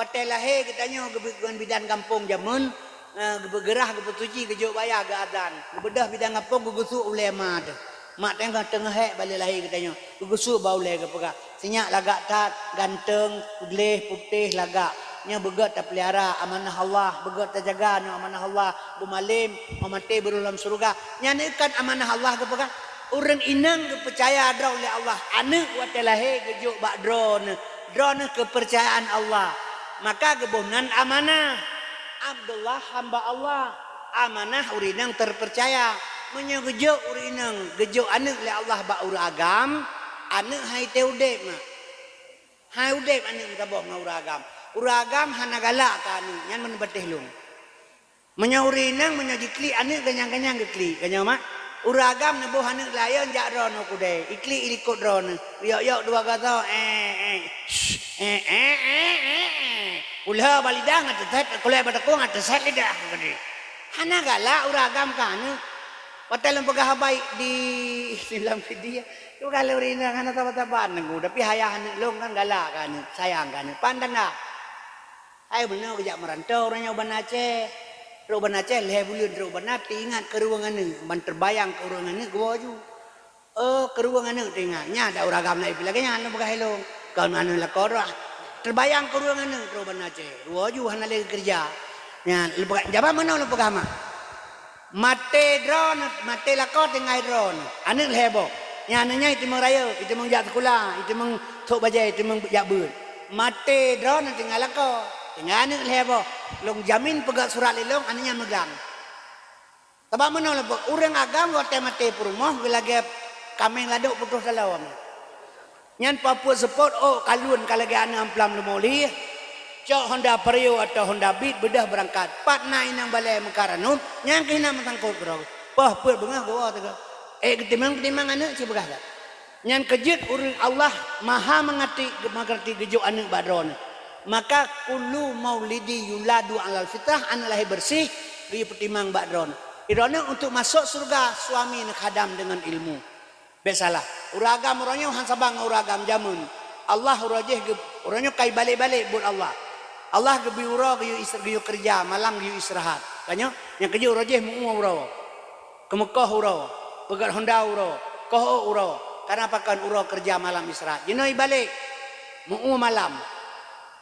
Watèe lahé geutanyoe geubeuet ngon bidan gampông jameun, eh, geubeuet geurah, geupeusuci, geujok baya, geuazan. Geubeudôh bidan gampông, geugeusuek ulèe ma teuh. Mak teungoh teungoh hék balèe lahé geutanyoe, geugeusuek bak ulèe geupeugah, "Sinyak lagak that, ganteng, gleh, putéh lagak. Nyoe beugöt tapeulihara amanah Allah, beugöt tajaga nyoe amanah Allah, beumalém, 'oh maté beuroh lam syeuruga." Nyan kan amanah Allah geupeugah. Ureueng inong geupeucaya droe lé Allah, aneuk watèe lahé geujok bak droeneuh, droeneuh keupeurcayaan Allah, maka geuboh nan amanah. Abdullah hamba Allah, amanah ureueng inong terpercaya. Meunyoe geujok ureueng inong, geujok aneuk lé Allah bak ureueng agam, aneuk han itém udép, mak. Han udép aneuk meusaboh ngon ureueng agam. Ureueng agam hana galak keu aneuk, nyan meuneubatéh lôn. Meunyoe ureueng inong, meunyoe jiklik aneuk, ganyang-ganyang geuklik. Geutanyoe, mak, ureueng agam neuboh aneuk layôn jak droeneuh keudè, iklik ilikot droeneuh. Yok-yok dua gasoe, eh, eh, shh, eh, eh, eh, eh, eh. Kulhô bak lidah ngon teuset, kulhô bak takong ngon teuset lidah. Hana galak ureueng agam keu aneuk. Watèe lôn peugah haba di, di lam video, lôn peugah lé ureueng inong hana saban-saban teungku, tapi ayah aneuk lôn kan galak keu aneuk, sayang keu aneuk. Pan tanda. Hai bunoe geujak meuranto ureueng nyan u Banda Aceh. Trok u Banda Aceh lhèe buleuen trok u Banda, teuingat keureuweueng aneuk, ban teubayang keureuweueng aneuk geuwoe ju. Oh, keureuweueng aneuk teuingat. Nyan dak ureueng agam na ipi lagèe nyan lôn peugah ilôn. Kon aneuk lakoe droe. Teubayang keureuweueng aneuk trok u Banda Aceh. Geuwoe ju hana lé geukeureuja. Nyan lôn peugah, jaban meunoe lôn peugah mak. Maté droeneuh, maté lakoe tinggai droeneuh. Aneuk lhèe boh. Nyan aneuk nyan iteumeung rayeuk, iteumeung jak sikula, iteumeung sôk bajèe, iteumeung jak beuet. Maté droeneuh tinggai lakoe, tinggai aneuk lhèe boh. Lôn jamin peugah surat lé lôn, aneuk nyan meugang. Sabab meunoe lôn peugah, ureueng agam watèe maté peurumoh geulagèe kaméng ladôk putôh taloe. Nyan papuet seupôt, ôk kalon ka lagèe aneuk amplam leumo lih. Cok Honda Vario atau Honda Beat beudôh beurangkat. Pat na inong balèe meukat ranup, nyan keuh na meusangkot keudroe. Poh peuet beungoh geuwoe teuh. Eh, geutimang-timang aneuk cit peugah that. Nyan keu jeuet ureueng Allah maha meungerti, meungerti geujok aneuk bak droeneuh. Maka kullu maulidi yuladu alal fitrah, aneuk lahé beureuséh, geuyue peutimang bak droeneuh. Droeneuh untuk masôk syeuruga, suami neukhadam deungon ilmu. Bèk salah. Ureueng agam uroe nyoe han saban ngon ureueng agam jameun. Allah uroe jéh geu-, uroe nyoe ka ibalek-balek buet Allah. Allah geubri uroe geuyue is-, geuyue keureuja, malam geuyue istirahat. Tanyoe, nyang keujeuet uroe jih meu-ue uroe, keumeukoh uroe, peugöt honda uroe, koh ôk uroe. Karena pakon uroe keureuja malam Isra. Jinoe ibalek, meu-ue malam,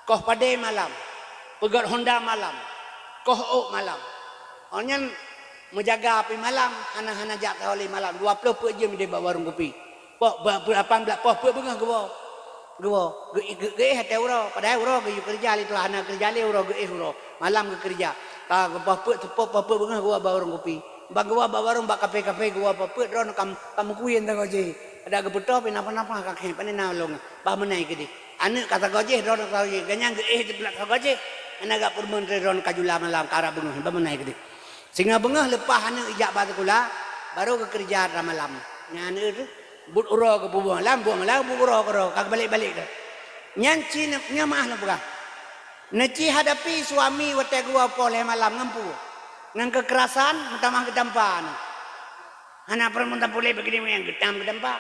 koh padé malam, peugöt honda malam, koh ôk malam. Awak nyan meujaga pih malam, hana-hana jak sahoe lé malam, dua ploh peuet jeuem ideh bak warong kupi. Poh, ba-, peuet lapan blah poh peuet beungoh geuwoe. Geuwoe, geu-, geu-, geuéh watèe uroe, padahai uroe geuyue keureuja lé Tuhan, hana keureuja lé uroe geuéh uroe, malam geukeureuja. Ka geupoh peuet, poh, poh peuet beungoh geuwoe bak warong kupi. Ban geuwoe bak warong, bak kafe-kafe geuwoe poh peuet, droeneuh ka, ka meukuyen sagoe jih. Adak geupeutôh pih nafah-nafah ka khém, pane na lôn, bah meunan keudeh. Aneuk ka sagoe jih, droeneuh ka sagoe jih. Gobnyan geuéh teupeulak sagoe jih. Hana gak peurumeuen lé droeneuh ka jula malam, ka rab beungoh, bah meunan keudeh. Singoh beungoh leupah aneuk ijak bak sikula, barô geukeureuja atra malam. Nyan aneuk teuh, buet uroe geupeubuet malam, buet malam, buet uroe keudroe, ka geubalek-balek keu. Nyan ci ne-, nyan meu'ah neupeugah. Neuci hadapi suami watèe geuwoe poh lhèe malam ngon peue? Ngon keukerasan, meutamah geutampa aneuk. Hana peurumeuen tapulé bak keudéh nyang geutam geutampa.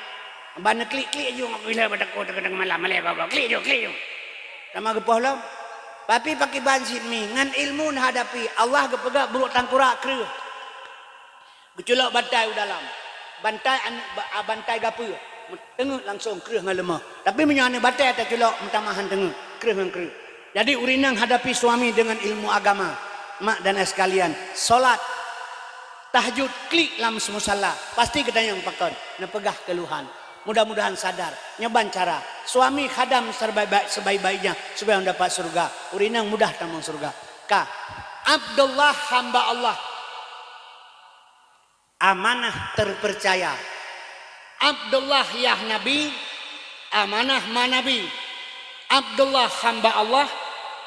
Ban neuklik-klik ju ngon gila bak takot teungoh malam, malèe gogoe, klik ju, klik ju. Sama geupoh lom. Tapi pakiban cit mi, ngon ilmu neuhadapi, Allah geupeugah brôk tangkurak kreueh. Geuculok bantai u dalam. Bantai aneuk ba-, a, bantai gapeue. Teungeut langsong kreueh ngon leumoh. Tapi meunyoe aneuk batèe taculok, meutamah han teungeut, kreueh ngon kreueh. Jadi ureueng inong hadapi suami dengan ilmu agama. Mak dan ayah sekalian, salat tahajud klik lam musala, pasti geutanyong pakon, neupeugah keuluhan. Mudah-mudahan sadar. Nyoe ban cara. Suami khadam sebaik-baik, sebaik-baiknya supaya mendapat surga. Ureueng inong mudah tamong surga. Ka. Abdullah hamba Allah. Amanah terpercaya. Abdullah yah Nabi, amanah ma Nabi. Abdullah hamba Allah,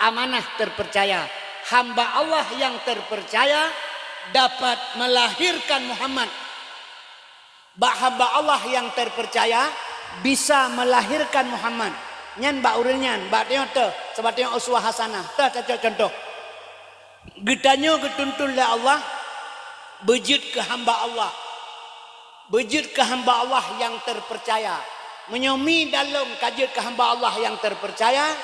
amanah terpercaya. Hamba Allah yang terpercaya dapat melahirkan Muhammad. Bak hamba Allah yang terpercaya bisa melahirkan Muhammad. Nyan bak ureueng nyan, bak tanyoe teuh, sabab tanyoe uswah hasanah. Teuh tacok contoh. Geutanyoe geutuntun lé Allah beujeuet keu hamba Allah. Beujeuet keu hamba Allah nyang teupercaya. Meunyoe mi dan lôn ka jeuet keu hamba Allah nyang teupercaya,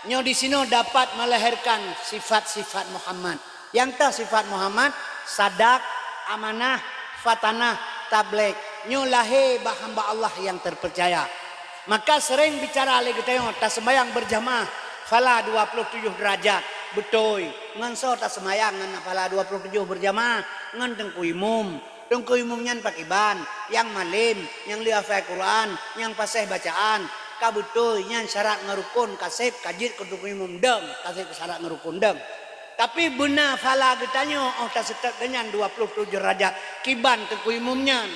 nyoe disinoe dapat melahirkan sifat-sifat Muhammad. Nyang teuh sifat Muhammad, sadak, amanah, fatanah, tabligh. Nyoe lahé bak hamba Allah nyang teupercaya. Maka sering bicara lé geutanyoe, taseumayang beurjamaah phala dua ploh tujoh deurajat. Beutôi, ngon soe taseumayang ngon phala dua ploh tujoh beurjamaah? Ngon teungku imum. Teungku imum nyan pakiban, nyang malém, nyang le hafai Quran, nyang paséh bacaan. Ka beutôi, nyan syarat ngon rukon, ka sép, ka jeuet keu teungku imum dong, ka sép keu syarat ngon rukon dong. Tapi beuna phala geutanyoe óh taseutôt geuh nyan dua ploh tujoh deurajat, kiban teungku imum nyan.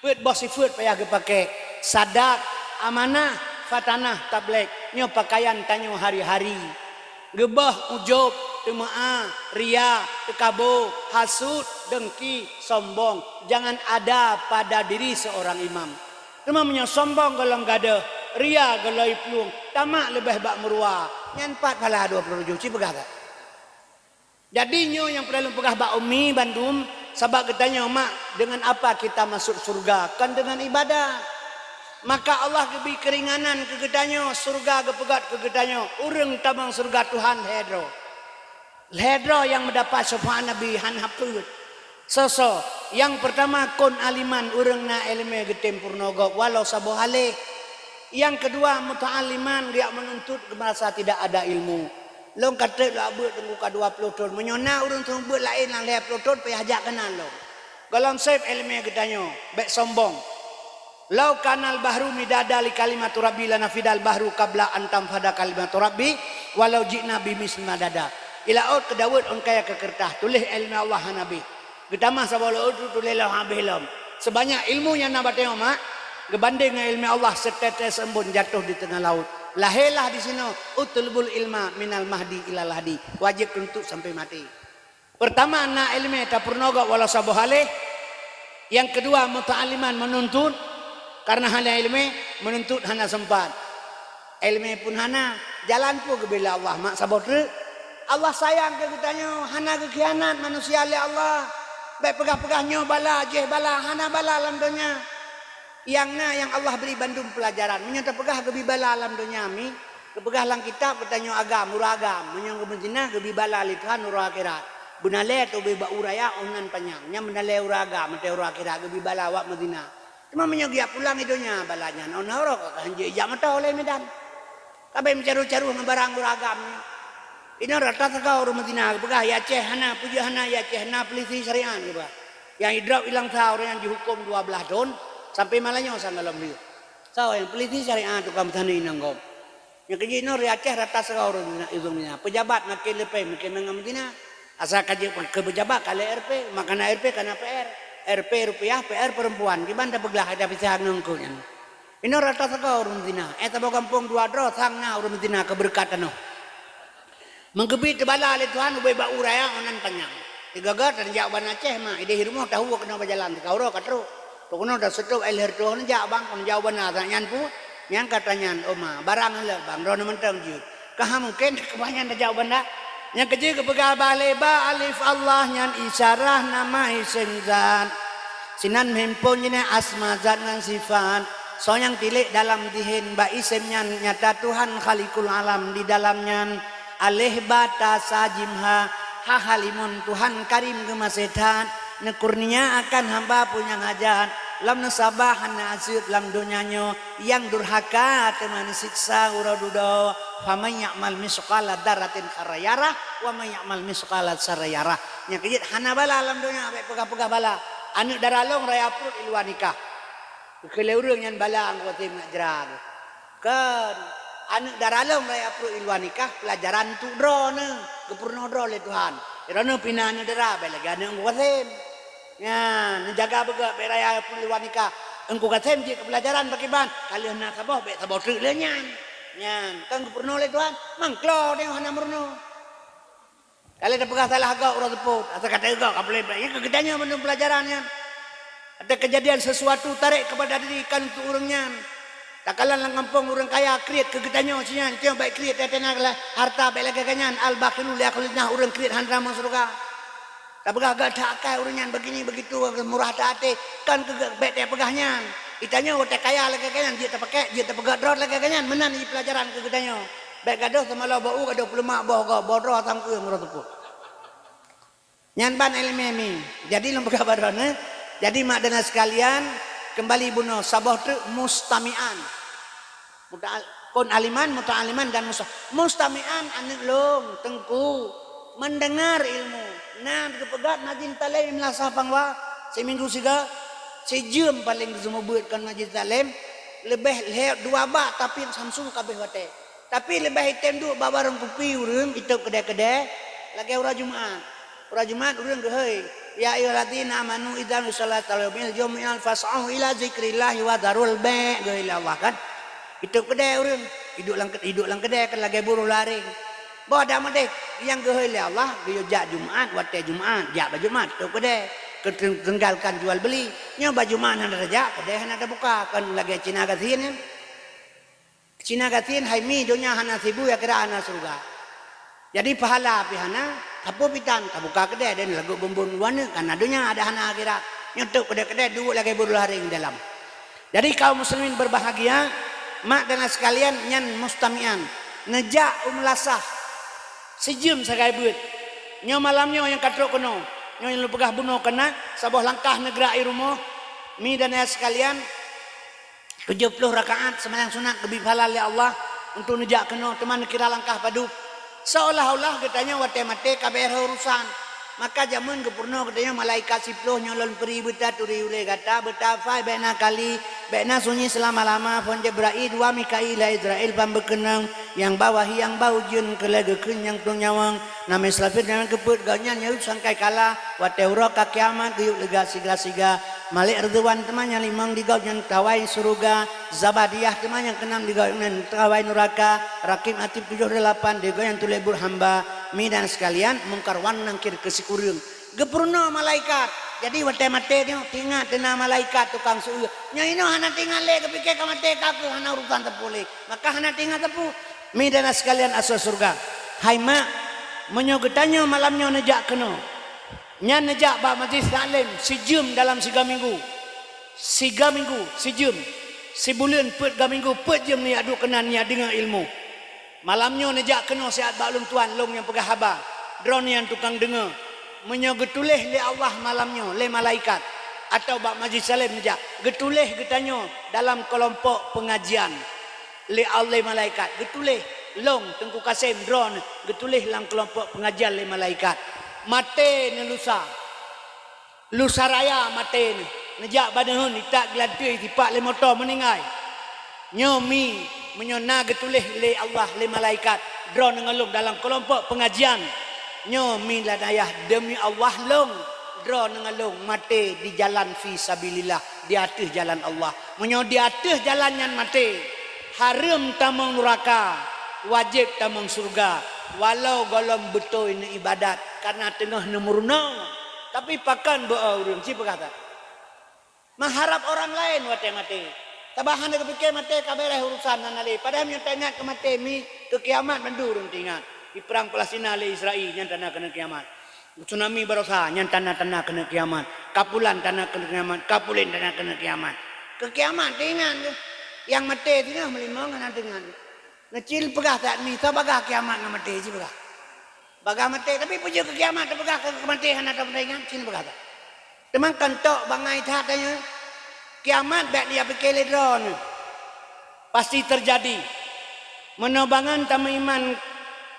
Peuet boh sifeuet payah geupaké, sadak, amanah, fatanah, tabligh. Nyoe pakaian tanyoe hari-hari. Geuboh ujub, teumeu'ah, ria, teukabo, hasut, dengki, sombong, jangan ada pada diri seorang imam. Teuma meunyoe sombong gohlom gadôh, ria gohlom plueng, tamak leubeh bak meuruwa, nyan pat phala dua ploh tujoh, ci peugah that. Jadi nyoe nyang peureulèe lôn peugah bak umi bandum, sabab geutanyoe mak, dengan apa kita masuk surga? Kon deungon ibadah. Maka Allah geubri keuringanan keu geutanyoe, surga geupeugöt keu geutanyoe, ureueng tamong surga Tuhan lhèe droe. Lhèe droe nyang meudapat syafaat Nabi hana peuet. Soe-soe? Nyang peurtama, kun aliman, ureueng na ileumèe geutem peurunoe gob walau saboh alèh. Nyang keudua, muta'alliman, geujak meununtut geumeurasa tidak ada ilmu. Lôn ka trép lôn beuet teungku ka dua ploh thon. Meunyoe na ureueng seumeubeuet laén nyang lhèe ploh thon, payah jak keunan lôn. Gohlom sép ileumèe geutanyoe, bèk sombong. "Lau kanal bahru midada li kalimatu Rabbi lanafidal bahru qabla an tanfada kalimatu Rabbi walau ji'na bimitslihi madada." I laôt keudaweuet ôn kayèe keu keureutah, tuléh ileumèe Allah hana bèh. Geutamah saboh laôt tu tuléh lom habéh lom. Seubanyak ilmu nyang na bak tanyoe mak, geubandéng ngon ileumèe Allah, seutetes embôn jatoh di teungoh laôt. Lahé lah disinoe, "Utlubul ilma minal mahdi ilal lahdi." Wajéb tuntut sampoe maté. Peurtama, na ileumèe tapeurunoe gob walau saboh alèh. Nyang keudua, muta'alliman, meununtut. Kareuna hana ileumèe, meununtut hana seumpat. Ileumèe pun hana, jalan peue geubri lé Allah, mak saboh treuk. Allah sayang keu geutanyoe, hana geukhianat manusia lé Allah. Bèk peugah-peugah nyoe bala, jéh bala, hana bala lam donya. Nyang na nyang Allah bri bandum peulajaran. Meunyoe tapeugah geubri bala lam donya mi, geupeugah lam kitab geutanyoe agam, uroe agam. Meunyoe geubeuzina geubri bala lé Tuhan uroe akhirat. Beunalée teubiet bak uraya 'oh nan panyang, nyan beunalée ureueng agam, meuteue ureueng akhirat geubi bala awak meuzina. Teuma meunyoe geujak pulang i donya bala nyan, 'oh nan uroe ka hanjeuet jak meuto lé Medan. Ka bék meucaru-caru ngon barang ureueng agam nyoe. Inoe rata sagoe ureueng meuzina geupeugah, "Ya Aceh hana, peujeuet hana, ya Aceh hana peulisi syariat," geupeugah. Nyang idrop ilang sa ureueng nyang jihuköm dua blaih thon, sampoe malam nyoe sang gohlom lheueh. Soe nyang peulisi syariat tukang meusaneuk inong gob. Nyang keujeuet inoe di Aceh rata sagoe ureueng meuzina, ureueng meuzina. Peujabat makin leupie, makin mangat meuzina. Asai ka jeuet keu peujabat ka lheueh R P, makanan R P kana P R. R P rupiah, P R perempuan. Kiban tapeuglah ada pisah ngon keu nyan. Inoe rata sagoe ureueng meuzina. Eh, saboh gampông dua droe sang na ureueng meuzina keu beureukat tanoh. Meugeubi teubala lé Tuhan ubé bak uraya 'oh nan panyang. Sigoe-goe tajak u Banda Aceh ma, ideh rumoh tahu keunoe bak jalan, teuka uroe ka trok. Trok keunoe taseutôt ai lheueh trok neujak bang, kon jak u Banda, nyan pu, nyang ka tanyan, "Oh ma, barang lé bang, droeneuh mantong jeuet." Ka ha mungken keubah nyan tajak u Banda. Nyang keujeuet geupeugah bah lé ba alif Allah nyan isyarah nama isem zat. Sinan meuhimpon jinoe asma zat ngon sifat. Soe nyang tilék dalam dihen bak isem nyan nyata Tuhan Khaliqul Alam di dalam nyan. Aleh ba ta sa jim ha, ha halimon Tuhan Karim geumaséh that, neukurnia akan hamba peue nyang hajat, lam neusabah hana aseuet lam donya nyoe, nyang durhaka teuma neusiksa uroe dudoe. Faman ya'mal misqala dzarratin khairan yarah, wa man ya'mal misqala dzarratin syarran yarah. Nyang keujeuet hana bala lam donya, bék peugah-peugah bala. Aneuk dara lôn raya pruet i luwa nikah. Keu lé ureueng nyan bala Teungku Kasim nak jra geuh. Kon, aneuk dara lôn raya pruet i luwa nikah, peulajaran untuk droeneuh, geupeurunoe droe lé Tuhan. Droeneuh pih na aneuk dara, bék lagée aneuk Teungku Kasim. Nyan, neujaga beugét bék raya pruet i luwa nikah. Teungku Kasim jeuet keu peulajaran pakriban, ka lheueh na saboh, bék saboh treuk lé nyan. Nyan, kon geupeurunoe lé Tuhan, mangklo nyoe hana meurunoe. Ka lheueh tapeugah salah gob uroe seupôt, asai ka taeu gob ka puléh, nyan keu geutanyoe mandum peulajaran nyan. Ada keujadian sesuatu tarek kepada diri kan untuk ureueng nyan. Takalon lam gampông ureueng kaya kriet keu geutanyoe sinan, tanyoe bék kriet, teuntèe na harta bék lagée geuh nyan, al-bakhilu la yadkhulul jannah, ureueng kriet hana tamong syeuruga. Tapeugah gét that akai ureueng nyan begini begitu, murah that até, kan keu gét bék tapeugah nyan. Geutanyoe watée kaya lagée geuh nyan, jeuet tapakék, jeuet tapeugét rot lagée geuh nyan, meunan jih peulajaran keu geutanyoe. Bék gadôh seumalo bak u, gadôh peuleumak boh gob, boh droe sang ureueng seupôt. Nyan ban ileumèe mi. Jadi lôn peugah bak droeneuh, jadi mak dan sekalian, keumbali bunoe saboh treuk mustami'an. Muta'al-, kon aliman, muta'aliman dan musta-, mustami'an aneuk lôn, teungku, mendengar ilmu. Na geupeugah majlis taklim Madrasah Pangwa, siminggu siga, sijeuem paleng geuseumeubeuet kon majlis taklim, leubeh lhèe dua bak tapi samsung ka abéh watèe. Tapi leubeh item duek bak warong kupi ureueng itôb keudè-keudè lagèe uroe Jumat. Uroe Jumat ureueng geuhôi, "Ya ayyuhalladzina amanu idza nudiya lis-shalati min yaumil jumu'ah fas'au ila dzikrillahi wa dzarul bai'," geuhôi lé Allah kan. Itôb keudè ureueng, iduek lam, iduek lam keudè kan lagèe buroe lareng. Boh dak meudeh nyang geuhôi lé Allah, geuyue jak Jumat, watèe Jumat, jak bak Jumat, tôb keudè, keu-, tinggalkan jual beli. Nyoe bak Jumat hana tajak, keudè hana tabuka, kan lagèe Cina gasien nyan. Cina gasien hai mi donya hana sibu, akhirat hana syeuruga. Jadi pahala pih hana, sapeue pih tan, tabuka keudè dan lagot bumbon luwa neuk, kana donya ada hana akhirat. Nyoe tôb keudè-keudè duek lagèe buroe lareng dalam. Jadi kaum muslimin berbahagia, mak dan sekalian nyan mustami'an, neujak u meulasah sijeuem sagai beuet. Nyoe malam nyoe nyang ka trok keunoe, nyoe nyang lôn peugah bunoe keunan, saboh langkah neugrak i rumoh, mi dan ayah sekalian, tujoh ploh rakaat seumayang sunat geubri pahala lé Allah untuk neujak keunoe, teuma neukira langkah padub. Seolah-olah geutanyoe watèe maté ka bèe rhot urusan. Maka jameun geupeurunoe geutanyoe malaikat siploh nyoe lôn peuri beutaturi ulèe gata, beutafai bèk na kali, bèk na sunyi seulama-lama, phon Jibrail, dua Mikail, Israil ban beukeunong, nyang ba wahyi, nyang ba ujeuen, keu lhèe geukheun nyang tueng nyawöng, na Israfil nyang geupeuet gobnyan nyang sangkai kala, watèe uroe ka kiamat geuyue leuga siga-siga. Malek Ridwan teuma nyang limong di gobnyan tawai syeuruga, Zabadiyah teuma nyang keunam di gobnyan tawai nuraka, Rakib Atid tujoh delapan di gobnyan tuléh buet hamba. Mi dan sekalian, Mungkar wan Nakir keu sikureueng. Geupeurunoe malaikat. Jadi watèe maté nyoe, teuingat teuna malaikat tukang seueu. Nyoe inoe hana teuingat lé, geupike ka maté ka keuh, hana urusan sapeue lé. Maka hana teuingat sapeue. Mi dan sekalian asoe syeuruga. Hai mak, meunyoe geutanyoe malam nyoe neujak keunoe, nyan neujak bak majlis taklim sijeuem dalam siga minggu. Siga minggu, sijeuem. Sibuleuen peuet ga minggu, peuet jeuem neujak duek keunan neujak deungö ilmu. Malam nyoe neujak keunoe siat bak lôn tuan, lôn nyang peugah haba. Droeneuh nyang tukang deungö. Meunyoe geutuléh lé Allah malam nyoe lé malaikat, atawa bak majlis taklim jak, geutuléh geutanyoe dalam keulompok peungajian lé Allah lé malaikat, geutuléh lôn Teungku Kasem droeneuh geutuléh lam keulompok peungajian lé malaikat. Maté neuh lusa. Lusa raya maté neuh, neujak bak neuheun itak geulanteue sipak lé moto meuninggai. Nyoe mi, meunyoe na geutuléh lé Allah lé malaikat droeneuh ngon lôn dalam keulompok peungajian, nyoe mi lam ayah deumi Allah lôn, droeneuh ngon lôn maté di jalan fi sabilillah, di ateueh jalan Allah. Meunyoe di ateueh jalan nyan maté, hareuem tamong nuraka, wajéb tamong syeuruga, walau gohlom beutôi neuibadat, kareuna teungoh neumeurunoe. Tapi pakon beu-o ureuëng ci peugah that. Meuharab orang laén watée maté. Sabab hana geupike maté ka beres urusan hana lé. Padahai meunyoe taingat keu maté mi keu kiamat mandum ureuëng teuingat. Di perang Palestina lé Israel nyan tanda keuneuk kiamat. Tsunami barosa nyan tanda-tanda keuneuk kiamat. Kapulan tanda keuneuk kiamat. Kapulen tanda keuneuk kiamat. Keu kiamat teuingat keuh. Nyang maté singoh meulimong hana teuingat keuh. Neucil peugah that mi, soe bagah kiamat ngon maté ci peugah. Bagah maté, tapi peujeuet keu kiamat teupeugah keu maté hana teupeugah ingat, ci peugah that. Teuma kan tok bangai that tanyoe, kiamat bék neujak pike lé droeneuh. Pasti teujadi. Meunoe bangon tameuiman,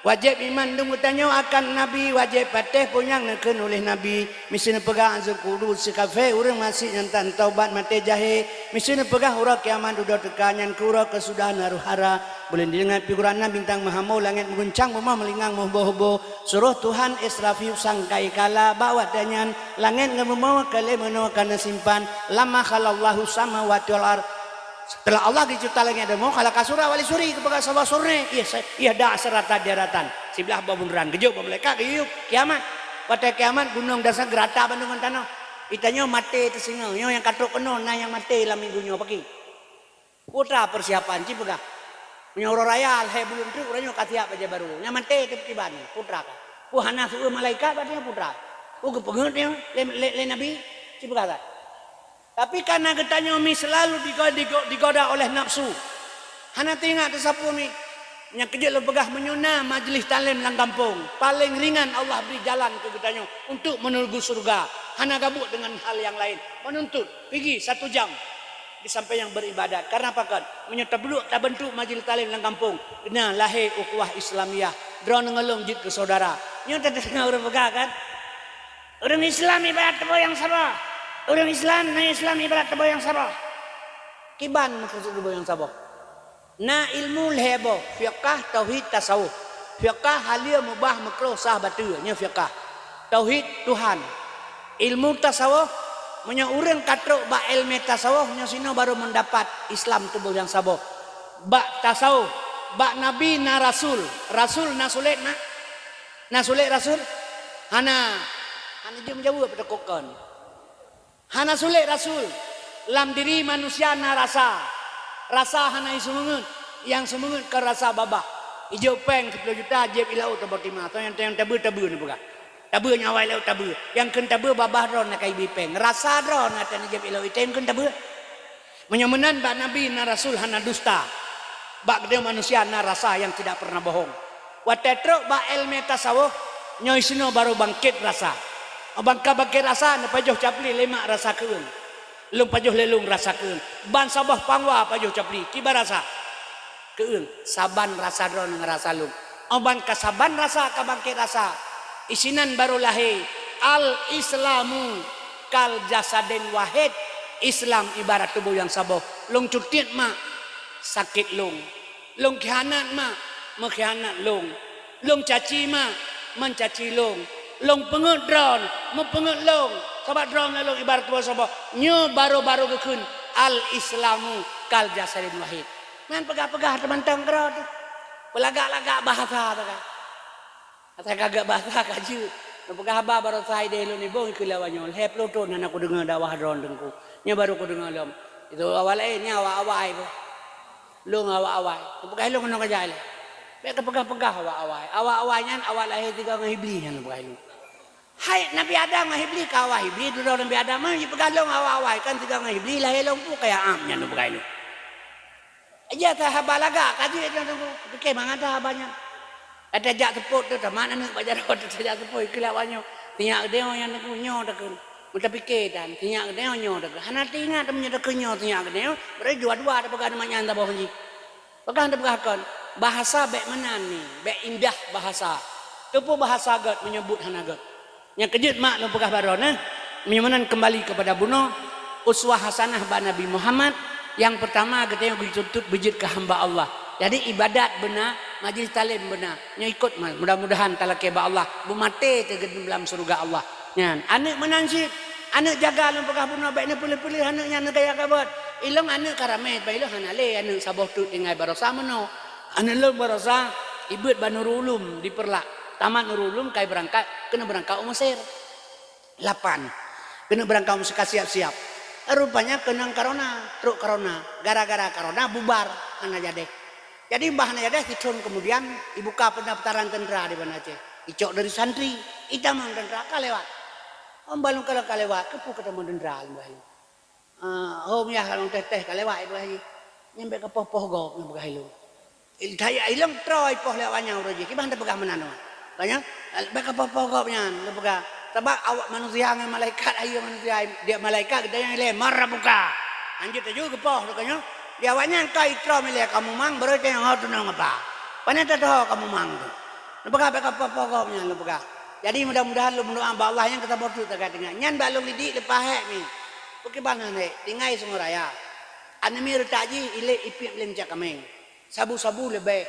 wajéb iman dum geutanyoe akan Nabi, wajéb patéh peue nyang neukheun uléh Nabi. Miseue neupeugah azab kubur sikafé ureuëng maséh nyan tan taubat maté jahé. Miseue neupeugah uroe kiamat dudoe teuka nyan keu uroe keusudahan harôh hara. Buleuen dideungoe pih gurana bintang meuhamo, langét meuguncang, bumoe meulingang meuhubô-hubô. Suroh Tuhan Israfil sangkai kala, bak watée nyan langét ngon bumoe ka lé meunoe ka neusimpan. Lama khalaqallahu samawati wal ard. Seuteulah Allah geucebta langét dan bumoe, khalaqa surah wali suri, geupeugah saboh suri, ié se-, ié da seuratan di daratan. Siblah boh bunderan, geujok boh malaikat, geuyue kiamat. Watée kiamat, gunong dan sa geurata bandum ngon tanoh. Geutanyoe maté teusingoh, nyoe nyang ka trok keunoe na nyang maté lam minggu nyoe pagi. Peue ta peusiapan ci peugah. Meunyoe uroe raya lhée buleuen treuk, uroe nyoe ka siap bajée barô. Nyang maté teukiban, peue ta ka. Peue hana seueu malaikat bak nyoe peue ta. Peue geupeungeut nyoe lé, lé, lé Nabi, ci peugah that. Tapi kareuna geutanyoe mi seulalu digo-, digo-, digoda oleh nafsu. Hana teuingat teusapeue mi. Nyang keujeuet lôn peugah, meunyoe na majlis taklim lam gampông, paleng ringan Allah bri jalan keu geutanyoe untuk meununggu syeuruga. Hana gabuek deungon hal nyang laén. Meununtut, pigi satu jam di sampéng nyang beuribadat. Kareuna pakon? Meunyoe tablok tabeuntuk majlis taklim lam gampông, na lahé ukhuwah Islamiyah. Droeneuh ngon lôn jeuet keu syedara. Nyoe tadeungoe ureuëng peugah kan? Ureuëng Islam ibarat tuboh nyang saboh. Ureuëng Islam, na Islam ibarat tuboh nyang saboh. Kiban meukeusud tuboh nyang saboh. Na ilmu lhée boh, fiqah, tauhid, tasawuf. Fiqah, haleue, mubah, meukruh, sah, bateue, nyoe fiqah. Tauhid Tuhan. Ilmu tasawuf, meunyoe ureuëng ka trok bak ilmu tasawuf, nyoe sinoe baru meudapat Islam tuboh nyang saboh. Bak tasawuf, bak nabi na rasul. Rasul na sulet na? Na sulet rasul? Hana. Hana jeuem jaweueb teuka kon. Hana sulet rasul. Lam diri manusia na rasa. Rasa hana iseumeungeut. Nyang seumeungeut ka rasa babah. Ijok péng siploh juta jieb i laôt teubeutima. Soe nyang, nyang tabeue, tabeue neupeugah. Tabeue nyang awai laôt tabeue. Nyang kheun tabeue babah droe na ka ibi péng. Rasa droe na tan jieb i laôt item kheun tabeue. Meunyoe meunan bak nabi na rasul hana dusta. Bak geutanyoe manusia na rasa nyang tidak pernah bohong. Watée trok bak ilmu tasawuf, nyoe sinoe baru bangkét rasa. Bangka bangkét rasa, neupajoh capli lé mak rasa keueung. Lôn pajoh lé lôn rasa keueung. Ban saboh pangwa pajoh capli, kiban rasa? Keueung, saban rasa droeneuh ngon rasa lôn. Óh ban ka saban rasa ka bangkét rasa. Isinan baru lahé, al-Islamu kal jasadin wahid. Islam ibarat tuboh nyang saboh. Lôn cutiet mak, sakét lôn. Lôn khianat mak, meukhianat lôn. Lôn caci mak, meucaci lôn. Lôn peungeut droeneuh, meupeungeut lôn. Sabab droeneuh lôn ibarat tuboh saboh. Nyoe baru-baru geukheun al-Islamu kal jasadin wahid. Nyan peugah-peugah teumantong keudroe teuh. Peulagak-lagak bahasa teuh ka. Asai ka geuet bahasa ka jeuet. Neupeugah haba baroesa idéh lôn nibong ikeu lawang nyoe. Lhée ploh thon hana kudeungoe dakwah droeneuh Teungku. Nyoe baru kudeungoe lom. Itu awai laén nyan awai-awai boh. Lôn awai-awai. Neupeugah lôn keunoe keujak ilée. Bék kapeugah-peugah awai-awai. Awai-awai nyan awai lahé sigoe ngon Iblih nyan neupeugah lôn. Hai Nabi Adam ngon Iblih ka awai Iblih dudoe Nabi Adam nyan jipeugah lôn awai-awai kan sigoe ngon Iblih lahé lôn peue kaya am nyan neupeugah lôn. Ija that haba lagak ka jeuet nyan Teungku. Pike mangat that haba nyan. Ada jak seupôt teuh tamat aneuk bak jaroe teuh tajak seupôt ikeu lawang nyoe. Sinyak geudeungoe nyang takheun nyoe takheun. Meutapike dan sinyak geudeungoe nyoe takheun. Hana teuingat meunyoe takheun nyoe sinyak geudeungoe, berarti dua-dua tapeugah nyan saboh jih. Peugah tapeugah kon, bahasa bék meunan ni, bék indah bahasa. Keupeue bahasa gét meunyoe buet hana gét. Nyang keujeuet mak lôn peugah baroe nyoe, meunyoe meunan keumbali keupada bunoe, uswah hasanah bak Nabi Muhammad, nyang peurtama geutanyoe geutuntut beujeuet keu hamba Allah. Jadi ibadat beuna, majlis taklim beuna. Nyoe ikot ma-, mudah-mudahan talakée bak Allah, beumaté teuh geutem lam syeuruga Allah. Nyan, aneuëk meunan cit, aneuëk jaga lôn peugah bunoe bék neupeuleueh-peuleueh aneuëk nyan neugaya kabot. Ilong aneuëk ka ramé, bak ilong hana lé aneuëk saboh teuk tinggai baroesa meunoe. Aneuëk lôn baroesa ibeuet bak Nurul Ulum di Peureulak. Tamat Nurul Ulum kai beurangkat, keuneuk beurangkat u Mesir. Lapan. Keuneuk beurangkat u Mesir ka siap-siap. Rupanya keunong corona, trok corona. Gara-gara corona bubar, hana jadeh. Jadi bah hana jadeh, sithon keumudian ibuka peundaftaran teuntra di Banda Aceh. Icok dari santri, itamong teuntra ka lewat. Om balong kalau ka lewat, keupeue katamong teuntra lom bah ilong. Ah, hom yah kalong teh-teh ka lewat ipeugah jih. Nyan bék kapoh-poh gob nyan peugah ilong. Ilong troe ipoh lé awaknyan uroe jih. Kiban tapeugah meunan nyoe. Ka nyan, bék kapoh-poh gob nyan, tapeugah. Sabab awak manusia ngon malaikat, ayo manusia, dia malaikat geutanyoe ilée, "Man rabbuka?" Hanjeuet taju geupoh teuh ka nyoe. Di awaknyan ka itroe ilée kamoe mang, baru tanyong ho tunong apa. Pane tatoho kamoe mang tu. Neupeugah bék kapoh-poh gob nyan neupeugah. Jadi mudah-mudahan lôn meudoá bak Allah nyang keusaboh teuk taga teungoh. Nyan bak lôn idik leupah hék mi. Peukiban han hék, tinggai Sungai Raya. Aneuk miet reutak jih ilée ipiep lé meucak kaméng. Sabu-sabu leubeh.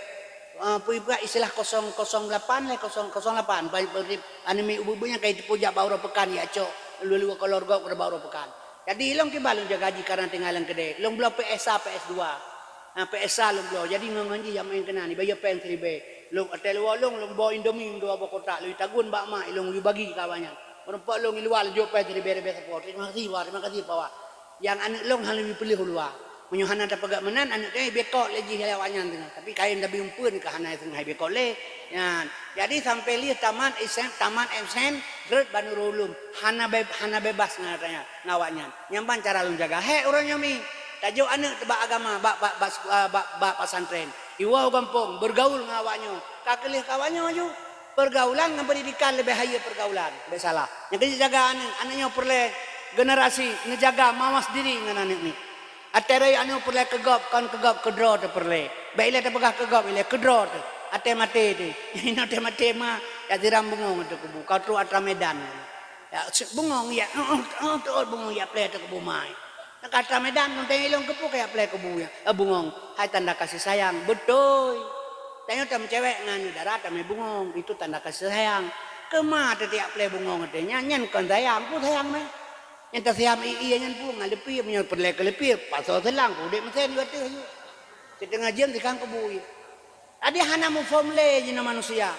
Ah, peue ipeugah istilah kosong kosong lapan lé, kosong kosong lapan. Ba-, ba-, aneuk miet ubit-ubit nyang ka jiteupeue jak bak uroe peukan, jak cok lue-lue kolor gob keu bak uroe peukan. Jadi ilong kiban lôn jaga jih karena tinggai lam keudè. Lôn bloe P S A, P S dua. Ha, P S A lôn bloe. Jadi ngon-ngon jih jak maén keunan, ibayeue péng siribèe. Lôn, watèe lôn woe lôn, lôn boh Indomie dua boh kotak, lôn tagun bak mak, ilong lôn bagi keu awaknyan. Meureumpok lôn i luwa lôn jok péng siribèe-ribèe sapo. Terima kasih, Wak. Terima kasih, Pak Wak. Nyang aneuk lôn hana lôn piléh u luwa. Meunyoe hana tapeugah meunan, aneuk teuh ibekot lé jih lé awaknyan teungoh. Tapi kayém tabi umpeuen ka hana teungoh ibekot lé. Nyan. Jadi sampai lheueh tamat S M, tamat S M, rhot bak Nurul Ulum. Hana be-, hana bebas ngon awaknyan. Ngon awaknyan. Nyan ban cara lôn jaga hék uroe nyoe mi. Tajok aneuk bak agama, bak, bak, bak, ah, bak, bak pesantren. Iwoe u gampông, bergaul ngon awaknyoe. Ka keu lheueh keu awaknyoe ju. Pergaulan ngon pendidikan leubeh hayeue pergaulan. Leubeh salah. Nyang keuneuk jaga aneuk, aneuk nyoe peureulée generasi neujaga mawas diri ngon aneuk mi. Watèe rayeuk aneuk peureulée keu gob, kon keu gob, keu droe teuh peureulée. Bék ilée tapeugah keu gob, ilée keu droe teuh. Watèe maté teuh. Nyang hinoe watèe maté ma, jak siram bungong ateueh kubu. Ka trok atra Medan. Ya, bungong ya, oh, oh, oh, bungong ya pleh ateueh kubu mai. Nyang ka atra Medan, teuntèe ilong keupeue ka jak pleh kubu ya, eh, bungong. Hai tanda kasih sayang, beutôi. Tanyoe tameucewek ngon aneuk dara tamé bungong, itu tanda kasih sayang. Keu ma teuh jak pleh bungong ateueh nyan, nyan kon sayang, peue sayang meh. Nyang tasayang ie-ie nyan peue ngon leupie, meunyoe peureulée keu leupie, pasoe seulang, udép meusen geuh ateueh. Siteungoh jeuem sikang kubu ie. Jadi hana muphom lé jinoe manusia.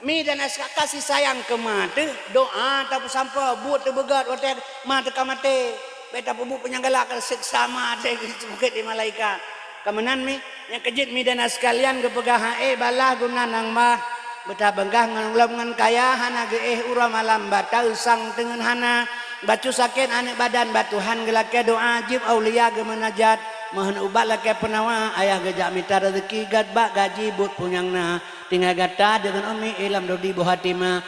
Mi dan aska kasih sayang keu ma teuh, doa tapeusampoe, buet teuh beugét watèe ma teuh ka maté. Bék tapeubuet peunyang galak keu seksa ma teuh geuseumeukét lé malaikat. Ka meunan mi, nyang keujeuet mi dan aska lian geupeugah, "Hai balaih guna nang bah, beutapeugah ngon ulôn ngon kaya hana geuéh uroe malam bak taeusang teungeut hana." Bacut sakét aneuk badan bak Tuhan geulakée doa, jieb aulia geumeunajat, meuhon ubat lakée peunawa, ayah geujak mita rezeki gét bak gaji buet punyang na. Tinggai gata deungon umi i lam dodi boh hatima,